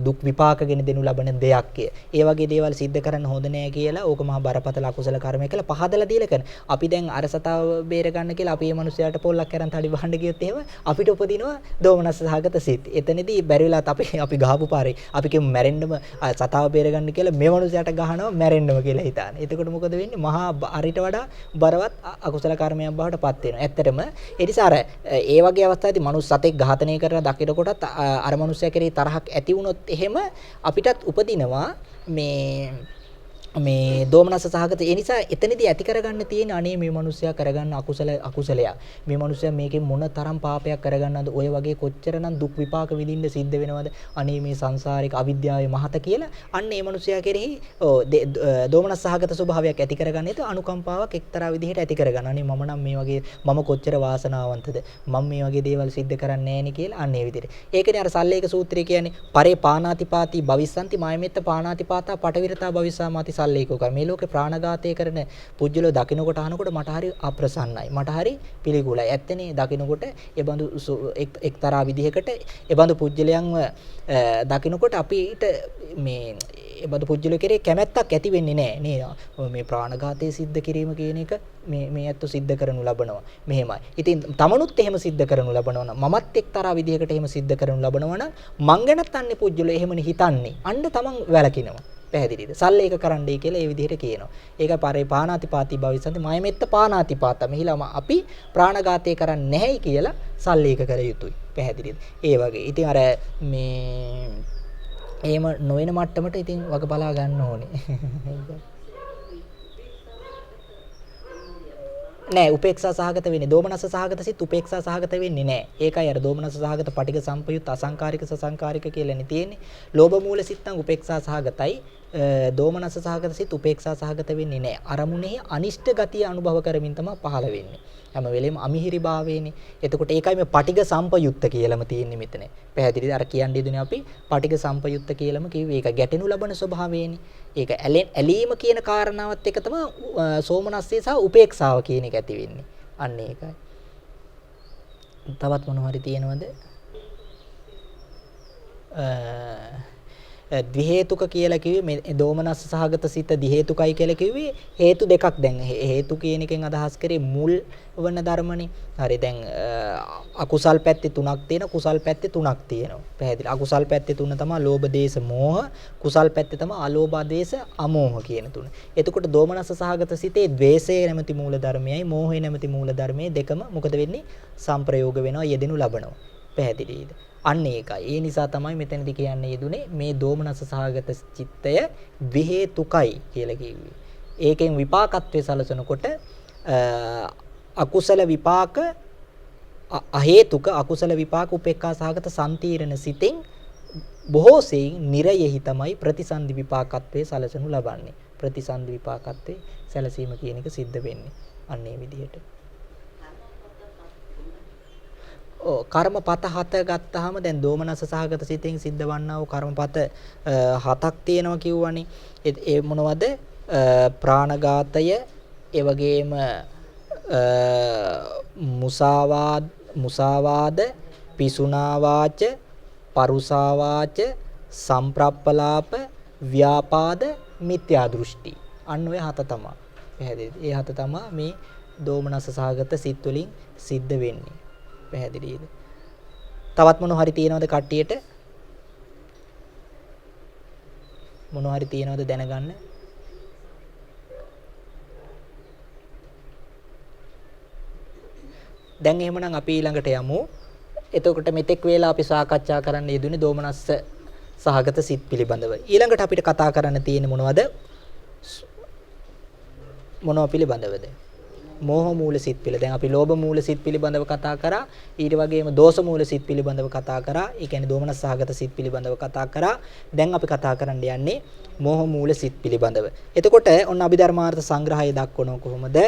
දුක් විපාකගෙන දෙනු ලබන දෙයක් කිය. ඒ වගේ දේවල් සිද්ධ කරන්න හොඳ නෑ කියලා ඕක මහා බරපතල අකුසල කර්මයක් කියලා පහදලා දීලා කරන. අපි දැන් අර සතාව බේර ගන්න කියලා අපි මේ මිනිස්යාට පොල්ලක් අරන් තඩි වහන්න ගියොත් එහෙම අපිට උපදිනවා දෝමනස්ස සහගත සිත්. එතනදී බැරි වෙලාවත් අපි ගහපු පාරේ අපි කියමු මැරෙන්නම සතාව බේර ගන්න කියලා මේ මනුස්සයාට ගහනවා මැරෙන්නම කියලා හිතාන. එතකොට මොකද වෙන්නේ? මහා අරිට වඩා බරවත් අකුසල කර්මයක් බවට පත් වෙනවා. ඇත්තටම ඒ නිසා අර ඒ වගේ අවස්ථාවේදී මනුස්ස සතෙක් ඝාතනය කරලා දකින කොටත් අර මනුස්සයා කෙරෙහි තරහක් ඇති වුණොත් එහෙම අපිටත් උපදිනවා මේ මේ දෝමනස්ස සහගත. ඒ නිසා එතනදී ඇති කරගන්න තියෙන අනේ මේ මනුස්සයා කරගන්න අකුසලයක්. මේ මනුස්සයා මේකෙන් මොන තරම් පාපයක් කරගන්නවද? ඔය වගේ කොච්චරනම් දුක් විපාක විඳින්න සිද්ධ වෙනවද? අනේ මේ සංසාරික අවිද්‍යාවේ මහත කියලා අන්න ඒ මනුස්සයා කෙරෙහි දෝමනස්ස සහගත ස්වභාවයක් ඇති කරගන්න. ඒක අනුකම්පාවක් එක්තරා විදිහට ඇති කරගන්න. අනේ මම නම් මේ වගේ මම කොච්චර වාසනාවන්තද? මම මේ වගේ දේවල් සිද්ධ කරන්නේ නෑනේ කියලා අන්න ඒ විදිහට. ඒකනේ අර සල්ලේක සූත්‍රය කියන්නේ පරේ පානාතිපාතී භවිස්සanti මායමෙත්ත පානාතිපාතා පටවිරතා භවිස්සාමාති සල්ලේකෝ කර. මේ ලෝකේ ප්‍රාණඝාතය කරන පුජ්‍යලෝ දකින්නකොට අහනකොට මට හරි අප්‍රසන්නයි. මට හරි පිළිකුලයි. ඇත්තනේ දකින්නකොට ඒ බඳු එක්තරා විදිහකට ඒ බඳු පුජ්‍යලයන්ව දකින්නකොට අපිට මේ ඒ බඳු පුජ්‍යලෝ කෙරේ කැමැත්තක් ඇති වෙන්නේ නෑ නේ. මේ ප්‍රාණඝාතය සිද්ධ කිරීම කියන එක මේ ඇත්තෝ සිද්ධ කරනු ලබනවා. මෙහෙමයි. ඉතින් තමනුත් එහෙම සිද්ධ කරනු ලබනවා නම් මමත් එක්තරා විදිහකට එහෙම සිද්ධ කරනු ලබනවා නම් මං ගැනත් අන්නේ පුජ්‍යලෝ එහෙමනේ හිතන්නේ. අන්න තමන් වැළකිනවා. පැහැදිලිද? සල්ලේක කරන්නයි කියලා ඒ විදිහට කියනවා. ඒක පරේ පානාතිපාතී භවිස්සන්ති මයමෙත්ත පානාතිපාත. මෙහිලාම අපි ප්‍රාණඝාතය කරන්නේ නැහැයි කියලා සල්ලේක කර යුතුයි. පැහැදිලිද? ඒ වගේ. ඉතින් අර මේ එහෙම නොවන මට්ටමට ඉතින් වග බලා ගන්න ඕනේ. නෑ, උපේක්ෂා සහගත වෙන්නේ. දෝමනස්ස සහගත සිත් උපේක්ෂා සහගත වෙන්නේ නෑ. ඒකයි අර දෝමනස්ස සහගත පටිඝ සම්පයුත් අසංකාරික සසංකාරික කියලානේ තියෙන්නේ. ලෝභ මූල සිත් නම් උපේක්ෂා සහගතයි. දෝමනස්ස සහගත සිත් උපේක්ෂා සහගත වෙන්නේ නෑ. අරමුණෙහි අනිෂ්ට ගතිය අනුභව කරමින් තමයි පහළ වෙන්නේ. හැම වෙලේම අමිහිරි භාවයනේ. එතකොට ඒකයි මේ පටිඝ සම්පයුත්ත කියලාම තියෙන්නේ මෙතන. පැහැදිලිද? අර කියන්න යෙදුනේ අපි පටිඝ සම්පයුත්ත කියලාම කිව්වේ. ඒක ගැටෙනු ලබන ස්වභාවයනේ. ඒක ඇලීම කියන කාරණාවත් එක තමයි සෝමනස්සේ සහ උපේක්ෂාව කියන එක ඇති වෙන්නේ. අන්න ඒකයි. තවත් මොන හරි තියෙනවද? ද්වි හේතුක කියලා කිව්වේ මේ දෝමනස්ස සහගත සිත ද්වි හේතුකයි කියලා කිව්වේ හේතු දෙකක්. දැන් හේතු කියන එකෙන් අදහස් කරේ මුල් වන ධර්මනේ. හරි, දැන් අකුසල් පැත්තේ තුනක් තියෙනවා, කුසල් පැත්තේ තුනක් තියෙනවා. පැහැදිලි. අකුසල් පැත්තේ තුන තමයි ලෝභ, දේශ, මෝහ. කුසල් පැත්තේ තමයි අලෝභ, දේශ, අමෝහ කියන තුන. එතකොට දෝමනස්ස සහගත සිතේ ද්වේෂය නැමැති මූල ධර්මයයි මෝහය නැමැති මූල ධර්මයේ දෙකම මොකද වෙන්නේ? සංප්‍රයෝග වෙනවා, යෙදෙනු ලබනවා. පැහැදිලිද? අන්න ඒකයි. ඒ නිසා තමයි මෙතනදි කියන්න යෙදුනේ මේ දෝමනස්ස සහගත චිත්තය ද්වි හේතුකයි කියලා කිව්වේ. ඒකෙන් විපාකත්වයේ සලසනකොට අකුසල විපාක අහේතුක අකුසල විපාක උපේක්ඛා සහගත සම්තීරණ සිතෙන් බොහෝ සෙයින් නිරයෙහි තමයි ප්‍රතිසන්දි විපාකත්වයේ සලසනු ලබන්නේ. ප්‍රතිසන්දි විපාකත්වයේ සැලසීම කියන එක සිද්ධ වෙන්නේ. අන්න ඒ විදිහට. ඔව්, කර්මපත හත ගත්තාම දැන් දෝමනස්ස සහගත සිතෙන් සිද්ධ වන්නා වූ කර්මපත හතක් තියෙනවා කිව්වනේ. ඒ මොනවද? ප්‍රාණඝාතය, ඒ වගේම මුසාවාද, පිසුනා වාච, පරුසා වාච, සම්ප්‍රප්පලාප, ව්‍යාපාද, මිත්‍යා දෘෂ්ටි. අන්න ඔය හත තමයි. පැහැදිලිද? ඒ හත තමයි මේ දෝමනස්ස සහගත සිත් වලින් සිද්ධ වෙන්නේ. පැහැදිලිද? තවත් මොන හරි තියෙනවද කට්ටියට? මොන හරි තියෙනවද දැනගන්න? දැන් එහෙමනම් අපි ඊළඟට යමු. එතකොට මෙතෙක් වේලා අපි සාකච්ඡා කරන්න යෙදුනේ දෝමනස්ස සහගත සිත් පිළිබඳව. ඊළඟට අපිට කතා කරන්න තියෙන්නේ මොනවද? මොනව පිළිබඳවද? මෝහ මූල සිත් පිළ. දැන් අපි ලෝභ මූල සිත් පිළිබඳව කතා කරා. ඊට වගේම දෝෂ මූල සිත් පිළිබඳව කතා කරා. ඒ කියන්නේ දෝමනස් සහගත සිත් පිළිබඳව කතා කරා. දැන් අපි කතා කරන්න යන්නේ මෝහ මූල සිත් පිළිබඳව. එතකොට ඔන්න අභිධර්මාර්ථ සංග්‍රහය දක්වනව කොහොමද?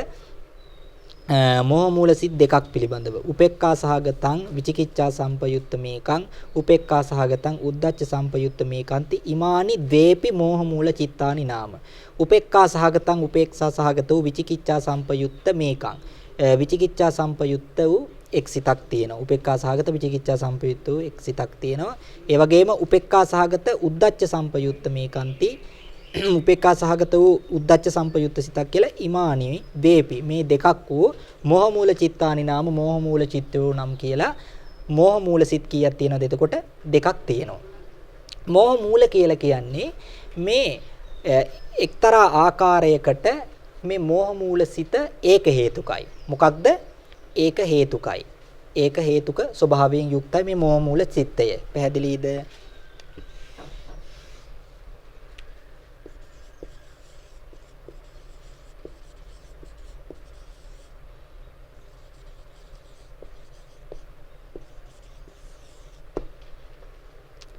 මෝහ මූල සිත් දෙකක් පිළිබඳව. උපේක්ඛා සහගතං විචිකිච්ඡා සම්පයුත්ත මේකං, උපේක්ඛා සහගතං උද්ධච්ච සම්පයුත්ත මේකන්ති ඉමානි ද්වේපි මෝහ මූල චිත්තානි නාම. උපේක්ඛා සහගතං උපේක්ෂා සහගත වූ විචිකිච්ඡා සම්පයුත්ත මේකං, විචිකිච්ඡා සම්පයුත්ත වූ එක් සිතක් තියෙනවා. උපේක්ඛා සහගත විචිකිච්ඡා සම්පයුත්ත වූ එක් සිතක් තියෙනවා. ඒ වගේම උපේක්ඛා සහගත උද්ධච්ච සම්පයුත්ත මේකන්ති, උපේක්ඛා සහගත වූ උද්ධච්ච සම්පයුත්ත සිතක් කියලා ඉමානි වේපි මේ දෙකක් වූ මෝහ මූල චිත්තානි නාම, මෝහ මූල චිත්තෝ නම් කියලා මෝහ මූල සිත් කීයක් තියෙනවද? එතකොට දෙකක් තියෙනවා. මෝහ මූල කියලා කියන්නේ මේ එක්තරා ආකාරයකට මේ මෝහ මූල සිත ඒක හේතුකයි. මොකක්ද? ඒක හේතුකයි. ඒක හේතුක ස්වභාවයෙන් යුක්තයි මේ මෝහ මූල චිත්තය. පැහැදිලිද?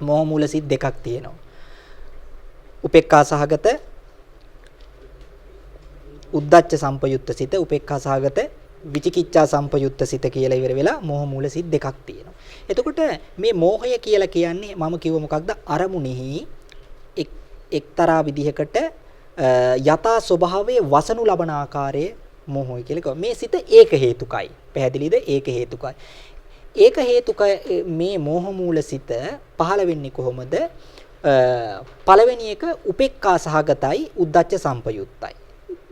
මෝහ මූල සිත් දෙකක් තියෙනවා. උපේක්ඛා සහගත උද්ධච්ච සම්පයුත්ත සිත, උපේක්ඛා සහගත විචිකිච්ඡා සම්පයුත්ත සිත කියලා ඉවර වෙලා මෝහ මූල සිත් දෙකක් තියෙනවා. එතකොට මේ මෝහය කියලා කියන්නේ මම කිව්ව මොකක්ද? අරමුණෙහි එක්තරා විදිහකට යථා ස්වභාවයේ වසනු ලබන ආකාරයේ මෝහය කියලා කිව්වා. මේ සිත ඒක හේතුකයි. පැහැදිලිද? ඒක හේතුකයි. ඒක හේතුක මේ මෝහ මූල සිත පහළ වෙන්නේ කොහොමද? පළවෙනි එක උපේක්ඛා සහගතයි උද්ධච්ච සම්පයුත්තයි.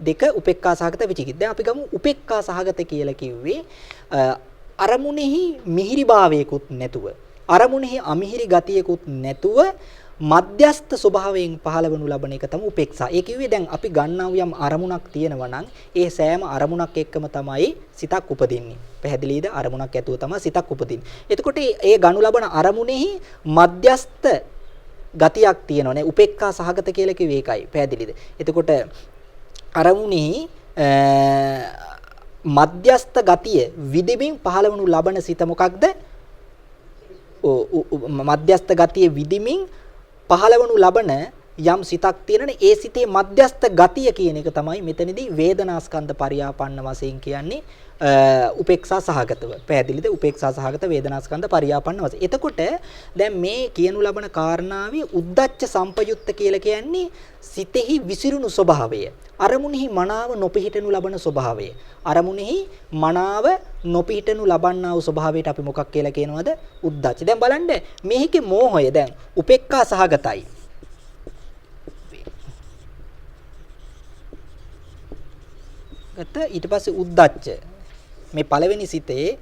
දෙක උපේක්ඛා සහගත විචිකිච්ඡා. දැන් අපි ගමු උපේක්ඛා සහගත කියලා කිව්වේ අරමුණෙහි මිහිරි භාවයකුත් නැතුව, අරමුණෙහි අමිහිරි ගතියකුත් නැතුව මධ්‍යස්ථ ස්වභාවයෙන් පහළ වනු ලබන එක තමයි උපේක්ෂා. ඒ කිව්වේ දැන් අපි ගන්නා වූ යම් අරමුණක් තියෙනවා නම් ඒ සෑම අරමුණක් එක්කම තමයි සිතක් උපදින්නේ. පැහැදිලිද? අරමුණක් ඇතුව තමයි සිතක් උපදින්නේ. එතකොට ඒ ගනු ලබන අරමුණෙහි මධ්‍යස්ථ ගතියක් තියෙනවා නේ. උපේක්ඛා සහගත කියලා කිව්වේ ඒකයි. පැහැදිලිද? එතකොට අරමුණෙහි මධ්‍යස්ථ ගතිය විදිමින් පහළ වනු ලබන සිත මොකක්ද? මධ්‍යස්ථ ගතිය විදිමින් පහළවනු ලබන යම් සිතක් තියෙනනේ, ඒ සිතේ මධ්‍යස්ථ ගතිය කියන එක තමයි මෙතනදී වේදනාස්කන්ධ පරියාපන්න වශයෙන් කියන්නේ උපේක්ෂා සහගතව. පැහැදිලිද? උපේක්ෂා සහගත වේදනාස්කන්ධ පරියාපන්න වශයෙන්. එතකොට දැන් මේ කියනු ලබන කාරණාවේ උද්ධච්ච සම්පයුත්ත කියලා කියන්නේ සිතෙහි විසිරුණු ස්වභාවය, අරමුණෙහි මනාව නොපිහිටනු ලබන ස්වභාවය, අරමුණෙහි මනාව නොපිහිටනු ලබන්නා වූ ස්වභාවයට අපි මොකක් කියලා කියනවද? උද්ධච්ච. දැන් බලන්න මේකේ මෝහය දැන් උපේක්ඛා සහගතයි. ගත ඊට පස්සේ උද්ධච්ච. මේ පළවෙනි සිතේ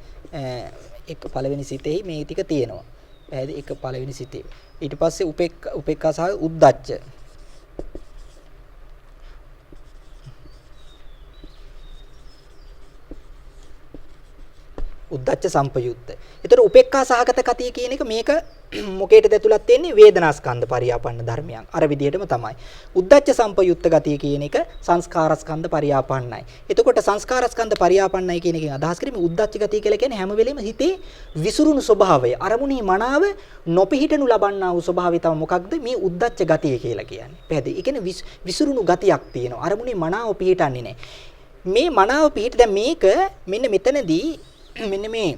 එක පළවෙනි සිතෙහි මේ ටික තියෙනවා. පැහැදිලි? එක පළවෙනි සිතේ. ඊට පස්සේ උපේක්ඛා සහ උද්ධච්ච. උද්ධච්ච සම්පයුත්ත. ඒතර උපේක්ඛා සහගත ගතිය කියන එක මේක මොකේටද ඇතුළත් වෙන්නේ? වේදනාස්කන්ධ පරියාපන්න ධර්මයන්. අර විදිහටම තමයි. උද්ධච්ච සම්පයුත්ත ගතිය කියන එක සංස්කාරස්කන්ධ පරියාපන්නයි. එතකොට සංස්කාරස්කන්ධ පරියාපන්නයි කියන එකෙන් අදහස් කරන්නේ උද්ධච්ච ගතිය කියලා කියන්නේ හැම වෙලෙම හිතේ විසිරුණු ස්වභාවය, අරමුණේ මනාව නොපිහිටනු ලබන්නා වූ ස්වභාවය තමයි මොකක්ද මේ උද්ධච්ච ගතිය කියලා කියන්නේ. පැහැදිලි? ඒ කියන්නේ විසිරුණු ගතියක් තියෙනවා. අරමුණේ මනාව පිහිටන්නේ නැහැ. මේ මනාව පිහිට දැන් මේක මෙන්න මෙතනදී මෙන්න මේ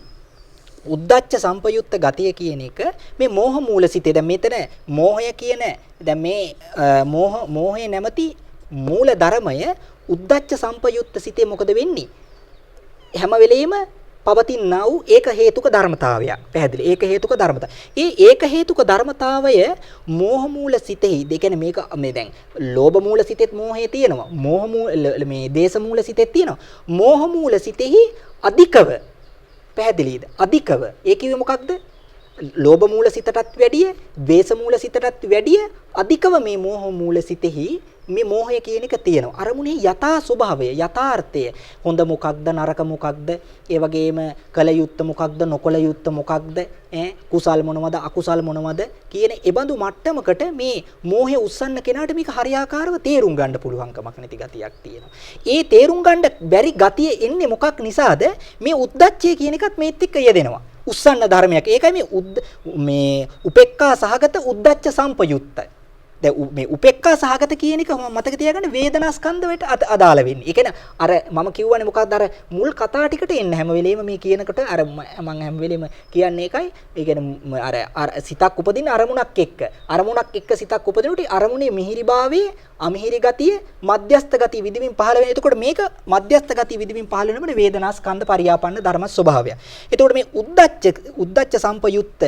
උද්ධච්ච සම්පයුත්ත ගතිය කියන එක මේ මෝහ මූල සිතේ. දැන් මෙතන මෝහය කියන දැන් මේ මෝහය නැමැති මූල ධර්මය උද්ධච්ච සම්පයුත්ත සිතේ මොකද වෙන්නේ? හැම වෙලෙම පවතිනා වූ ඒක හේතුක ධර්මතාවයක්. පැහැදිලි? ඒක හේතුක ධර්මතාවය. ඒ ඒක හේතුක ධර්මතාවය මෝහ මූල සිතෙහි, ඒ කියන්නේ මේක මේ දැන් ලෝභ මූල සිතෙත් මෝහය තියෙනවා. මෝහ මූල මේ දේශ මූල සිතෙත් තියෙනවා. මෝහ මූල සිතෙහි අධිකව, පැහැදිලිද? අධිකව. ඒ කිව්වේ මොකක්ද? ලෝභ මූල සිතටත් වැඩිය, ද්වේෂ මූල සිතටත් වැඩිය අධිකව මේ මෝහ මූල සිතෙහි මේ මෝහය කියන එක තියෙනවා. අරමුණේ යථා ස්වභාවය, යථාර්ථය, හොඳ මොකක්ද නරක මොකක්ද, ඒ වගේම කල යුත්ත මොකක්ද නොකල යුත්ත මොකක්ද, කුසල් මොනවද අකුසල් මොනවද කියන ඒබඳු මට්ටමකට මේ මෝහය උස්සන්න කෙනාට මේක හරියාකාරව තේරුම් ගන්න පුළුවන්කමක් නැති ගතියක් තියෙනවා. ඒ තේරුම් ගන්න බැරි ගතිය එන්නේ මොකක් නිසාද? මේ උද්දච්චය කියන එකත් මේත් එක්ක යෙදෙනවා. උස්සන්න ධර්මයක්. ඒකයි මේ මේ උපේක්ඛා සහගත උද්දච්ච සම්පයුක්ත. දැන් මේ උපේක්ඛා සහගත කියන එක මතක තියාගන්න වේදනා ස්කන්ධ වලට අදාළ වෙන්නේ. ඒ කියන්නේ අර මම කියවනේ මොකක්ද අර මුල් කතා ටිකට එන්න හැම වෙලෙම මේ කියනකොට අර මම හැම වෙලෙම කියන්නේ ඒකයි. ඒ කියන්නේ අර අර සිතක් උපදින අරමුණක් එක්ක. අරමුණක් එක්ක සිතක් උපදිනකොට අරමුණේ මිහිරිභාවයේ අමිහිරි ගතිය, මධ්‍යස්ථ ගතිය විදිමින් පහළ වෙන. එතකොට මේක මධ්‍යස්ථ ගතිය විදිමින් පහළ වෙනකොට වේදනා ස්කන්ධ පරියාපන්න ධර්ම ස්වභාවය. එතකොට මේ උද්දච්ච සම්පයුක්ත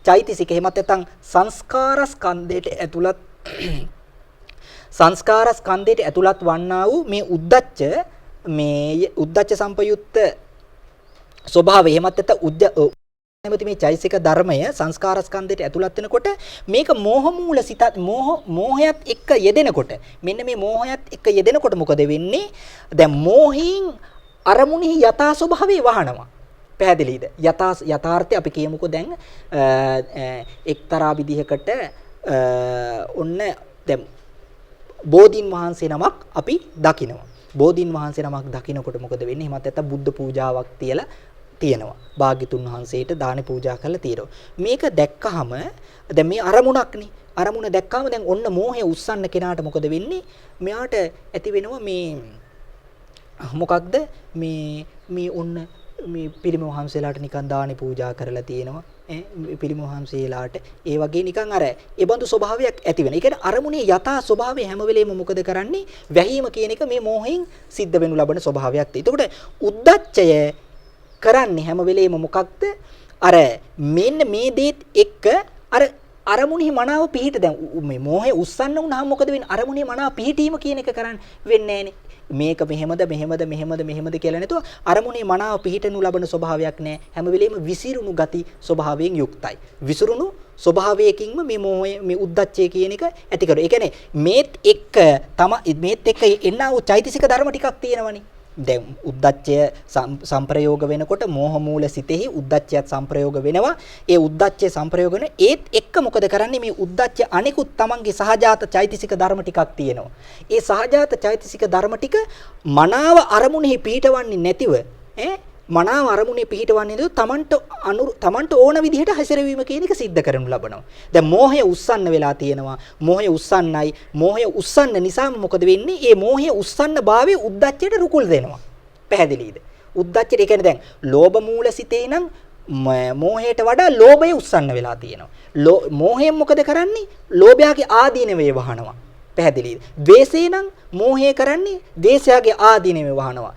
චෛතසික එහෙමත් නැත්නම් සංස්කාර ස්කන්ධයට ඇතුළත් සංස්කාර ස්කන්ධයට ඇතුළත් වන්නා වූ මේ උද්දච්ච සම්පයුක්ත ස්වභාවය එහෙමත් නැත්නම් උද්ද නැමැති මේ චෛතසික ධර්මය සංස්කාර ස්කන්ධයට ඇතුළත් වෙනකොට මේක මෝහ මූල සිතත් මෝහයත් එක්ක යෙදෙනකොට මෙන්න මේ මෝහයත් එක්ක යෙදෙනකොට මොකද වෙන්නේ? දැන් මෝහයෙන් අරමුණෙහි යථා ස්වභාවය වහනවා. පැහැදිලිද? යථාර්ථය අපි කියමුකෝ දැන් එක්තරා විදිහකට ඔන්න දැන් බෝධීන් වහන්සේ නමක් අපි දකිනවා. බෝධීන් වහන්සේ නමක් දකිනකොට මොකද වෙන්නේ? එහෙමත් නැත්නම් බුද්ධ පූජාවක් තියලා තියෙනවා. භාග්‍යතුන් වහන්සේට දාන පූජා කරලා තියෙනවා. මේක දැක්කහම දැන් මේ අරමුණක්නේ. අරමුණ දැක්කහම දැන් ඔන්න මෝහය උස්සන්න කෙනාට මොකද වෙන්නේ? මෙයාට ඇති වෙනවා මේ මොකක්ද මේ මේ ඔන්න මේ පිරිමි වහන්සේලාට නිකන් දානි පූජා කරලා තියෙනවා. පිරිමි වහන්සේලාට ඒ වගේ නිකන් අර ඒ බඳු ස්වභාවයක් ඇති වෙන. ඒ කියන්නේ අරමුණේ යථා ස්වභාවය හැම වෙලේම මොකද කරන්නේ? වැහිම කියන එක මේ මෝහයෙන් සිද්ධ වෙනු ලබන ස්වභාවයක් තියෙනවා. එතකොට උද්දච්චය කරන්නේ හැම වෙලේම මොකක්ද? අර මෙන්න මේ දේත් එක්ක අර අරමුණේ මනාව පිහිට දැන් මේ මෝහය උස්සන්න වුණාම මොකද වෙන්නේ? අරමුණේ මනාව පිහිටීම කියන එක කරන්න වෙන්නේ නෑනේ. මේක මෙහෙමද මෙහෙමද මෙහෙමද මෙහෙමද කියලා නැතුව අරමුණේ මනාව පිහිටනු ලබන ස්වභාවයක් නෑ. හැම වෙලෙම විසිරුණු ගති ස්වභාවයෙන් යුක්තයි. විසිරුණු ස්වභාවයකින්ම මේ මෝහය මේ උද්දච්චය කියන එක ඇති කරනවා. ඒ කියන්නේ මේත් එක්ක තම මේත් එක්ක එන්නා වූ චෛතසික ධර්ම ටිකක් තියෙනවනේ. දැන් උද්දච්චය සම්ප්‍රයෝග වෙනකොට මෝහ මූල සිතෙහි උද්දච්චයත් සම්ප්‍රයෝග වෙනවා. ඒ උද්දච්චය සම්ප්‍රයෝග වෙන ඒත් එක්ක මොකද කරන්නේ? මේ උද්දච්චය අනිකුත් තමන්ගේ සහජාත චෛතසික ධර්ම ටිකක් තියෙනවා. ඒ සහජාත චෛතසික ධර්ම ටික මනාව අරමුණෙහි පිහිටවන්නේ නැතිව මනාව අරමුණේ පිහිටවන්නේ නැතුව තමන්ට ඕන විදිහට හැසිරවීම කියන එක සිද්ධ කරනු ලබනවා. දැන් මෝහය උස්සන්න වෙලා තියෙනවා. මෝහය උස්සන්නයි. මෝහය උස්සන්න නිසාම මොකද වෙන්නේ? ඒ මෝහය උස්සන්න භාවයේ උද්දච්චයට රුකුල් දෙනවා. පැහැදිලිද? උද්දච්චයට ඒ කියන්නේ දැන් ලෝභ මූල සිතේ නම් මෝහයට වඩා ලෝභය උස්සන්න වෙලා තියෙනවා. මෝහයෙන් මොකද කරන්නේ? ලෝභයාගේ ආදීනවේ වහනවා. පැහැදිලිද? ද්වේෂේ නම් මෝහය කරන්නේ ද්වේෂයාගේ ආදීනවේ වහනවා.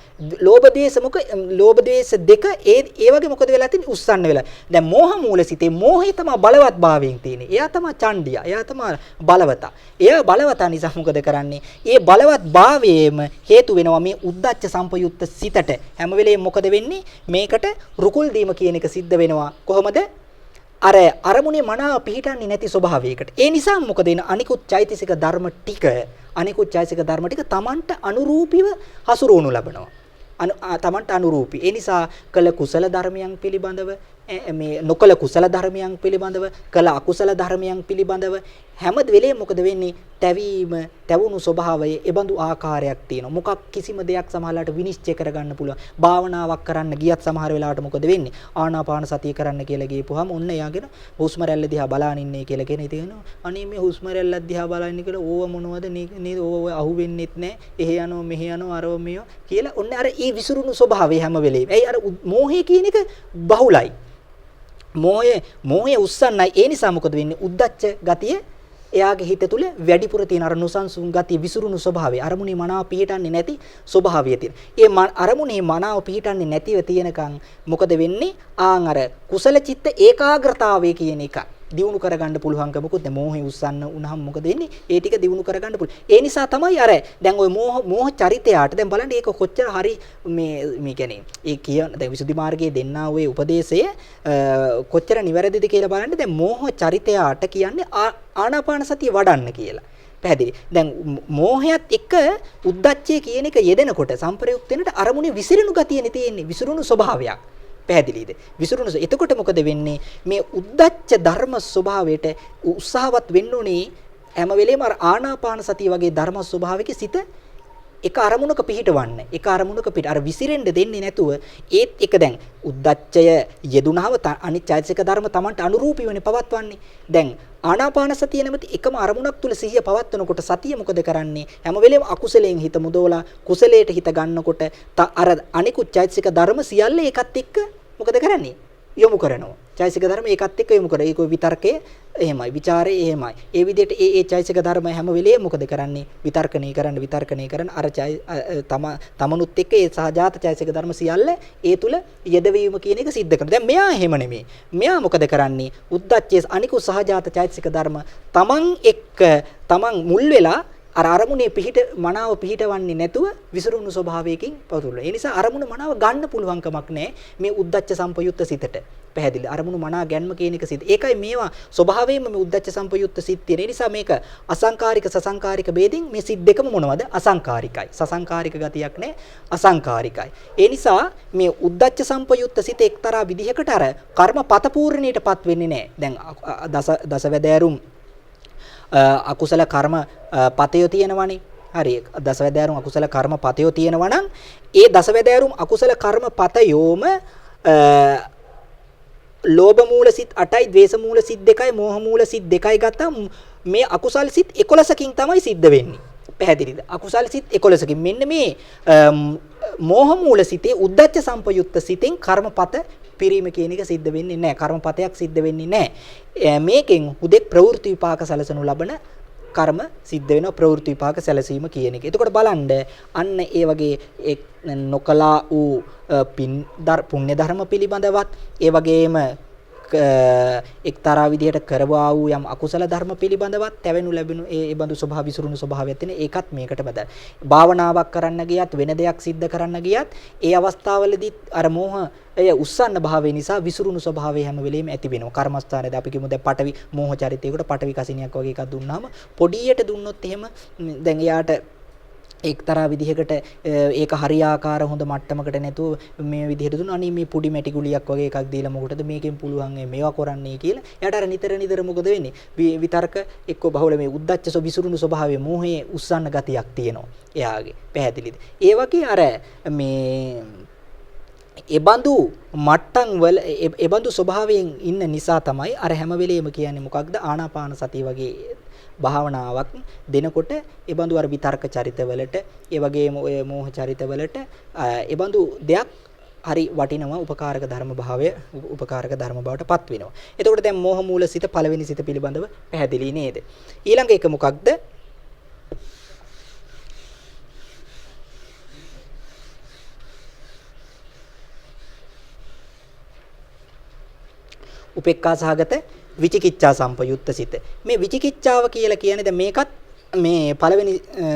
ලෝභ ද්වේෂ මොක ලෝභ ද්වේෂ දෙක ඒ වගේ මොකද වෙලා තියෙන්නේ? උස්සන්න වෙලා. දැන් මෝහ මූල සිතේ මෝහය තමයි බලවත් භාවයෙන් තියෙන්නේ. එයා තමයි චණ්ඩියා. එයා තමයි බලවතා. එයා බලවතා නිසා මොකද කරන්නේ? ඒ බලවත් භාවයේම හේතු වෙනවා මේ උද්දච්ච සම්පයුක්ත සිතට. හැම වෙලේම මොකද වෙන්නේ? මේකට රුකුල් දීම කියන එක සිද්ධ වෙනවා. කොහොමද? අර අරමුණේ මනාව පිහිටන්නේ නැති ස්වභාවයකට. ඒ නිසා මොකද වෙන්නේ? අනිකුත් චෛතසික ධර්ම ටික අනිකුත් චෛතසික ධර්ම ටික තමන්ට අනුරූපීව හසුරුවනු ලබනවා. තමන්ට අනුරූපී. ඒ නිසා කළ කුසල ධර්මයන් පිළිබඳව මේ නොකළ කුසල ධර්මයන් පිළිබඳව කළ අකුසල ධර්මයන් පිළිබඳව හැම වෙලේම මොකද වෙන්නේ? තැවීම, තැවුණු ස්වභාවයේ ඒබඳු ආකාරයක් තියෙනවා. මොකක් කිසිම දෙයක් සමහරලාට විනිශ්චය කරගන්න පුළුවන්. භාවනාවක් කරන්න ගියත් සමහර වෙලාවට මොකද වෙන්නේ? ආනාපාන සතිය කරන්න කියලා ගියපුවාම ඔන්න එයාගෙන හුස්ම රැල්ල දිහා බලාන ඉන්නේ කියලා කියන ඉතින් අනේ මේ හුස්ම රැල්ල දිහා බලාන ඉන්නේ කියලා ඕව මොනවද නේද? ඕව ඔය අහුවෙන්නෙත් නෑ. එහෙ යනවා මෙහෙ යනවා අරව මේව කියලා ඔන්න අර ඒ විසිරුණු ස්වභාවය හැම වෙලේම. ඇයි අර මෝහය කියන එක බහුලයි. මෝහය උස්සන්නයි. ඒ නිසා මොකද වෙන්නේ? උද්දච්ච ගතිය එයාගේ හිත තුල වැඩිපුර තියෙන අර නොසන්සුන් ගතිය, විසිරුණු ස්වභාවය, අරමුණේ මනාව පිහිටන්නේ නැති ස්වභාවය තියෙන. ඒ අරමුණේ මනාව පිහිටන්නේ නැතිව තියෙනකන් මොකද වෙන්නේ? ආන් අර කුසල චිත්ත ඒකාග්‍රතාවය කියන එක දියුණු කරගන්න පුළුවන්කමකුත් නෑ. මෝහය උස්සන්න වුණාම මොකද වෙන්නේ? ඒ ටික දියුණු කරගන්න පුළුවන්. ඒ නිසා තමයි අර දැන් ඔය මෝහ චරිතයාට දැන් බලන්න ඒක කොච්චර හරි මේ මේ කියන්නේ ඒ කියන දැන් විසුද්ධි මාර්ගයේ දෙන්නා ඔය උපදේශය කොච්චර නිවැරදිද කියලා බලන්න. දැන් මෝහ චරිතයාට කියන්නේ ආනාපාන සතිය වඩන්න කියලා. පැහැදිලි. දැන් මෝහයත් එක්ක උද්දච්චය කියන එක යෙදෙනකොට සංප්‍රයුක්ත වෙනට අරමුණේ විසිරුණු ගතියනේ තියෙන්නේ. විසිරුණු ස්වභාවයක්. පැහැදිලිද? විසිරුණු. එතකොට මොකද වෙන්නේ? මේ උද්දච්ච ධර්ම ස්වභාවයට උත්සාහවත් වෙන්න ඕනේ හැම වෙලේම අර ආනාපාන සතිය වගේ ධර්ම ස්වභාවයක සිත එක අරමුණක පිහිටවන්න. එක අරමුණක පිට අර විසිරෙන්න දෙන්නේ නැතුව ඒත් එක දැන් උද්දච්චය යෙදුනහම අනිත් චෛතසික ධර්ම Tamanට අනුරූපී වෙන්නේ පවත්වන්නේ. දැන් ආනාපාන සතිය නැමැති එකම අරමුණක් තුල සිහිය පවත්වනකොට සතිය මොකද කරන්නේ? හැම වෙලේම අකුසලයෙන් හිත මුදවලා කුසලයට හිත ගන්නකොට අර අනිකුත් චෛතසික ධර්ම සියල්ල ඒකත් එක්ක මොකද කරන්නේ? යොමු කරනවා. චෛතසික ධර්ම ඒකත් එක්ක යොමු කරනවා. ඒක විතර්කය එහෙමයි, විචාරය එහෙමයි. ඒ විදිහට ඒ ඒ චෛතසික ධර්ම හැම වෙලේම මොකද කරන්නේ? විතර්කණය කරන්න, විතර්කණය කරන අර තමනුත් එක්ක ඒ සහජාත චෛතසික ධර්ම සියල්ල ඒ තුල යෙදවීම කියන එක සිද්ධ කරනවා. දැන් මෙයා එහෙම නෙමෙයි. මෙයා මොකද කරන්නේ? උද්දච්චයේ අනිකුත් සහජාත චෛතසික ධර්ම තමන් එක්ක තමන් මුල් වෙලා අර අරමුණේ පිහිට මනාව පිහිටවන්නේ නැතුව විසිරුණු ස්වභාවයකින් පවතුන. ඒ නිසා අරමුණ මනාව ගන්න පුළුවන් කමක් නැහැ මේ උද්දච්ච සම්පයුක්ත සිතට. පැහැදිලි. අරමුණු මනා ගැන්ම කියන එක සිත. ඒකයි මේවා ස්වභාවයෙන්ම මේ උද්දච්ච සම්පයුක්ත සිත් තියෙන. ඒ නිසා මේක අසංකාරික සසංකාරික ભેදින් මේ සිත් දෙකම මොනවද? අසංකාරිකයි. සසංකාරික ගතියක් නැහැ. අසංකාරිකයි. ඒ නිසා මේ උද්දච්ච සම්පයුක්ත සිත එක්තරා විදිහකට අර කර්මපත පූර්ණණයටපත් වෙන්නේ නැහැ. දැන් දසවැදෑරුම් අකුසල කර්ම පතයෝ තියෙනවනේ. හරි. දසවැදෑරුම් අකුසල කර්ම පතයෝ තියෙනවා නම් ඒ දසවැදෑරුම් අකුසල කර්ම පතයෝම ලෝභ මූල සිත් 8යි, ද්වේෂ මූල සිත් 2යි, මෝහ මූල සිත් 2යි ගත්තා මේ අකුසල් සිත් 11කින් තමයි සිද්ධ වෙන්නේ. පැහැදිලිද? අකුසල් සිත් 11කින්. මෙන්න මේ මෝහ මූල සිතේ උද්දච්ච සම්පයුක්ත සිතෙන් කර්මපත පිරීම කියන එක සිද්ධ වෙන්නේ නැහැ. කර්මපතයක් සිද්ධ වෙන්නේ නැහැ. මේකෙන් හුදෙක් ප්‍රවෘත්ති විපාක සැලසනු ලබන කර්ම සිද්ධ වෙනවා, ප්‍රවෘත්ති විපාක සැලසීම කියන එක. එතකොට බලන්න අන්න ඒ වගේ නොකලා වූ පින් පුණ්‍ය ධර්ම පිළිබඳවත්, ඒ වගේම එක්තරා විදිහට කරවා වූ යම් අකුසල ධර්ම පිළිබඳවත් තැවෙනු ලැබෙනු ඒ බඳු ස්වභාව විසිරුණු ස්වභාවයක් තියෙන ඒකත් මේකට බදල්. භාවනාවක් කරන්න ගියත් වෙන දෙයක් සිද්ධ කරන්න ගියත් ඒ අවස්ථාවලදී අර මෝහ එය උස්සන්න භාවය නිසා විසිරුණු ස්වභාවය හැම වෙලෙම ඇති වෙනවා. කර්මස්ථානයේදී අපි කියමු දැන් පටවි මෝහ චරිතයකට පටවි කසිනියක් වගේ එකක් දුන්නාම පොඩියට දුන්නොත් එහෙම දැන් එයාට එක්තරා විදිහකට ඒක හරියාකාර හොඳ මට්ටමකට නැතුව මේ විදිහට දුන්න අනේ මේ පොඩි මැටි ගුලියක් වගේ එකක් දීලා මොකටද මේකෙන් පුළුවන් මේවා කරන්නේ කියලා එයාට අර නිතර නිතර මොකද වෙන්නේ විතර්ක එක්ක බහුල මේ උද්දච්ච විසිරුණු ස්වභාවයේ මෝහයේ උස්සන්න ගතියක් තියෙනවා එයාගේ. පැහැදිලිද? ඒ වගේ අර මේ එබඳු මට්ටම් වල එබඳු ස්වභාවයෙන් ඉන්න නිසා තමයි අර හැම වෙලෙම කියන්නේ මොකක්ද ආනාපාන සතිය වගේ භාවනාවක් දෙනකොට එබඳු අර විතර්ක චරිතවලට ඒ වගේම ඔය මෝහ චරිතවලට එබඳු දෙයක් හරි වටිනවා, උපකාරක ධර්ම භාවය උපකාරක ධර්ම බවට පත් වෙනවා. එතකොට දැන් මෝහ මූල සිත පළවෙනි සිත පිළිබඳව පැහැදිලි නේද? ඊළඟ එක මොකක්ද? උපේක්ඛා සහගත විචිකිච්ඡා සම්පයුක්ත සිත. මේ විචිකිච්ඡාව කියලා කියන්නේ දැන් මේකත් මේ පළවෙනි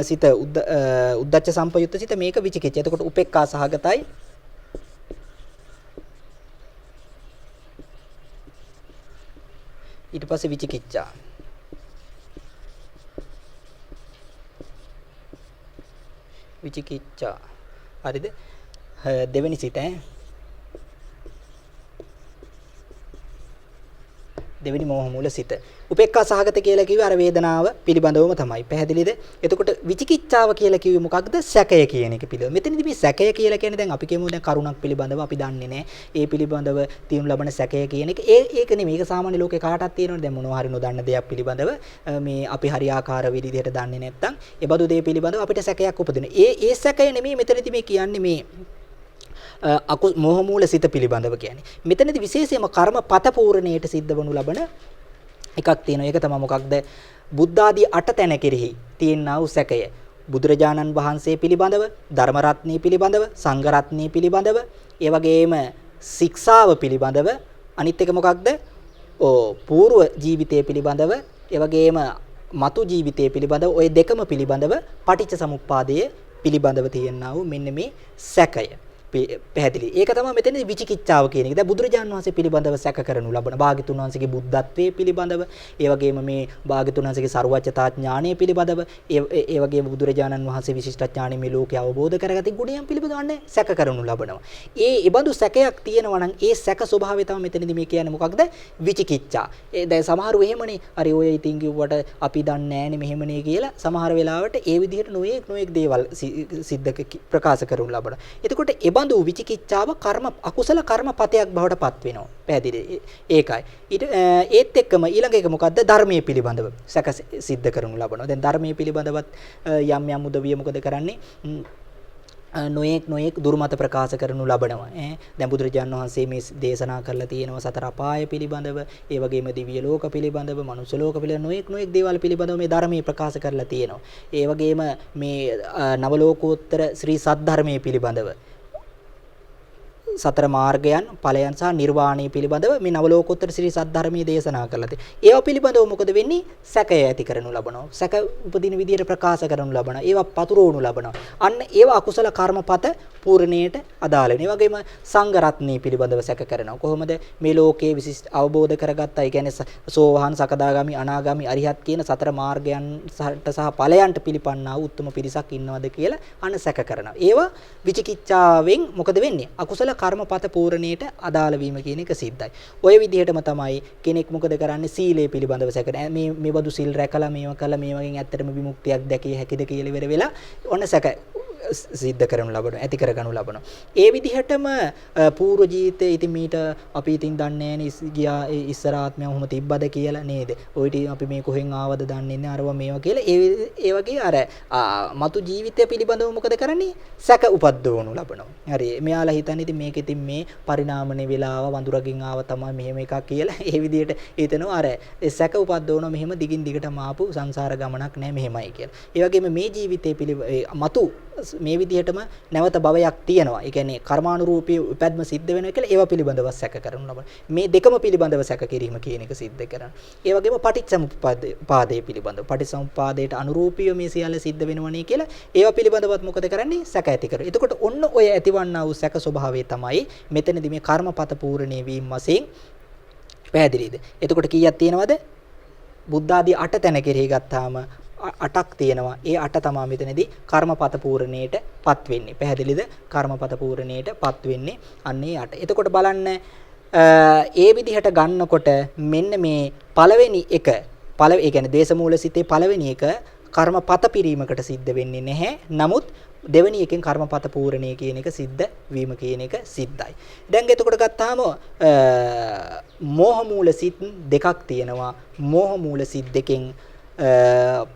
සිත උද්දච්ච සම්පයුක්ත සිත, මේක විචිකිච්ඡා. එතකොට උපේක්ඛා සහගතයි. ඊට පස්සේ විචිකිච්ඡා. විචිකිච්ඡා. හරිද? දෙවෙනි සිත ඈ. දෙවෙනි මෝහ මූල සිත. උපේක්ඛා සහගත කියලා කිව්වේ අර වේදනාව පිළිබඳවම තමයි. පැහැදිලිද? එතකොට විචිකිච්ඡාව කියලා කිව්වේ මොකක්ද? සැකය කියන එක පිළිබඳව. මෙතනදී මේ සැකය කියලා කියන්නේ දැන් අපි කියමු දැන් කරුණක් පිළිබඳව අපි දන්නේ නැහැ. ඒ පිළිබඳව තියෙනු ලබන සැකය කියන එක ඒක නෙමෙයි. ඒක සාමාන්‍ය ලෝකේ කාටවත් තියෙනවනේ. දැන් මොනවා හරි නොදන්න දෙයක් පිළිබඳව මේ අපි හරියාකාර විදිහට දන්නේ නැත්නම් ඒ බඳු දේ පිළිබඳව අපිට සැකයක් උපදිනවා. ඒ සැකය නෙමෙයි මෙතනදී මේ කියන්නේ මේ මෝහ මූල සිත පිළිබඳව කියන්නේ. මෙතනදී විශේෂයෙන්ම කර්මපත පූර්ණයට සිද්ධ වනු ලබන එකක් තියෙනවා. ඒක තමයි මොකක්ද? බුද්ධ ආදී අට තැන කෙරෙහි තියෙනා වූ සැකය. බුදුරජාණන් වහන්සේ පිළිබඳව, ධර්ම රත්නය පිළිබඳව, සංඝ රත්නය පිළිබඳව, ඒ වගේම ශික්ෂාව පිළිබඳව, අනිත් එක මොකක්ද? පූර්ව ජීවිතය පිළිබඳව, ඒ වගේම මතු ජීවිතය පිළිබඳව, ඔය දෙකම පිළිබඳව පටිච්ච සමුප්පාදය පිළිබඳව තියෙනා වූ මෙන්න මේ සැකය. පැහැදිලි. ඒක තමයි මෙතනදී විචිකිච්ඡාව කියන එක. දැන් බුදුරජාන් වහන්සේ පිළිබඳව සැක කරනු ලබන භාග්‍යතුන් වහන්සේගේ බුද්ධත්වයේ පිළිබඳව, ඒ වගේම මේ භාග්‍යතුන් වහන්සේගේ සර්වඥතා ඥානය පිළිබඳව, ඒ වගේම බුදුරජාණන් වහන්සේ විශිෂ්ට ඥානය මේ ලෝකය අවබෝධ කරගත් ගුණයන් පිළිබඳව අන්න සැක කරනු ලබනවා. ඒ ඒබඳු සැකයක් තියෙනවා නම් ඒ සැක ස්වභාවය තමයි මෙතනදී මේ කියන්නේ මොකක්ද? විචිකිච්ඡා. ඒ දැන් සමහරව එහෙමනේ. හරි ඔය ඉතින් කිව්වට අපි දන්නේ නෑනේ මෙහෙමනේ කියලා සමහර වෙලාවට ඒ විදිහට නොයෙක් නොයෙක් දේවල් සිද්ධ ප්‍රකාශ කරනු ලබනවා. එතකොට ඒ බඳු විචිකිච්ඡාව කර්ම අකුසල කර්මපතයක් බවට පත් වෙනවා. පැහැදිලි. ඒකයි. ඊට ඒත් එක්කම ඊළඟ එක මොකද්ද? ධර්මයේ පිළිබඳව සැක සිද්ධ කරනු ලබනවා. දැන් ධර්මයේ පිළිබඳවත් යම් යම් උදවිය මොකද කරන්නේ? නොයෙක් නොයෙක් දුර්මත ප්‍රකාශ කරනු ලබනවා. දැන් බුදුරජාණන් වහන්සේ මේ දේශනා කරලා තියෙනවා සතර අපාය පිළිබඳව, ඒ වගේම දිව්‍ය ලෝක පිළිබඳව, මනුෂ්‍ය ලෝක පිළිබඳව නොයෙක් නොයෙක් දේවල් පිළිබඳව මේ ධර්මයේ ප්‍රකාශ කරලා තියෙනවා. ඒ වගේම මේ නවලෝකෝත්තර ශ්‍රී සද්ධර්මයේ පිළිබඳව සතර මාර්ගයන් ඵලයන් සහ නිර්වාණය පිළිබඳව මේ නවලෝකෝත්තර ශ්‍රී සද්ධර්මයේ දේශනා කරලා තියෙනවා. ඒවා පිළිබඳව මොකද වෙන්නේ? සැකය ඇති කරනු ලබනවා. සැක උපදින විදියට ප්‍රකාශ කරනු ලබනවා. ඒවා පතුරවනු ලබනවා. අන්න ඒවා අකුසල කර්මපත පූර්ණයට අදාළ වෙනවා. ඒ වගේම සංඝ රත්නය පිළිබඳව සැක කරනවා. කොහොමද මේ ලෝකයේ විශිෂ්ට අවබෝධ කරගත්තා? ඒ කියන්නේ සෝවාන්, සකදාගාමි, අනාගාමි, අරිහත් කියන සතර මාර්ගයන්ට සහ ඵලයන්ට පිළිපන්නා වූ උත්තම පිරිසක් ඉන්නවද කියලා අන්න සැක කරනවා. ඒවා විචිකිච්ඡාවෙන් මොකද වෙන්නේ? අකුසල කර්මපත පූර්ණයට අදාළ වීම කියන එක සිද්ධයි. ඔය විදිහටම තමයි කෙනෙක් මොකද කරන්නේ? සීලය පිළිබඳව සැක කරන. මේ මේ බඳු සිල් රැකලා මේව කළා මේ වගේ ඇත්තටම විමුක්තියක් දැකිය හැකිද කියලා ඉවර වෙලා ඔන්න සැක සිද්ධ කරනු ලබනවා, ඇති කරගනු ලබනවා. ඒ විදිහටම පූර්ව ජීවිතයේ ඉතින් මීට අපි ඉතින් දන්නේ නෑනේ ගියා ඉස්සර ආත්මය ඔහොම තිබ්බද කියලා නේද? ඔය ඉතින් අපි මේ කොහෙන් ආවද දන්නේ නෑ අරවා මේවා කියලා ඒ වගේ අර මතු ජීවිතය පිළිබඳව මොකද කරන්නේ? සැක උපද්දවනු ලබනවා. හරි. මෙයාලා හිතන්නේ ඉතින් මේක ඉතින් මේ පරිණාමනේ වෙලාව වඳුරකින් ආව තමයි මෙහෙම එකක් කියලා ඒ විදිහට හිතනවා. අර ඒ සැක උපද්දවනවා මෙහෙම දිගින් දිගටම ආපු සංසාර ගමනක් නෑ මෙහෙමයි කියලා. ඒ වගේම මේ ජීවිතය මතු මේ විදිහටම නැවත භවයක් තියෙනවා. ඒ කියන්නේ කර්මානුරූපී උපැද්ම සිද්ධ වෙනවා කියලා ඒවා පිළිබඳව සැක කරනු ලබනවා. මේ දෙකම පිළිබඳව සැක කිරීම කියන එක සිද්ධ කරනවා. ඒ වගේම පටිච්චසමුප්පාදයේ පිළිබඳව පටිච්චසමුප්පාදයට අනුරූපීව මේ සියල්ල සිද්ධ වෙනවනේ කියලා ඒවා පිළිබඳවත් මොකද කරන්නේ? සැක ඇති කරනවා. එතකොට ඔන්න ඔය ඇතිවන්නා වූ සැක ස්වභාවය තමයි මෙතනදී මේ කර්මපත පූර්ණේ වීම වශයෙන් පැහැදිලිද? එතකොට කීයක් තියෙනවද? බුද්ධ ආදී 8 තැන කෙරෙහි ගත්තාම 8ක් තියෙනවා. ඒ 8 තමා මෙතනදී කර්මපත පූර්ණයට පත් වෙන්නේ. පැහැදිලිද? කර්මපත පූර්ණයට පත් වෙන්නේ අන්න ඒ 8. එතකොට බලන්න ඒ විදිහට ගන්නකොට මෙන්න මේ පළවෙනි එක, ඒ කියන්නේ දේශමූල සිතේ පළවෙනි එක කර්මපත පිරීමකට සිද්ධ වෙන්නේ නැහැ. නමුත් දෙවෙනි එකෙන් කර්මපත පූර්ණය කියන එක සිද්ධ වීම කියන එක සිද්ධයි. දැන් එතකොට ගත්තාම මෝහ මූල සිත් දෙකක් තියෙනවා. මෝහ මූල සිත් දෙකෙන්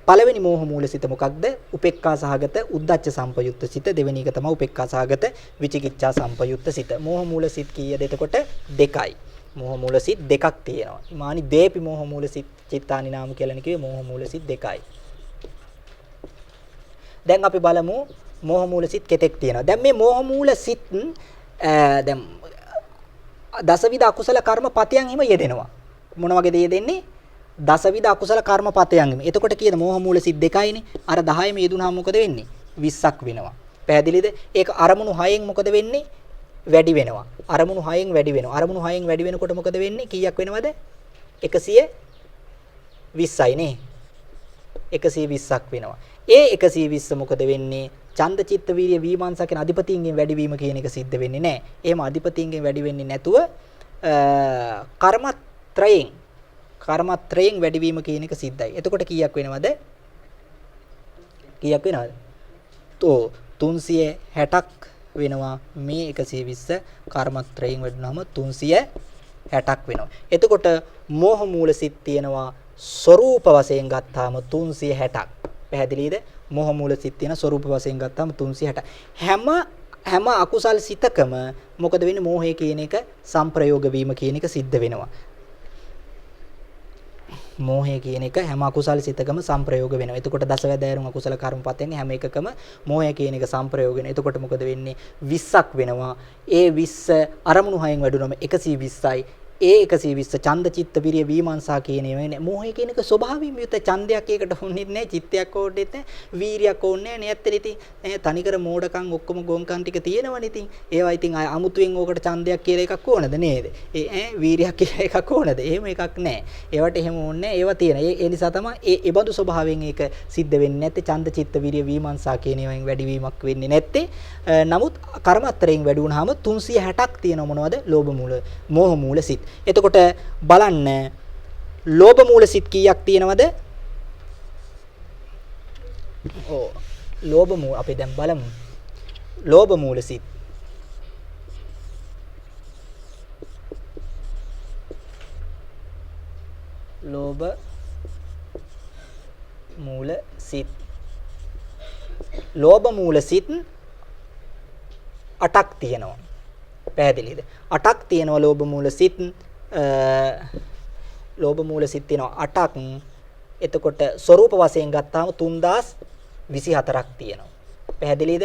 පළවෙනි මෝහ මූල සිත මොකක්ද? උපේක්ඛා සහගත උද්ධච්ච සම්පයුක්ත සිත. දෙවෙනි එක තමයි උපේක්ඛා සහගත විචිකිච්ඡා සම්පයුක්ත සිත. මෝහ මූල සිත් කීයද එතකොට? දෙකයි. මෝහ මූල සිත් දෙකක් තියෙනවා. ඉමානි දේපි මෝහ මූල සිත් චිත්තානි නාම කියලා කිව්වේ මෝහ මූල සිත් දෙකයි. දැන් අපි බලමු මෝහ මූල සිත් කෙතෙක් තියෙනවා. දැන් මේ මෝහ මූල සිත් දැන් දසවිධ අකුසල කර්ම පතයන් හිම යෙදෙනවා. මොන වගේද යෙදෙන්නේ? දසවිධ අකුසල කර්මපතයන්. එතකොට කියන මෝහ මූල සිත් දෙකයිනේ. අර 10ම යෙදුනහම මොකද වෙන්නේ? 20ක් වෙනවා. පැහැදිලිද? ඒක අරමුණු 6න් මොකද වෙන්නේ? වැඩි වෙනවා. අරමුණු 6න් වැඩි වෙනවා. අරමුණු 6න් වැඩි වෙනකොට මොකද වෙන්නේ? කීයක් වෙනවද? 120යි නේ. 120ක් වෙනවා. ඒ 120 මොකද වෙන්නේ? ඡන්ද චිත්ත වීර්ය විමර්ශක කියන අධිපතීන්ගෙන් වැඩිවීම කියන එක සිද්ධ වෙන්නේ නැහැ. එහෙම අධිපතීන්ගෙන් වැඩි වෙන්නේ නැතුව කර්මත්‍රයෙන් වැඩිවීම කියන එක සිද්ධයි. එතකොට කීයක් වෙනවද? කීයක් වෙනවද? 360ක් වෙනවා. මේ 120 කර්මත්‍රයෙන් වැඩුණාම 360ක් වෙනවා. එතකොට මෝහ මූල සිත් තියෙනවා ස්වරූප වශයෙන් ගත්තාම 360ක්. පැහැදිලිද? මෝහ මූල සිත් තියෙන ස්වරූප වශයෙන් ගත්තාම 360. හැම අකුසල් සිතකම මොකද වෙන්නේ? මෝහය කියන එක සංප්‍රයෝග වීම කියන එක සිද්ධ වෙනවා. මෝහය කියන එක හැම අකුසල් සිතකම සංප්‍රයෝග වෙනවා. එතකොට දසවැදෑරුම් අකුසල කර්මපතෙන් හැම එකකම මෝහය කියන එක සංප්‍රයෝග වෙනවා. එතකොට මොකද වෙන්නේ? 20ක් වෙනවා. ඒ 20 අරමුණු 6න් වැඩුණම 120යි. ඒ 120 ඡන්ද චිත්ත විරිය විමර්ශා කියන ඒවා නේ. මෝහය කියන එක ස්වභාවයෙන් යුත ඡන්දයක් ඒකට ඕනෙත් නෑ, චිත්තයක් ඕනෙත් නෑ, වීරියක් ඕනේ නෑ නේ. ඇත්තට ඉතින් තනිකර මෝඩකම් ඔක්කොම ගොංකම් ටික තියෙනවනේ ඉතින්. ඒවා ඉතින් ආය අමුතුවෙන් ඕකට ඡන්දයක් කියලා එකක් ඕනද නේද? ඒ ඈ වීරියක් කියලා එකක් ඕනද? එහෙම එකක් නෑ. ඒවට එහෙම ඕනේ නෑ. ඒවා තියෙන. ඒ නිසා තමයි ඒ ඒබඳු ස්වභාවයෙන් ඒක සිද්ධ වෙන්නේ නැත්තේ. ඡන්ද චිත්ත විරිය විමර්ශා කියන ඒවායින් වැඩිවීමක් වෙන්නේ නැත්තේ. නමුත් කර්ම අතරෙන් වැඩි වුණාම 360ක් තියෙනව මොනවද? ලෝභ මූල, මෝහ මූල සිත්. එතකොට බලන්න ලෝභ මූල සිත් කීයක් තියෙනවද? ඔව් ලෝභ මූල අපි දැන් බලමු. ලෝභ මූල සිත් ලෝභ මූල සිත් ලෝභ මූල සිත් 8ක් තියෙනවා. පැහැදිලිද? 8ක් තියෙනවා ලෝභ මූල සිත්. ලෝභ මූල සිත් තියෙනවා 8ක්. එතකොට ස්වરૂප වශයෙන් ගත්තාම 3024ක් තියෙනවා. පැහැදිලිද?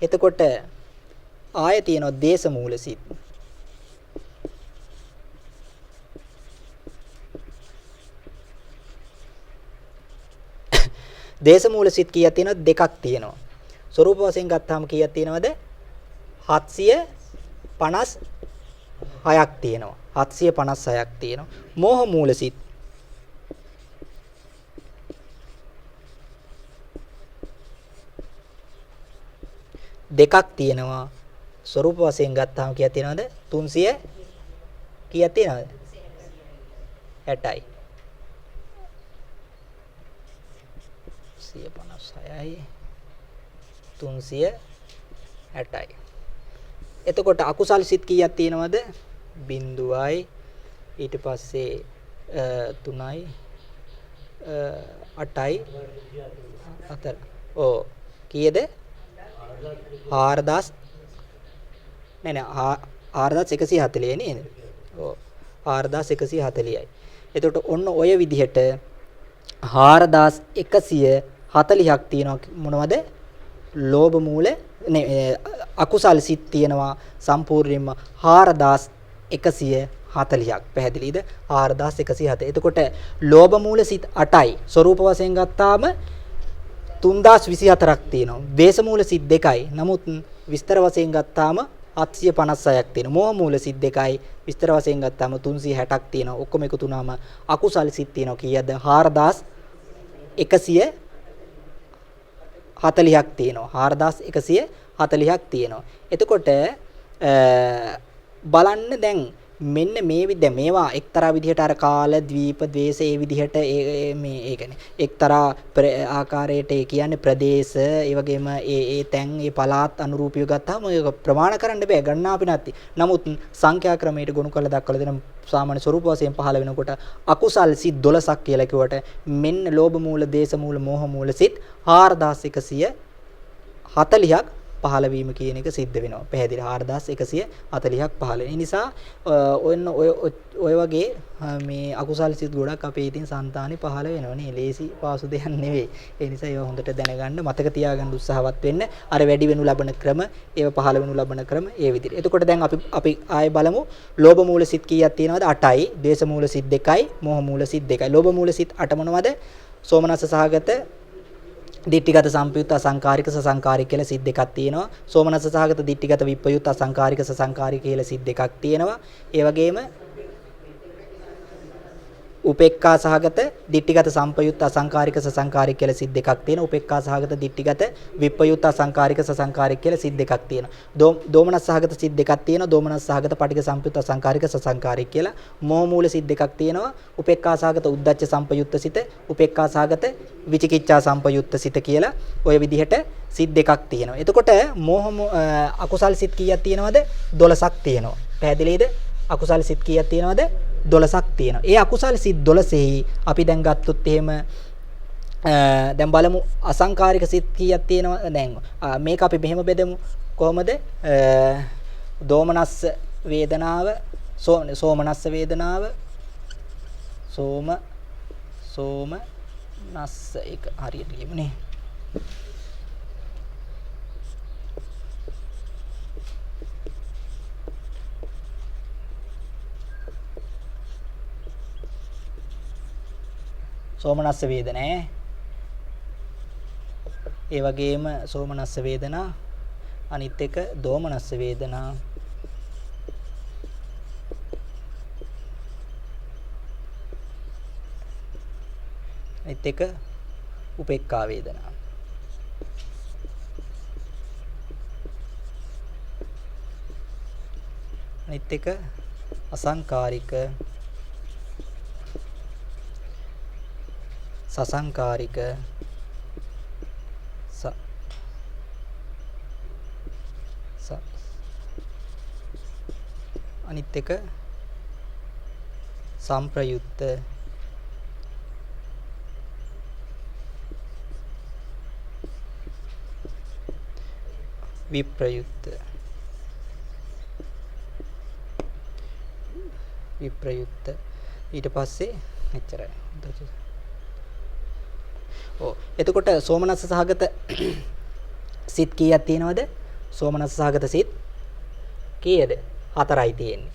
එතකොට ආය තියෙනවා දේශ මූල සිත්. දේශ මූල සිත් කීයක් තියෙනවද? දෙකක් තියෙනවා. ස්වરૂප වශයෙන් ගත්තාම කීයක් තියෙනවද? 756ක් තියෙනවා. 756ක් තියෙනවා. මෝහ මූල සිත් දෙකක් තියෙනවා. ස්වરૂප වශයෙන් ගත්තාම කීයක් තියෙනවද? 300 කීයක් තියෙනවද? 60යි. 156යි 360යි. එතකොට අකුසල් සිත් කීයක් තියෙනවද? බිංදුවයි, ඊට පස්සේ 3යි 8යි 4. ඔව් කීයද? 4000 නෑ නෑ 4140 නේද? ඔව් 4140යි. එතකොට ඔන්න ඔය විදිහට 4140ක් තියෙනවා මොනවද? ලෝභ මූල නේ අකුසල් සිත් තියෙනවා සම්පූර්ණයෙන්ම 4140ක්. පැහැදිලිද? 4140. එතකොට ලෝභ මූල සිත් 8යි. ස්වરૂප වශයෙන් ගත්තාම 3024ක් තියෙනවා. ද්වේෂ මූල සිත් 2යි. නමුත් විස්තර වශයෙන් ගත්තාම 756ක් තියෙනවා. මෝහ මූල සිත් 2යි. විස්තර වශයෙන් ගත්තාම 360ක් තියෙනවා. ඔක්කොම එකතු වුණාම අකුසල් සිත් තියෙනවා කීයද? 4140ක් තියෙනවා. 4140ක් තියෙනවා. එතකොට බලන්න දැන් මෙන්න මේ දැන් මේවා එක්තරා විදිහට අර කාල, ද්වීප, ද්වේෂ ඒ විදිහට ඒ මේ ඒ කියන්නේ එක්තරා ආකාරයට ඒ කියන්නේ ප්‍රදේශ, ඒ වගේම ඒ ඒ තැන්, ඒ පළාත් අනුරූපීව ගත්තාම ඒක ප්‍රමාණ කරන්න බෑ, ගණනා අපි නැති. නමුත් සංඛ්‍යා ක්‍රමයට ගොනු කරලා දක්වලා දෙන සාමාන්‍ය ස්වරූප වශයෙන් පහළ වෙනකොට අකුසල් සිත් 12ක් කියලා කිව්වට මෙන්න ලෝභ මූල, දේශ මූල, මෝහ මූල සිත් 4140ක් පහළ වීම කියන එක සිද්ධ වෙනවා. පැහැදිලි? 4140ක් පහළ වෙන. ඒ නිසා ඔන්න ඔය වගේ මේ අකුසල් සිත් ගොඩක් අපේ ඉතින් సంతානෙ පහළ වෙනවා නේ. ලේසි පාසු දෙයක් නෙවෙයි. ඒ නිසා ඒවා හොඳට දැනගන්න, මතක තියාගන්න උත්සාහවත් වෙන්න. අර වැඩි වෙනු ලබන ක්‍රම, ඒවා පහළ වෙනු ලබන ක්‍රම ඒ විදිහට. එතකොට දැන් අපි ආයෙ බලමු. ලෝභ මූල සිත් කීයක් තියෙනවද? 8යි. ද්වේෂ මූල සිත් 2යි. මෝහ මූල සිත් 2යි. ලෝභ මූල සිත් 8 මොනවද? සෝමනස්ස සහගත දිට්ඨිගත සම්පයුක්ත අසංකාරික සසංකාරික කියලා සිත් දෙකක් තියෙනවා. සෝමනස්ස සහගත දිට්ඨිගත විප්පයුක්ත අසංකාරික සසංකාරික කියලා සිත් දෙකක් තියෙනවා. ඒ වගේම උපේක්ඛා සහගත දිට්ඨිගත සම්පයුක්ත අසංකාරික සසංකාරික කියලා සිත් දෙකක් තියෙනවා. උපේක්ඛා සහගත දිට්ඨිගත විප්පයුක්ත අසංකාරික සසංකාරික කියලා සිත් දෙකක් තියෙනවා. දෝමනස් සහගත සිත් දෙකක් තියෙනවා. දෝමනස් සහගත පටිඝ සම්පයුක්ත අසංකාරික සසංකාරික කියලා. මෝහ මූල සිත් දෙකක් තියෙනවා. උපේක්ඛා සහගත උද්ධච්ච සම්පයුක්ත සිත, උපේක්ඛා සහගත විචිකිච්ඡා සම්පයුක්ත සිත කියලා ඔය විදිහට සිත් දෙකක් තියෙනවා. එතකොට මෝහ අකුසල් සිත් කීයක් තියෙනවද? 12ක් තියෙනවා. පැහැදිලිද? අකුසල් සිත් කීයක් තියෙනවද? 12ක් තියෙනවා. ඒ අකුසල් සිත් 12 අපි දැන් ගත්තොත් එහෙම දැන් බලමු අසංකාරික සිත් කීයක් තියෙනවද? දැන් මේක අපි මෙහෙම බෙදමු. කොහොමද? දෝමනස්ස වේදනාව, සෝමනස්ස වේදනාව, සෝමනස්ස එක හරියට ලියමු නේ. සෝමනස්ස වේදනා ඈ. ඒ වගේම සෝමනස්ස වේදනා, අනිත් එක දෝමනස්ස වේදනා, අනිත් එක උපේක්ඛා වේදනා. අනිත් එක අසංකාරික, සසංකාරික, අනිත් එක සම්ප්‍රයුක්ත, විප්‍රයුක්ත, විප්‍රයුක්ත. ඊට පස්සේ එච්චරයි. ඔව්, එතකොට සෝමනස්ස සහගත සිත් කීයක් තියෙනවද? සෝමනස්ස සහගත සිත් කීයද? 4යි තියෙන්නේ.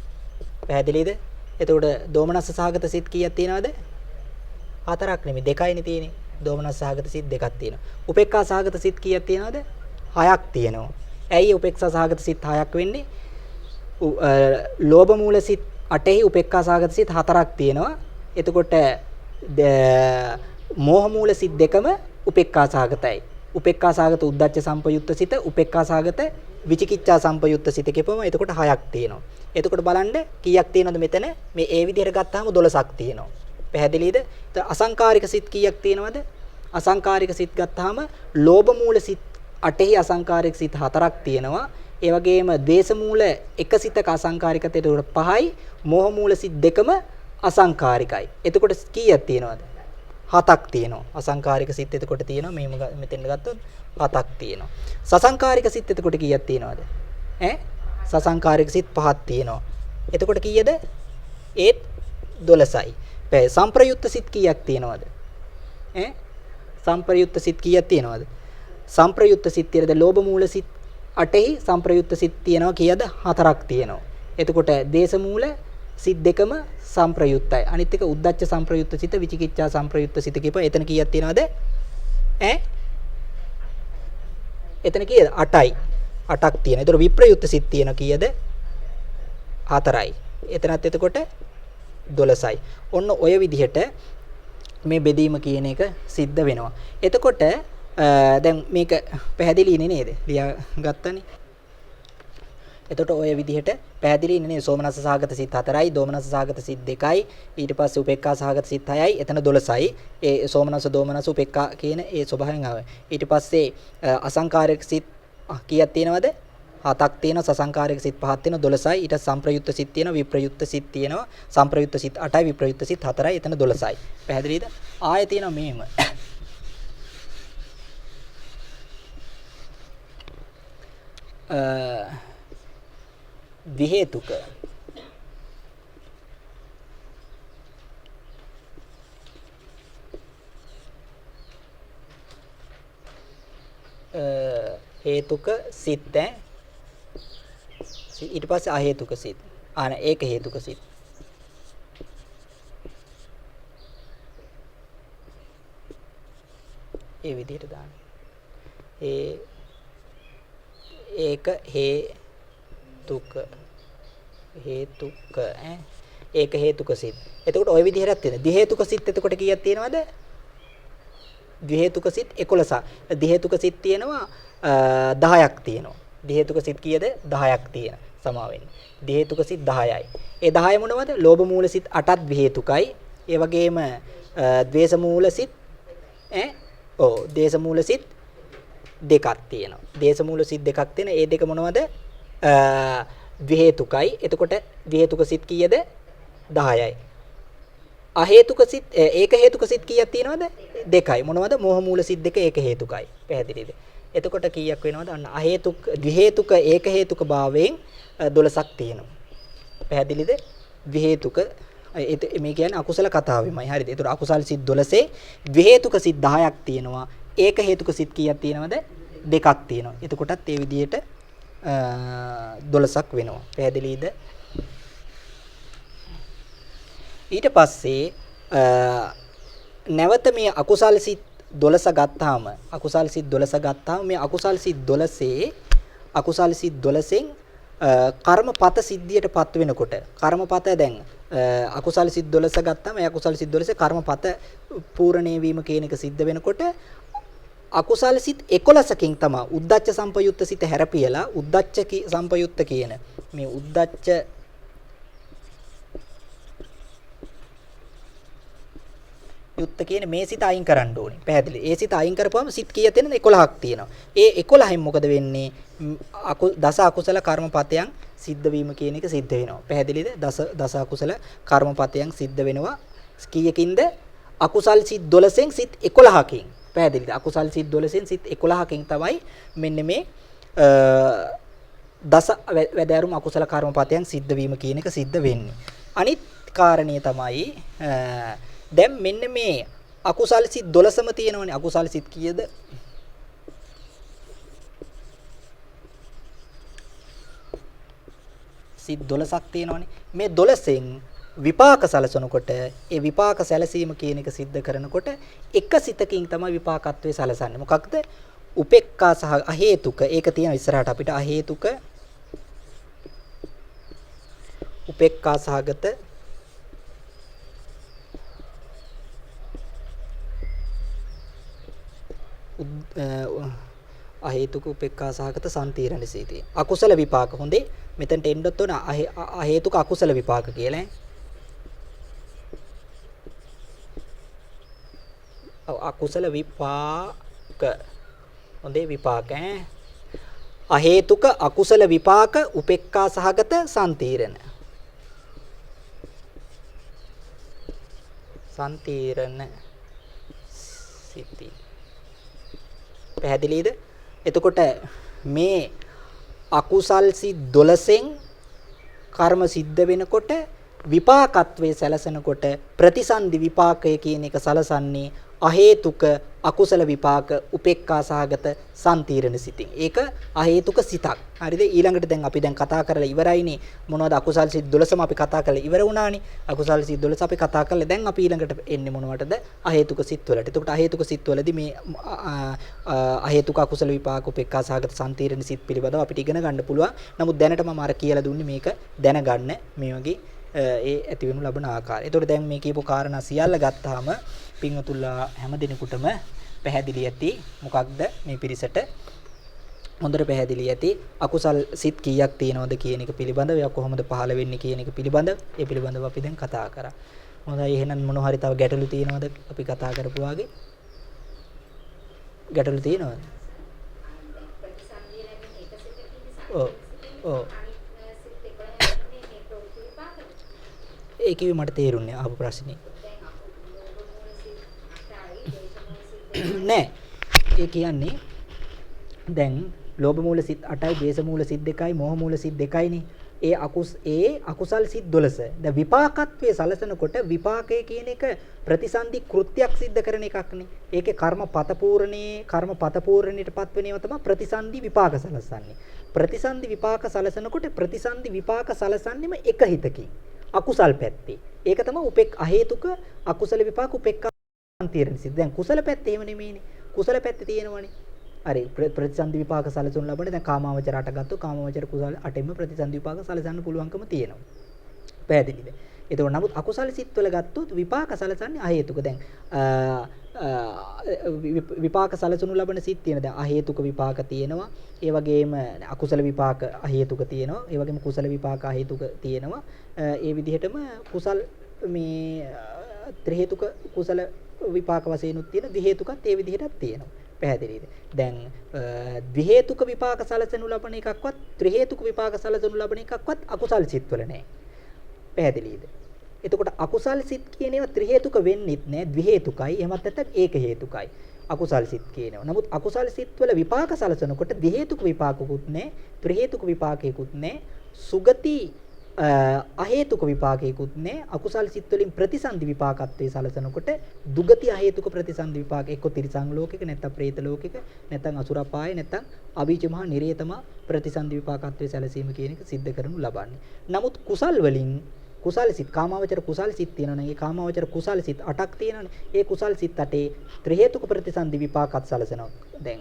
පැහැදිලිද? එතකොට දෝමනස්ස සහගත සිත් කීයක් තියෙනවද? 4ක් නෙමෙයි, 2යිනේ තියෙන්නේ. දෝමනස්ස සහගත සිත් 2ක් තියෙනවා. උපේක්ඛා සහගත සිත් කීයක් තියෙනවද? 6ක් තියෙනවා. ඇයි උපේක්ෂා සහගත සිත් 6ක් වෙන්නේ? ලෝභ මූල සිත් 8ෙහි උපේක්ඛා සහගත සිත් 4ක් තියෙනවා. එතකොට මෝහ මූල සිත් දෙකම උපේක්ඛා සහගතයි. උපේක්ඛා සහගත උද්ධච්ච සම්පයුක්ත සිත, උපේක්ඛා සහගත විචිකිච්ඡා සම්පයුක්ත සිත කියපුවම එතකොට 6ක් තියෙනවා. එතකොට බලන්න කීයක් තියෙනවද මෙතන? මේ ඒ විදිහට ගත්තාම 12ක් තියෙනවා. පැහැදිලිද? අසංකාරික සිත් කීයක් තියෙනවද? අසංකාරික සිත් ගත්තාම ලෝභ මූල සිත් 8ෙහි අසංකාරික සිත් 4ක් තියෙනවා. ඒ වගේම ද්වේෂ මූල එක සිතක අසංකාරිකත එතකොට 5යි, මෝහ මූල සිත් දෙකම අසංකාරිකයි. එතකොට කීයක් තියෙනවද? 7ක් තියෙනවා. අසංකාරික සිත් එතකොට තියෙනවා මෙහෙම මෙතෙන් ගත්තොත් 7ක් තියෙනවා. සසංකාරික සිත් එතකොට කීයක් තියෙනවද? ඈ සසංකාරික සිත් 5ක් තියෙනවා. එතකොට කීයද? ඒත් 12යි. සම්ප්‍රයුක්ත සිත් කීයක් තියෙනවද? ඈ සම්ප්‍රයුක්ත සිත් කීයක් තියෙනවද? සම්ප්‍රයුක්ත සිත් තියෙනද ලෝභ මූල සිත් 8ෙහි සම්ප්‍රයුක්ත සිත් තියෙනවා කීයද? 4ක් තියෙනවා. එතකොට දේශ මූල සිත් දෙකම සම්ප්‍රයුක්තයි. අනිත් එක උද්ධච්ච සම්ප්‍රයුක්ත සිත, විචිකිච්ඡා සම්ප්‍රයුක්ත සිත කියපුවා එතන කීයක් තියෙනවද? ඈ එතන කීයද? 8යි. 8ක් තියෙනවා. එතකොට විප්‍රයුක්ත සිත් තියෙන කීයද? 4යි. එතනත් එතකොට 12යි. ඔන්න ඔය විදිහට මේ බෙදීම කියන එක සිද්ධ වෙනවා. එතකොට දැන් මේක පැහැදිලිනේ නේද? ලියා ගත්තනේ. එතකොට ඔය විදිහට පැහැදිලිනේ නේද? සෝමනස්ස සහගත සිත් 4යි, දෝමනස්ස සහගත සිත් 2යි, ඊට පස්සේ උපේක්ඛා සහගත සිත් 6යි, එතන 12යි. ඒ සෝමනස්ස, දෝමනස්ස, උපේක්ඛා කියන ඒ ස්වභාවයෙන් ආවේ. ඊට පස්සේ අසංකාරික සිත් කීයක් තියෙනවද? 7ක් තියෙනවා. සසංකාරික සිත් 5ක් තියෙනවා, 12යි. ඊට සම්ප්‍රයුක්ත සිත් තියෙනවා, විප්‍රයුක්ත සිත් තියෙනවා. සම්ප්‍රයුක්ත සිත් 8යි, විප්‍රයුක්ත සිත් 4යි, එතන 12යි. පැහැදිලිද? ආයෙ තියෙනවා මෙහෙම. ද්විහේතුක හේතුක සිත් ඈ ඊට පස්සේ අහේතුක සිත්. ආ නෑ, ඒක හේතුක සිත්. ඒ විදිහට දාන්න. ඒ ඒක හේතුක හේතුක ඈ ඒක හේතුක සිත්. එතකොට ওই විදිහටත් තියෙනවා. ද්වි හේතුක සිත් එතකොට කීයක් තියෙනවද? ද්වි හේතුක සිත් 11ක්. ද්වි හේතුක සිත් තියෙනවා 10ක් තියෙනවා. ද්වි හේතුක සිත් කීයද? 10ක් තියෙනවා. සමා වෙන්න. ද්වි හේතුක සිත් 10යි. ඒ 10 මොනවද? ලෝභ මූල සිත් 8ක් ද්වි හේතුකයි. ඒ වගේම ද්වේෂ මූල සිත් ඈ ඔව් ද්වේෂ මූල සිත් දෙකක් තියෙනවා. ද්වේෂ මූල සිත් දෙකක් තියෙන. ඒ දෙක මොනවද? ද්වි හේතුකයි. එතකොට ද්වි හේතුක සිත් කීයද? 10යි. අහේතුක සිත් ඒක හේතුක සිත් කීයක් තියෙනවද? දෙකයි. මොනවද? මෝහ මූල සිත් දෙක ඒක හේතුකයි. පැහැදිලිද? එතකොට කීයක් වෙනවද? අන්න අහේතුක ද්වි හේතුක ඒක හේතුක භාවයෙන් 12ක් තියෙනවා. පැහැදිලිද? ද්වි හේතුක මේ කියන්නේ අකුසල කතාවෙමයි. හරිද? එතකොට අකුසල් සිත් 12 ද්වි හේතුක සිත් 10ක් තියෙනවා. ඒක හේතුක සිත් කීයක් තියෙනවද? දෙකක් තියෙනවා. එතකොටත් ඒ විදිහට 12ක් වෙනවා. පැහැදිලිද? ඊට පස්සේ නැවත මේ අකුසල් සිත් 12 ගත්තාම අකුසල් සිත් 12 ගත්තාම මේ අකුසල් සිත් 12 අකුසල් සිත් 12න් කර්මපත සිද්ධියටපත් වෙනකොට කර්මපත දැන් අකුසල් සිත් 12 ගත්තාම ඒ අකුසල් සිත් 12 කර්මපත පූර්ණේ වීම කියන එක සිද්ධ වෙනකොට අකුසල් සිත් 11කින් තමයි උද්දච්ච සම්පයුත්ත සිත හැරපියලා උද්දච්ච සම්පයුත්ත කියන මේ උද්දච්ච යුත්ත කියන මේ සිත අයින් කරන්න ඕනේ. පැහැදිලි. ඒ සිත අයින් කරපුවම සිත් කීයක් තියෙනවද? 11ක් තියෙනවා. ඒ 11න් මොකද වෙන්නේ? දස අකුසල කර්මපතයන් සිද්ධ වීම කියන එක සිද්ධ වෙනවා. පැහැදිලිද? දස දස අකුසල කර්මපතයන් සිද්ධ වෙනවා. කීයකින්ද? අකුසල් සිත් 12න් සිත් 11කින්. පැහැදිලිද? අකුසල් සිත් 12න් සිත් 11කින් තමයි මෙන්න මේ දස වැදෑරුම් අකුසල කර්මපතයන් සිද්ධ වීම කියන එක සිද්ධ වෙන්නේ. අනිත් කාරණේ තමයි දැන් මෙන්න මේ අකුසල් සිත් 12ම තියෙනවනේ. අකුසල් සිත් කීයද? සිත් 12ක් තියෙනවනේ. මේ 12න් විපාක සලසනකොට ඒ විපාක සැලසීම කියන එක සිද්ධ කරනකොට එක සිතකින් තමයි විපාකත්වයේ සලසන්නේ. මොකක්ද? උපේක්ඛා සහ අහේතුක. ඒක තියෙන ඉස්සරහට අපිට අහේතුක උපේක්ඛා සහගත අහේතුක උපේක්ඛා සහගත සම්තීරණ සීතිය. අකුසල විපාක. හොඳේ. මෙතනට එන්නත් ඕන අහේතුක අකුසල විපාක කියලා ඈ. ඔව් අකුසල විපාක. හොඳේ විපාක ඈ. අහේතුක අකුසල විපාක උපේක්ඛා සහගත සම්තීරණ. සම්තීරණ සිති. පැහැදිලිද? එතකොට මේ අකුසල් සිත් 12න් කර්ම සිද්ධ වෙනකොට විපාකත්වයේ සැලසෙනකොට ප්‍රතිසන්දි විපාකය කියන එක සලසන්නේ අහේතුක අකුසල විපාක උපේක්ඛා සහගත සම්තීරණ සිතින්. ඒක අහේතුක සිතක්. හරිද? ඊළඟට දැන් අපි දැන් කතා කරලා ඉවරයිනේ. මොනවද අකුසල් සිත් 12ම අපි කතා කරලා ඉවර වුණානේ. අකුසල් සිත් 12 අපි කතා කරලා දැන් අපි ඊළඟට එන්නේ මොනවටද? අහේතුක සිත් වලට. එතකොට අහේතුක සිත් වලදී මේ අහේතුක අකුසල විපාක උපේක්ඛා සහගත සම්තීරණ සිත් පිළිබඳව අපිට ඉගෙන ගන්න පුළුවන්. නමුත් දැනට මම අර කියලා දුන්නේ මේක දැනගන්න මේ වගේ ඒ ඇති වෙනු ලබන ආකාරය. එතකොට දැන් මේ කියපු කාරණා සියල්ල ගත්තාම පින්වතුන්ලා හැම දිනෙකටම පැහැදිලි ඇති මොකක්ද මේ පිරිසට හොඳට පැහැදිලි ඇති අකුසල් සිත් කීයක් තියෙනවද කියන එක පිළිබඳව, ඒවා කොහොමද පහළ වෙන්නේ කියන එක පිළිබඳව, ඒ පිළිබඳව අපි දැන් කතා කරා. හොඳයි, එහෙනම් මොන හරි තව ගැටලු තියෙනවද අපි කතා කරපු වාගේ? ගැටලු තියෙනවද? ඔව් ඔව්. ඒ කිව්වේ මට තේරුන්නේ ආපු ප්‍රශ්නේ. නෑ. ඒ කියන්නේ දැන් ලෝභ මූල සිත් 8යි, ද්වේෂ මූල සිත් 2යි, මෝහ මූල සිත් 2යිනේ. ඒ අකුසල් සිත් 12. දැන් විපාකත්වයේ සලසනකොට විපාකය කියන එක ප්‍රතිසන්දි කෘත්‍යයක් සිද්ධ කරන එකක්නේ. ඒකේ කර්මපත පූර්ණේ කර්මපත පූර්ණයටපත් වෙන ඒවා තමයි ප්‍රතිසන්දි විපාක සලසන්නේ. ප්‍රතිසන්දි විපාක සලසනකොට ප්‍රතිසන්දි විපාක සලසන්නේම එක හිතකින්. අකුසල් පැත්තේ. ඒක තමයි උපෙක් අහේතුක අකුසල විපාක උපේක්ඛා සම්තීරණ සිත්. දැන් කුසල පැත්තේ එහෙම නෙමෙයිනේ. කුසල පැත්තේ තියෙනවනේ. හරි ප්‍රතිසන්දි විපාක සලසනු ලබන්නේ දැන් කාමාවචර අට ගත්තොත් කාමාවචර කුසල අටෙන්ම ප්‍රතිසන්දි විපාක සලසන්න පුළුවන්කම තියෙනවා. පැහැදිලිද? එතකොට නමුත් අකුසල සිත් වල ගත්තොත් විපාක සලසන්නේ අහේතුක. දැන් විපාක සලසනු ලබන සිත් තියෙන දැන් අහේතුක විපාක තියෙනවා. ඒ වගේම අකුසල විපාක අහේතුක තියෙනවා. ඒ වගේම කුසල විපාක අහේතුක තියෙනවා. ඒ විදිහටම කුසල් මේ ත්‍රි හේතුක කුසල විපාක වශයෙන් උත් තියෙන ද්වි හේතුකත් ඒ විදිහටත් තියෙනවා. පැහැදිලිද? දැන් ද්වි හේතුක විපාක සලසනු ලබන එකක්වත් ත්‍රි හේතුක විපාක සලසනු ලබන එකක්වත් අකුසල් සිත් වල නෑ. පැහැදිලිද? එතකොට අකුසල් සිත් කියන ඒවා ත්‍රි හේතුක වෙන්නෙත් නෑ, ද්වි හේතුකයි. එහෙමත් නැත්නම් ඒක හේතුකයි. අකුසල් සිත් කියනවා. නමුත් අකුසල් සිත් වල විපාක සලසනකොට ද්වි හේතුක විපාකකුත් නෑ, ත්‍රි හේතුක විපාකයකුත් නෑ, සුගති අහේතුක විපාකයකුත් නෑ. අකුසල් සිත් වලින් ප්‍රතිසන්දි විපාකත්වයේ සලසනකොට දුගති අහේතුක ප්‍රතිසන්දි විපාක එක්ක තිරිසන් ලෝකෙක නැත්නම් പ്രേත ලෝකෙක නැත්නම් අසුර අපායේ නැත්නම් අවීච මහා නිරේතම ප්‍රතිසන්දි විපාකත්වයේ සැලසීම කියන එක සිද්ධ කරනු ලබන්නේ. නමුත් කුසල් වලින් කුසල් සිත් කාමාවචර කුසල් සිත් තියෙනවා නම් ඒ කාමාවචර කුසල් සිත් 8ක් තියෙනවනේ. ඒ කුසල් සිත් 8 ත්‍රි හේතුක ප්‍රතිසන්දි විපාකත් සලසනවා. දැන්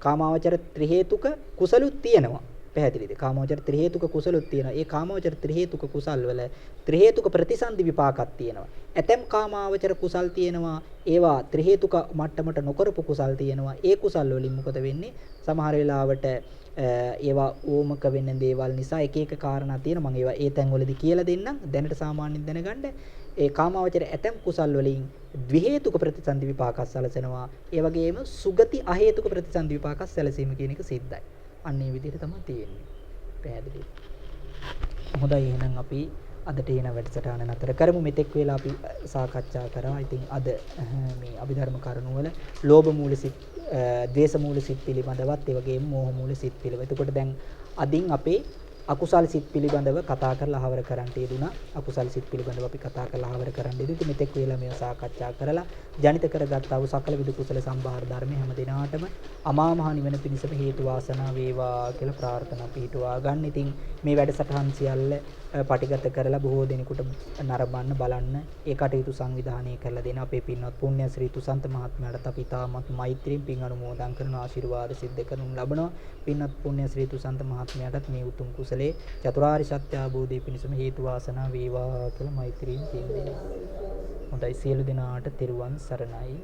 කාමාවචර ත්‍රි හේතුක කුසලුත් තියෙනවා. පැහැදිලිද? කාමාවචර ත්‍රි හේතුක කුසලුත් තියෙනවා. ඒ කාමාවචර ත්‍රි හේතුක කුසල් වල ත්‍රි හේතුක ප්‍රතිසන්දි විපාකත් තියෙනවා. ඇතැම් කාමාවචර කුසල් තියෙනවා. ඒවා ත්‍රි හේතුක මට්ටමට නොකරපු කුසල් තියෙනවා. ඒ කුසල් වලින් මොකද වෙන්නේ? සමහර වෙලාවට ඒවා ඕමක වෙන දේවල් නිසා එක එක කාරණා තියෙනවා. මම ඒවා ඒ තැන්වලදී කියලා දෙන්නම්. දැනට සාමාන්‍යයෙන් දැනගන්න. ඒ කාමාවචර ඇතැම් කුසල් වලින් ද්වි හේතුක ප්‍රතිසන්දි විපාකත් සැලසෙනවා. ඒ වගේම සුගති අහේතුක ප්‍රතිසන්දි විපාකත් සැලසීම කියන එක සිද්ධයි. අන්න ඒ විදිහට තමයි තියෙන්නේ. පැහැදිලිද? හොඳයි, එහෙනම් අපි අදට එන වැඩසටහන නතර කරමු. මෙතෙක් වෙලා අපි සාකච්ඡා කරා. ඉතින් අද මේ අභිධර්ම කරුණු වල ලෝභ මූල සිත්, ද්වේෂ මූල සිත් පිළිබඳවත්, ඒ වගේම මෝහ මූල සිත් පිළිබඳව. එතකොට දැන් අදින් අපේ අකුසල් සිත් පිළිබඳව කතා කරලා අහවර කරන්න යෙදුනා. අකුසල් සිත් පිළිබඳව අපි කතා කරලා අහවර කරන්න යෙදුනා. ඉතින් මෙතෙක් වෙලා මේවා සාකච්ඡා කරලා ජනිත කරගත්තා වූ සකල විද කුසල සම්භාර ධර්ම හැම දිනාටම අමා මහ නිවන පිණිසම හේතු වාසනා වේවා කියලා ප්‍රාර්ථනා පිහිටුවා ගන්න. ඉතින් මේ වැඩසටහන් සියල්ල පටිගත කරලා බොහෝ දෙනෙකුට නරඹන්න බලන්න ඒ කටයුතු සංවිධානය කරලා දෙන අපේ පින්වත් පුණ්‍ය ශ්‍රී තුසන්ත මහත්මයාට අපි තාමත් මෛත්‍රියෙන් පින් අනුමෝදන් කරන ආශිර්වාද සිද්ධ කරනු ලබනවා. පින්වත් පුණ්‍ය ශ්‍රී තුසන්ත මහත්මයාටත් මේ උතුම් කුසලයේ චතුරාර්ය සත්‍ය අවබෝධය පිණිසම හේතු වාසනා වේවා කියලා මෛත්‍රියෙන් පින් දෙනවා. හොඳයි, සියලු දෙනාට තෙරුවන් සරණයි.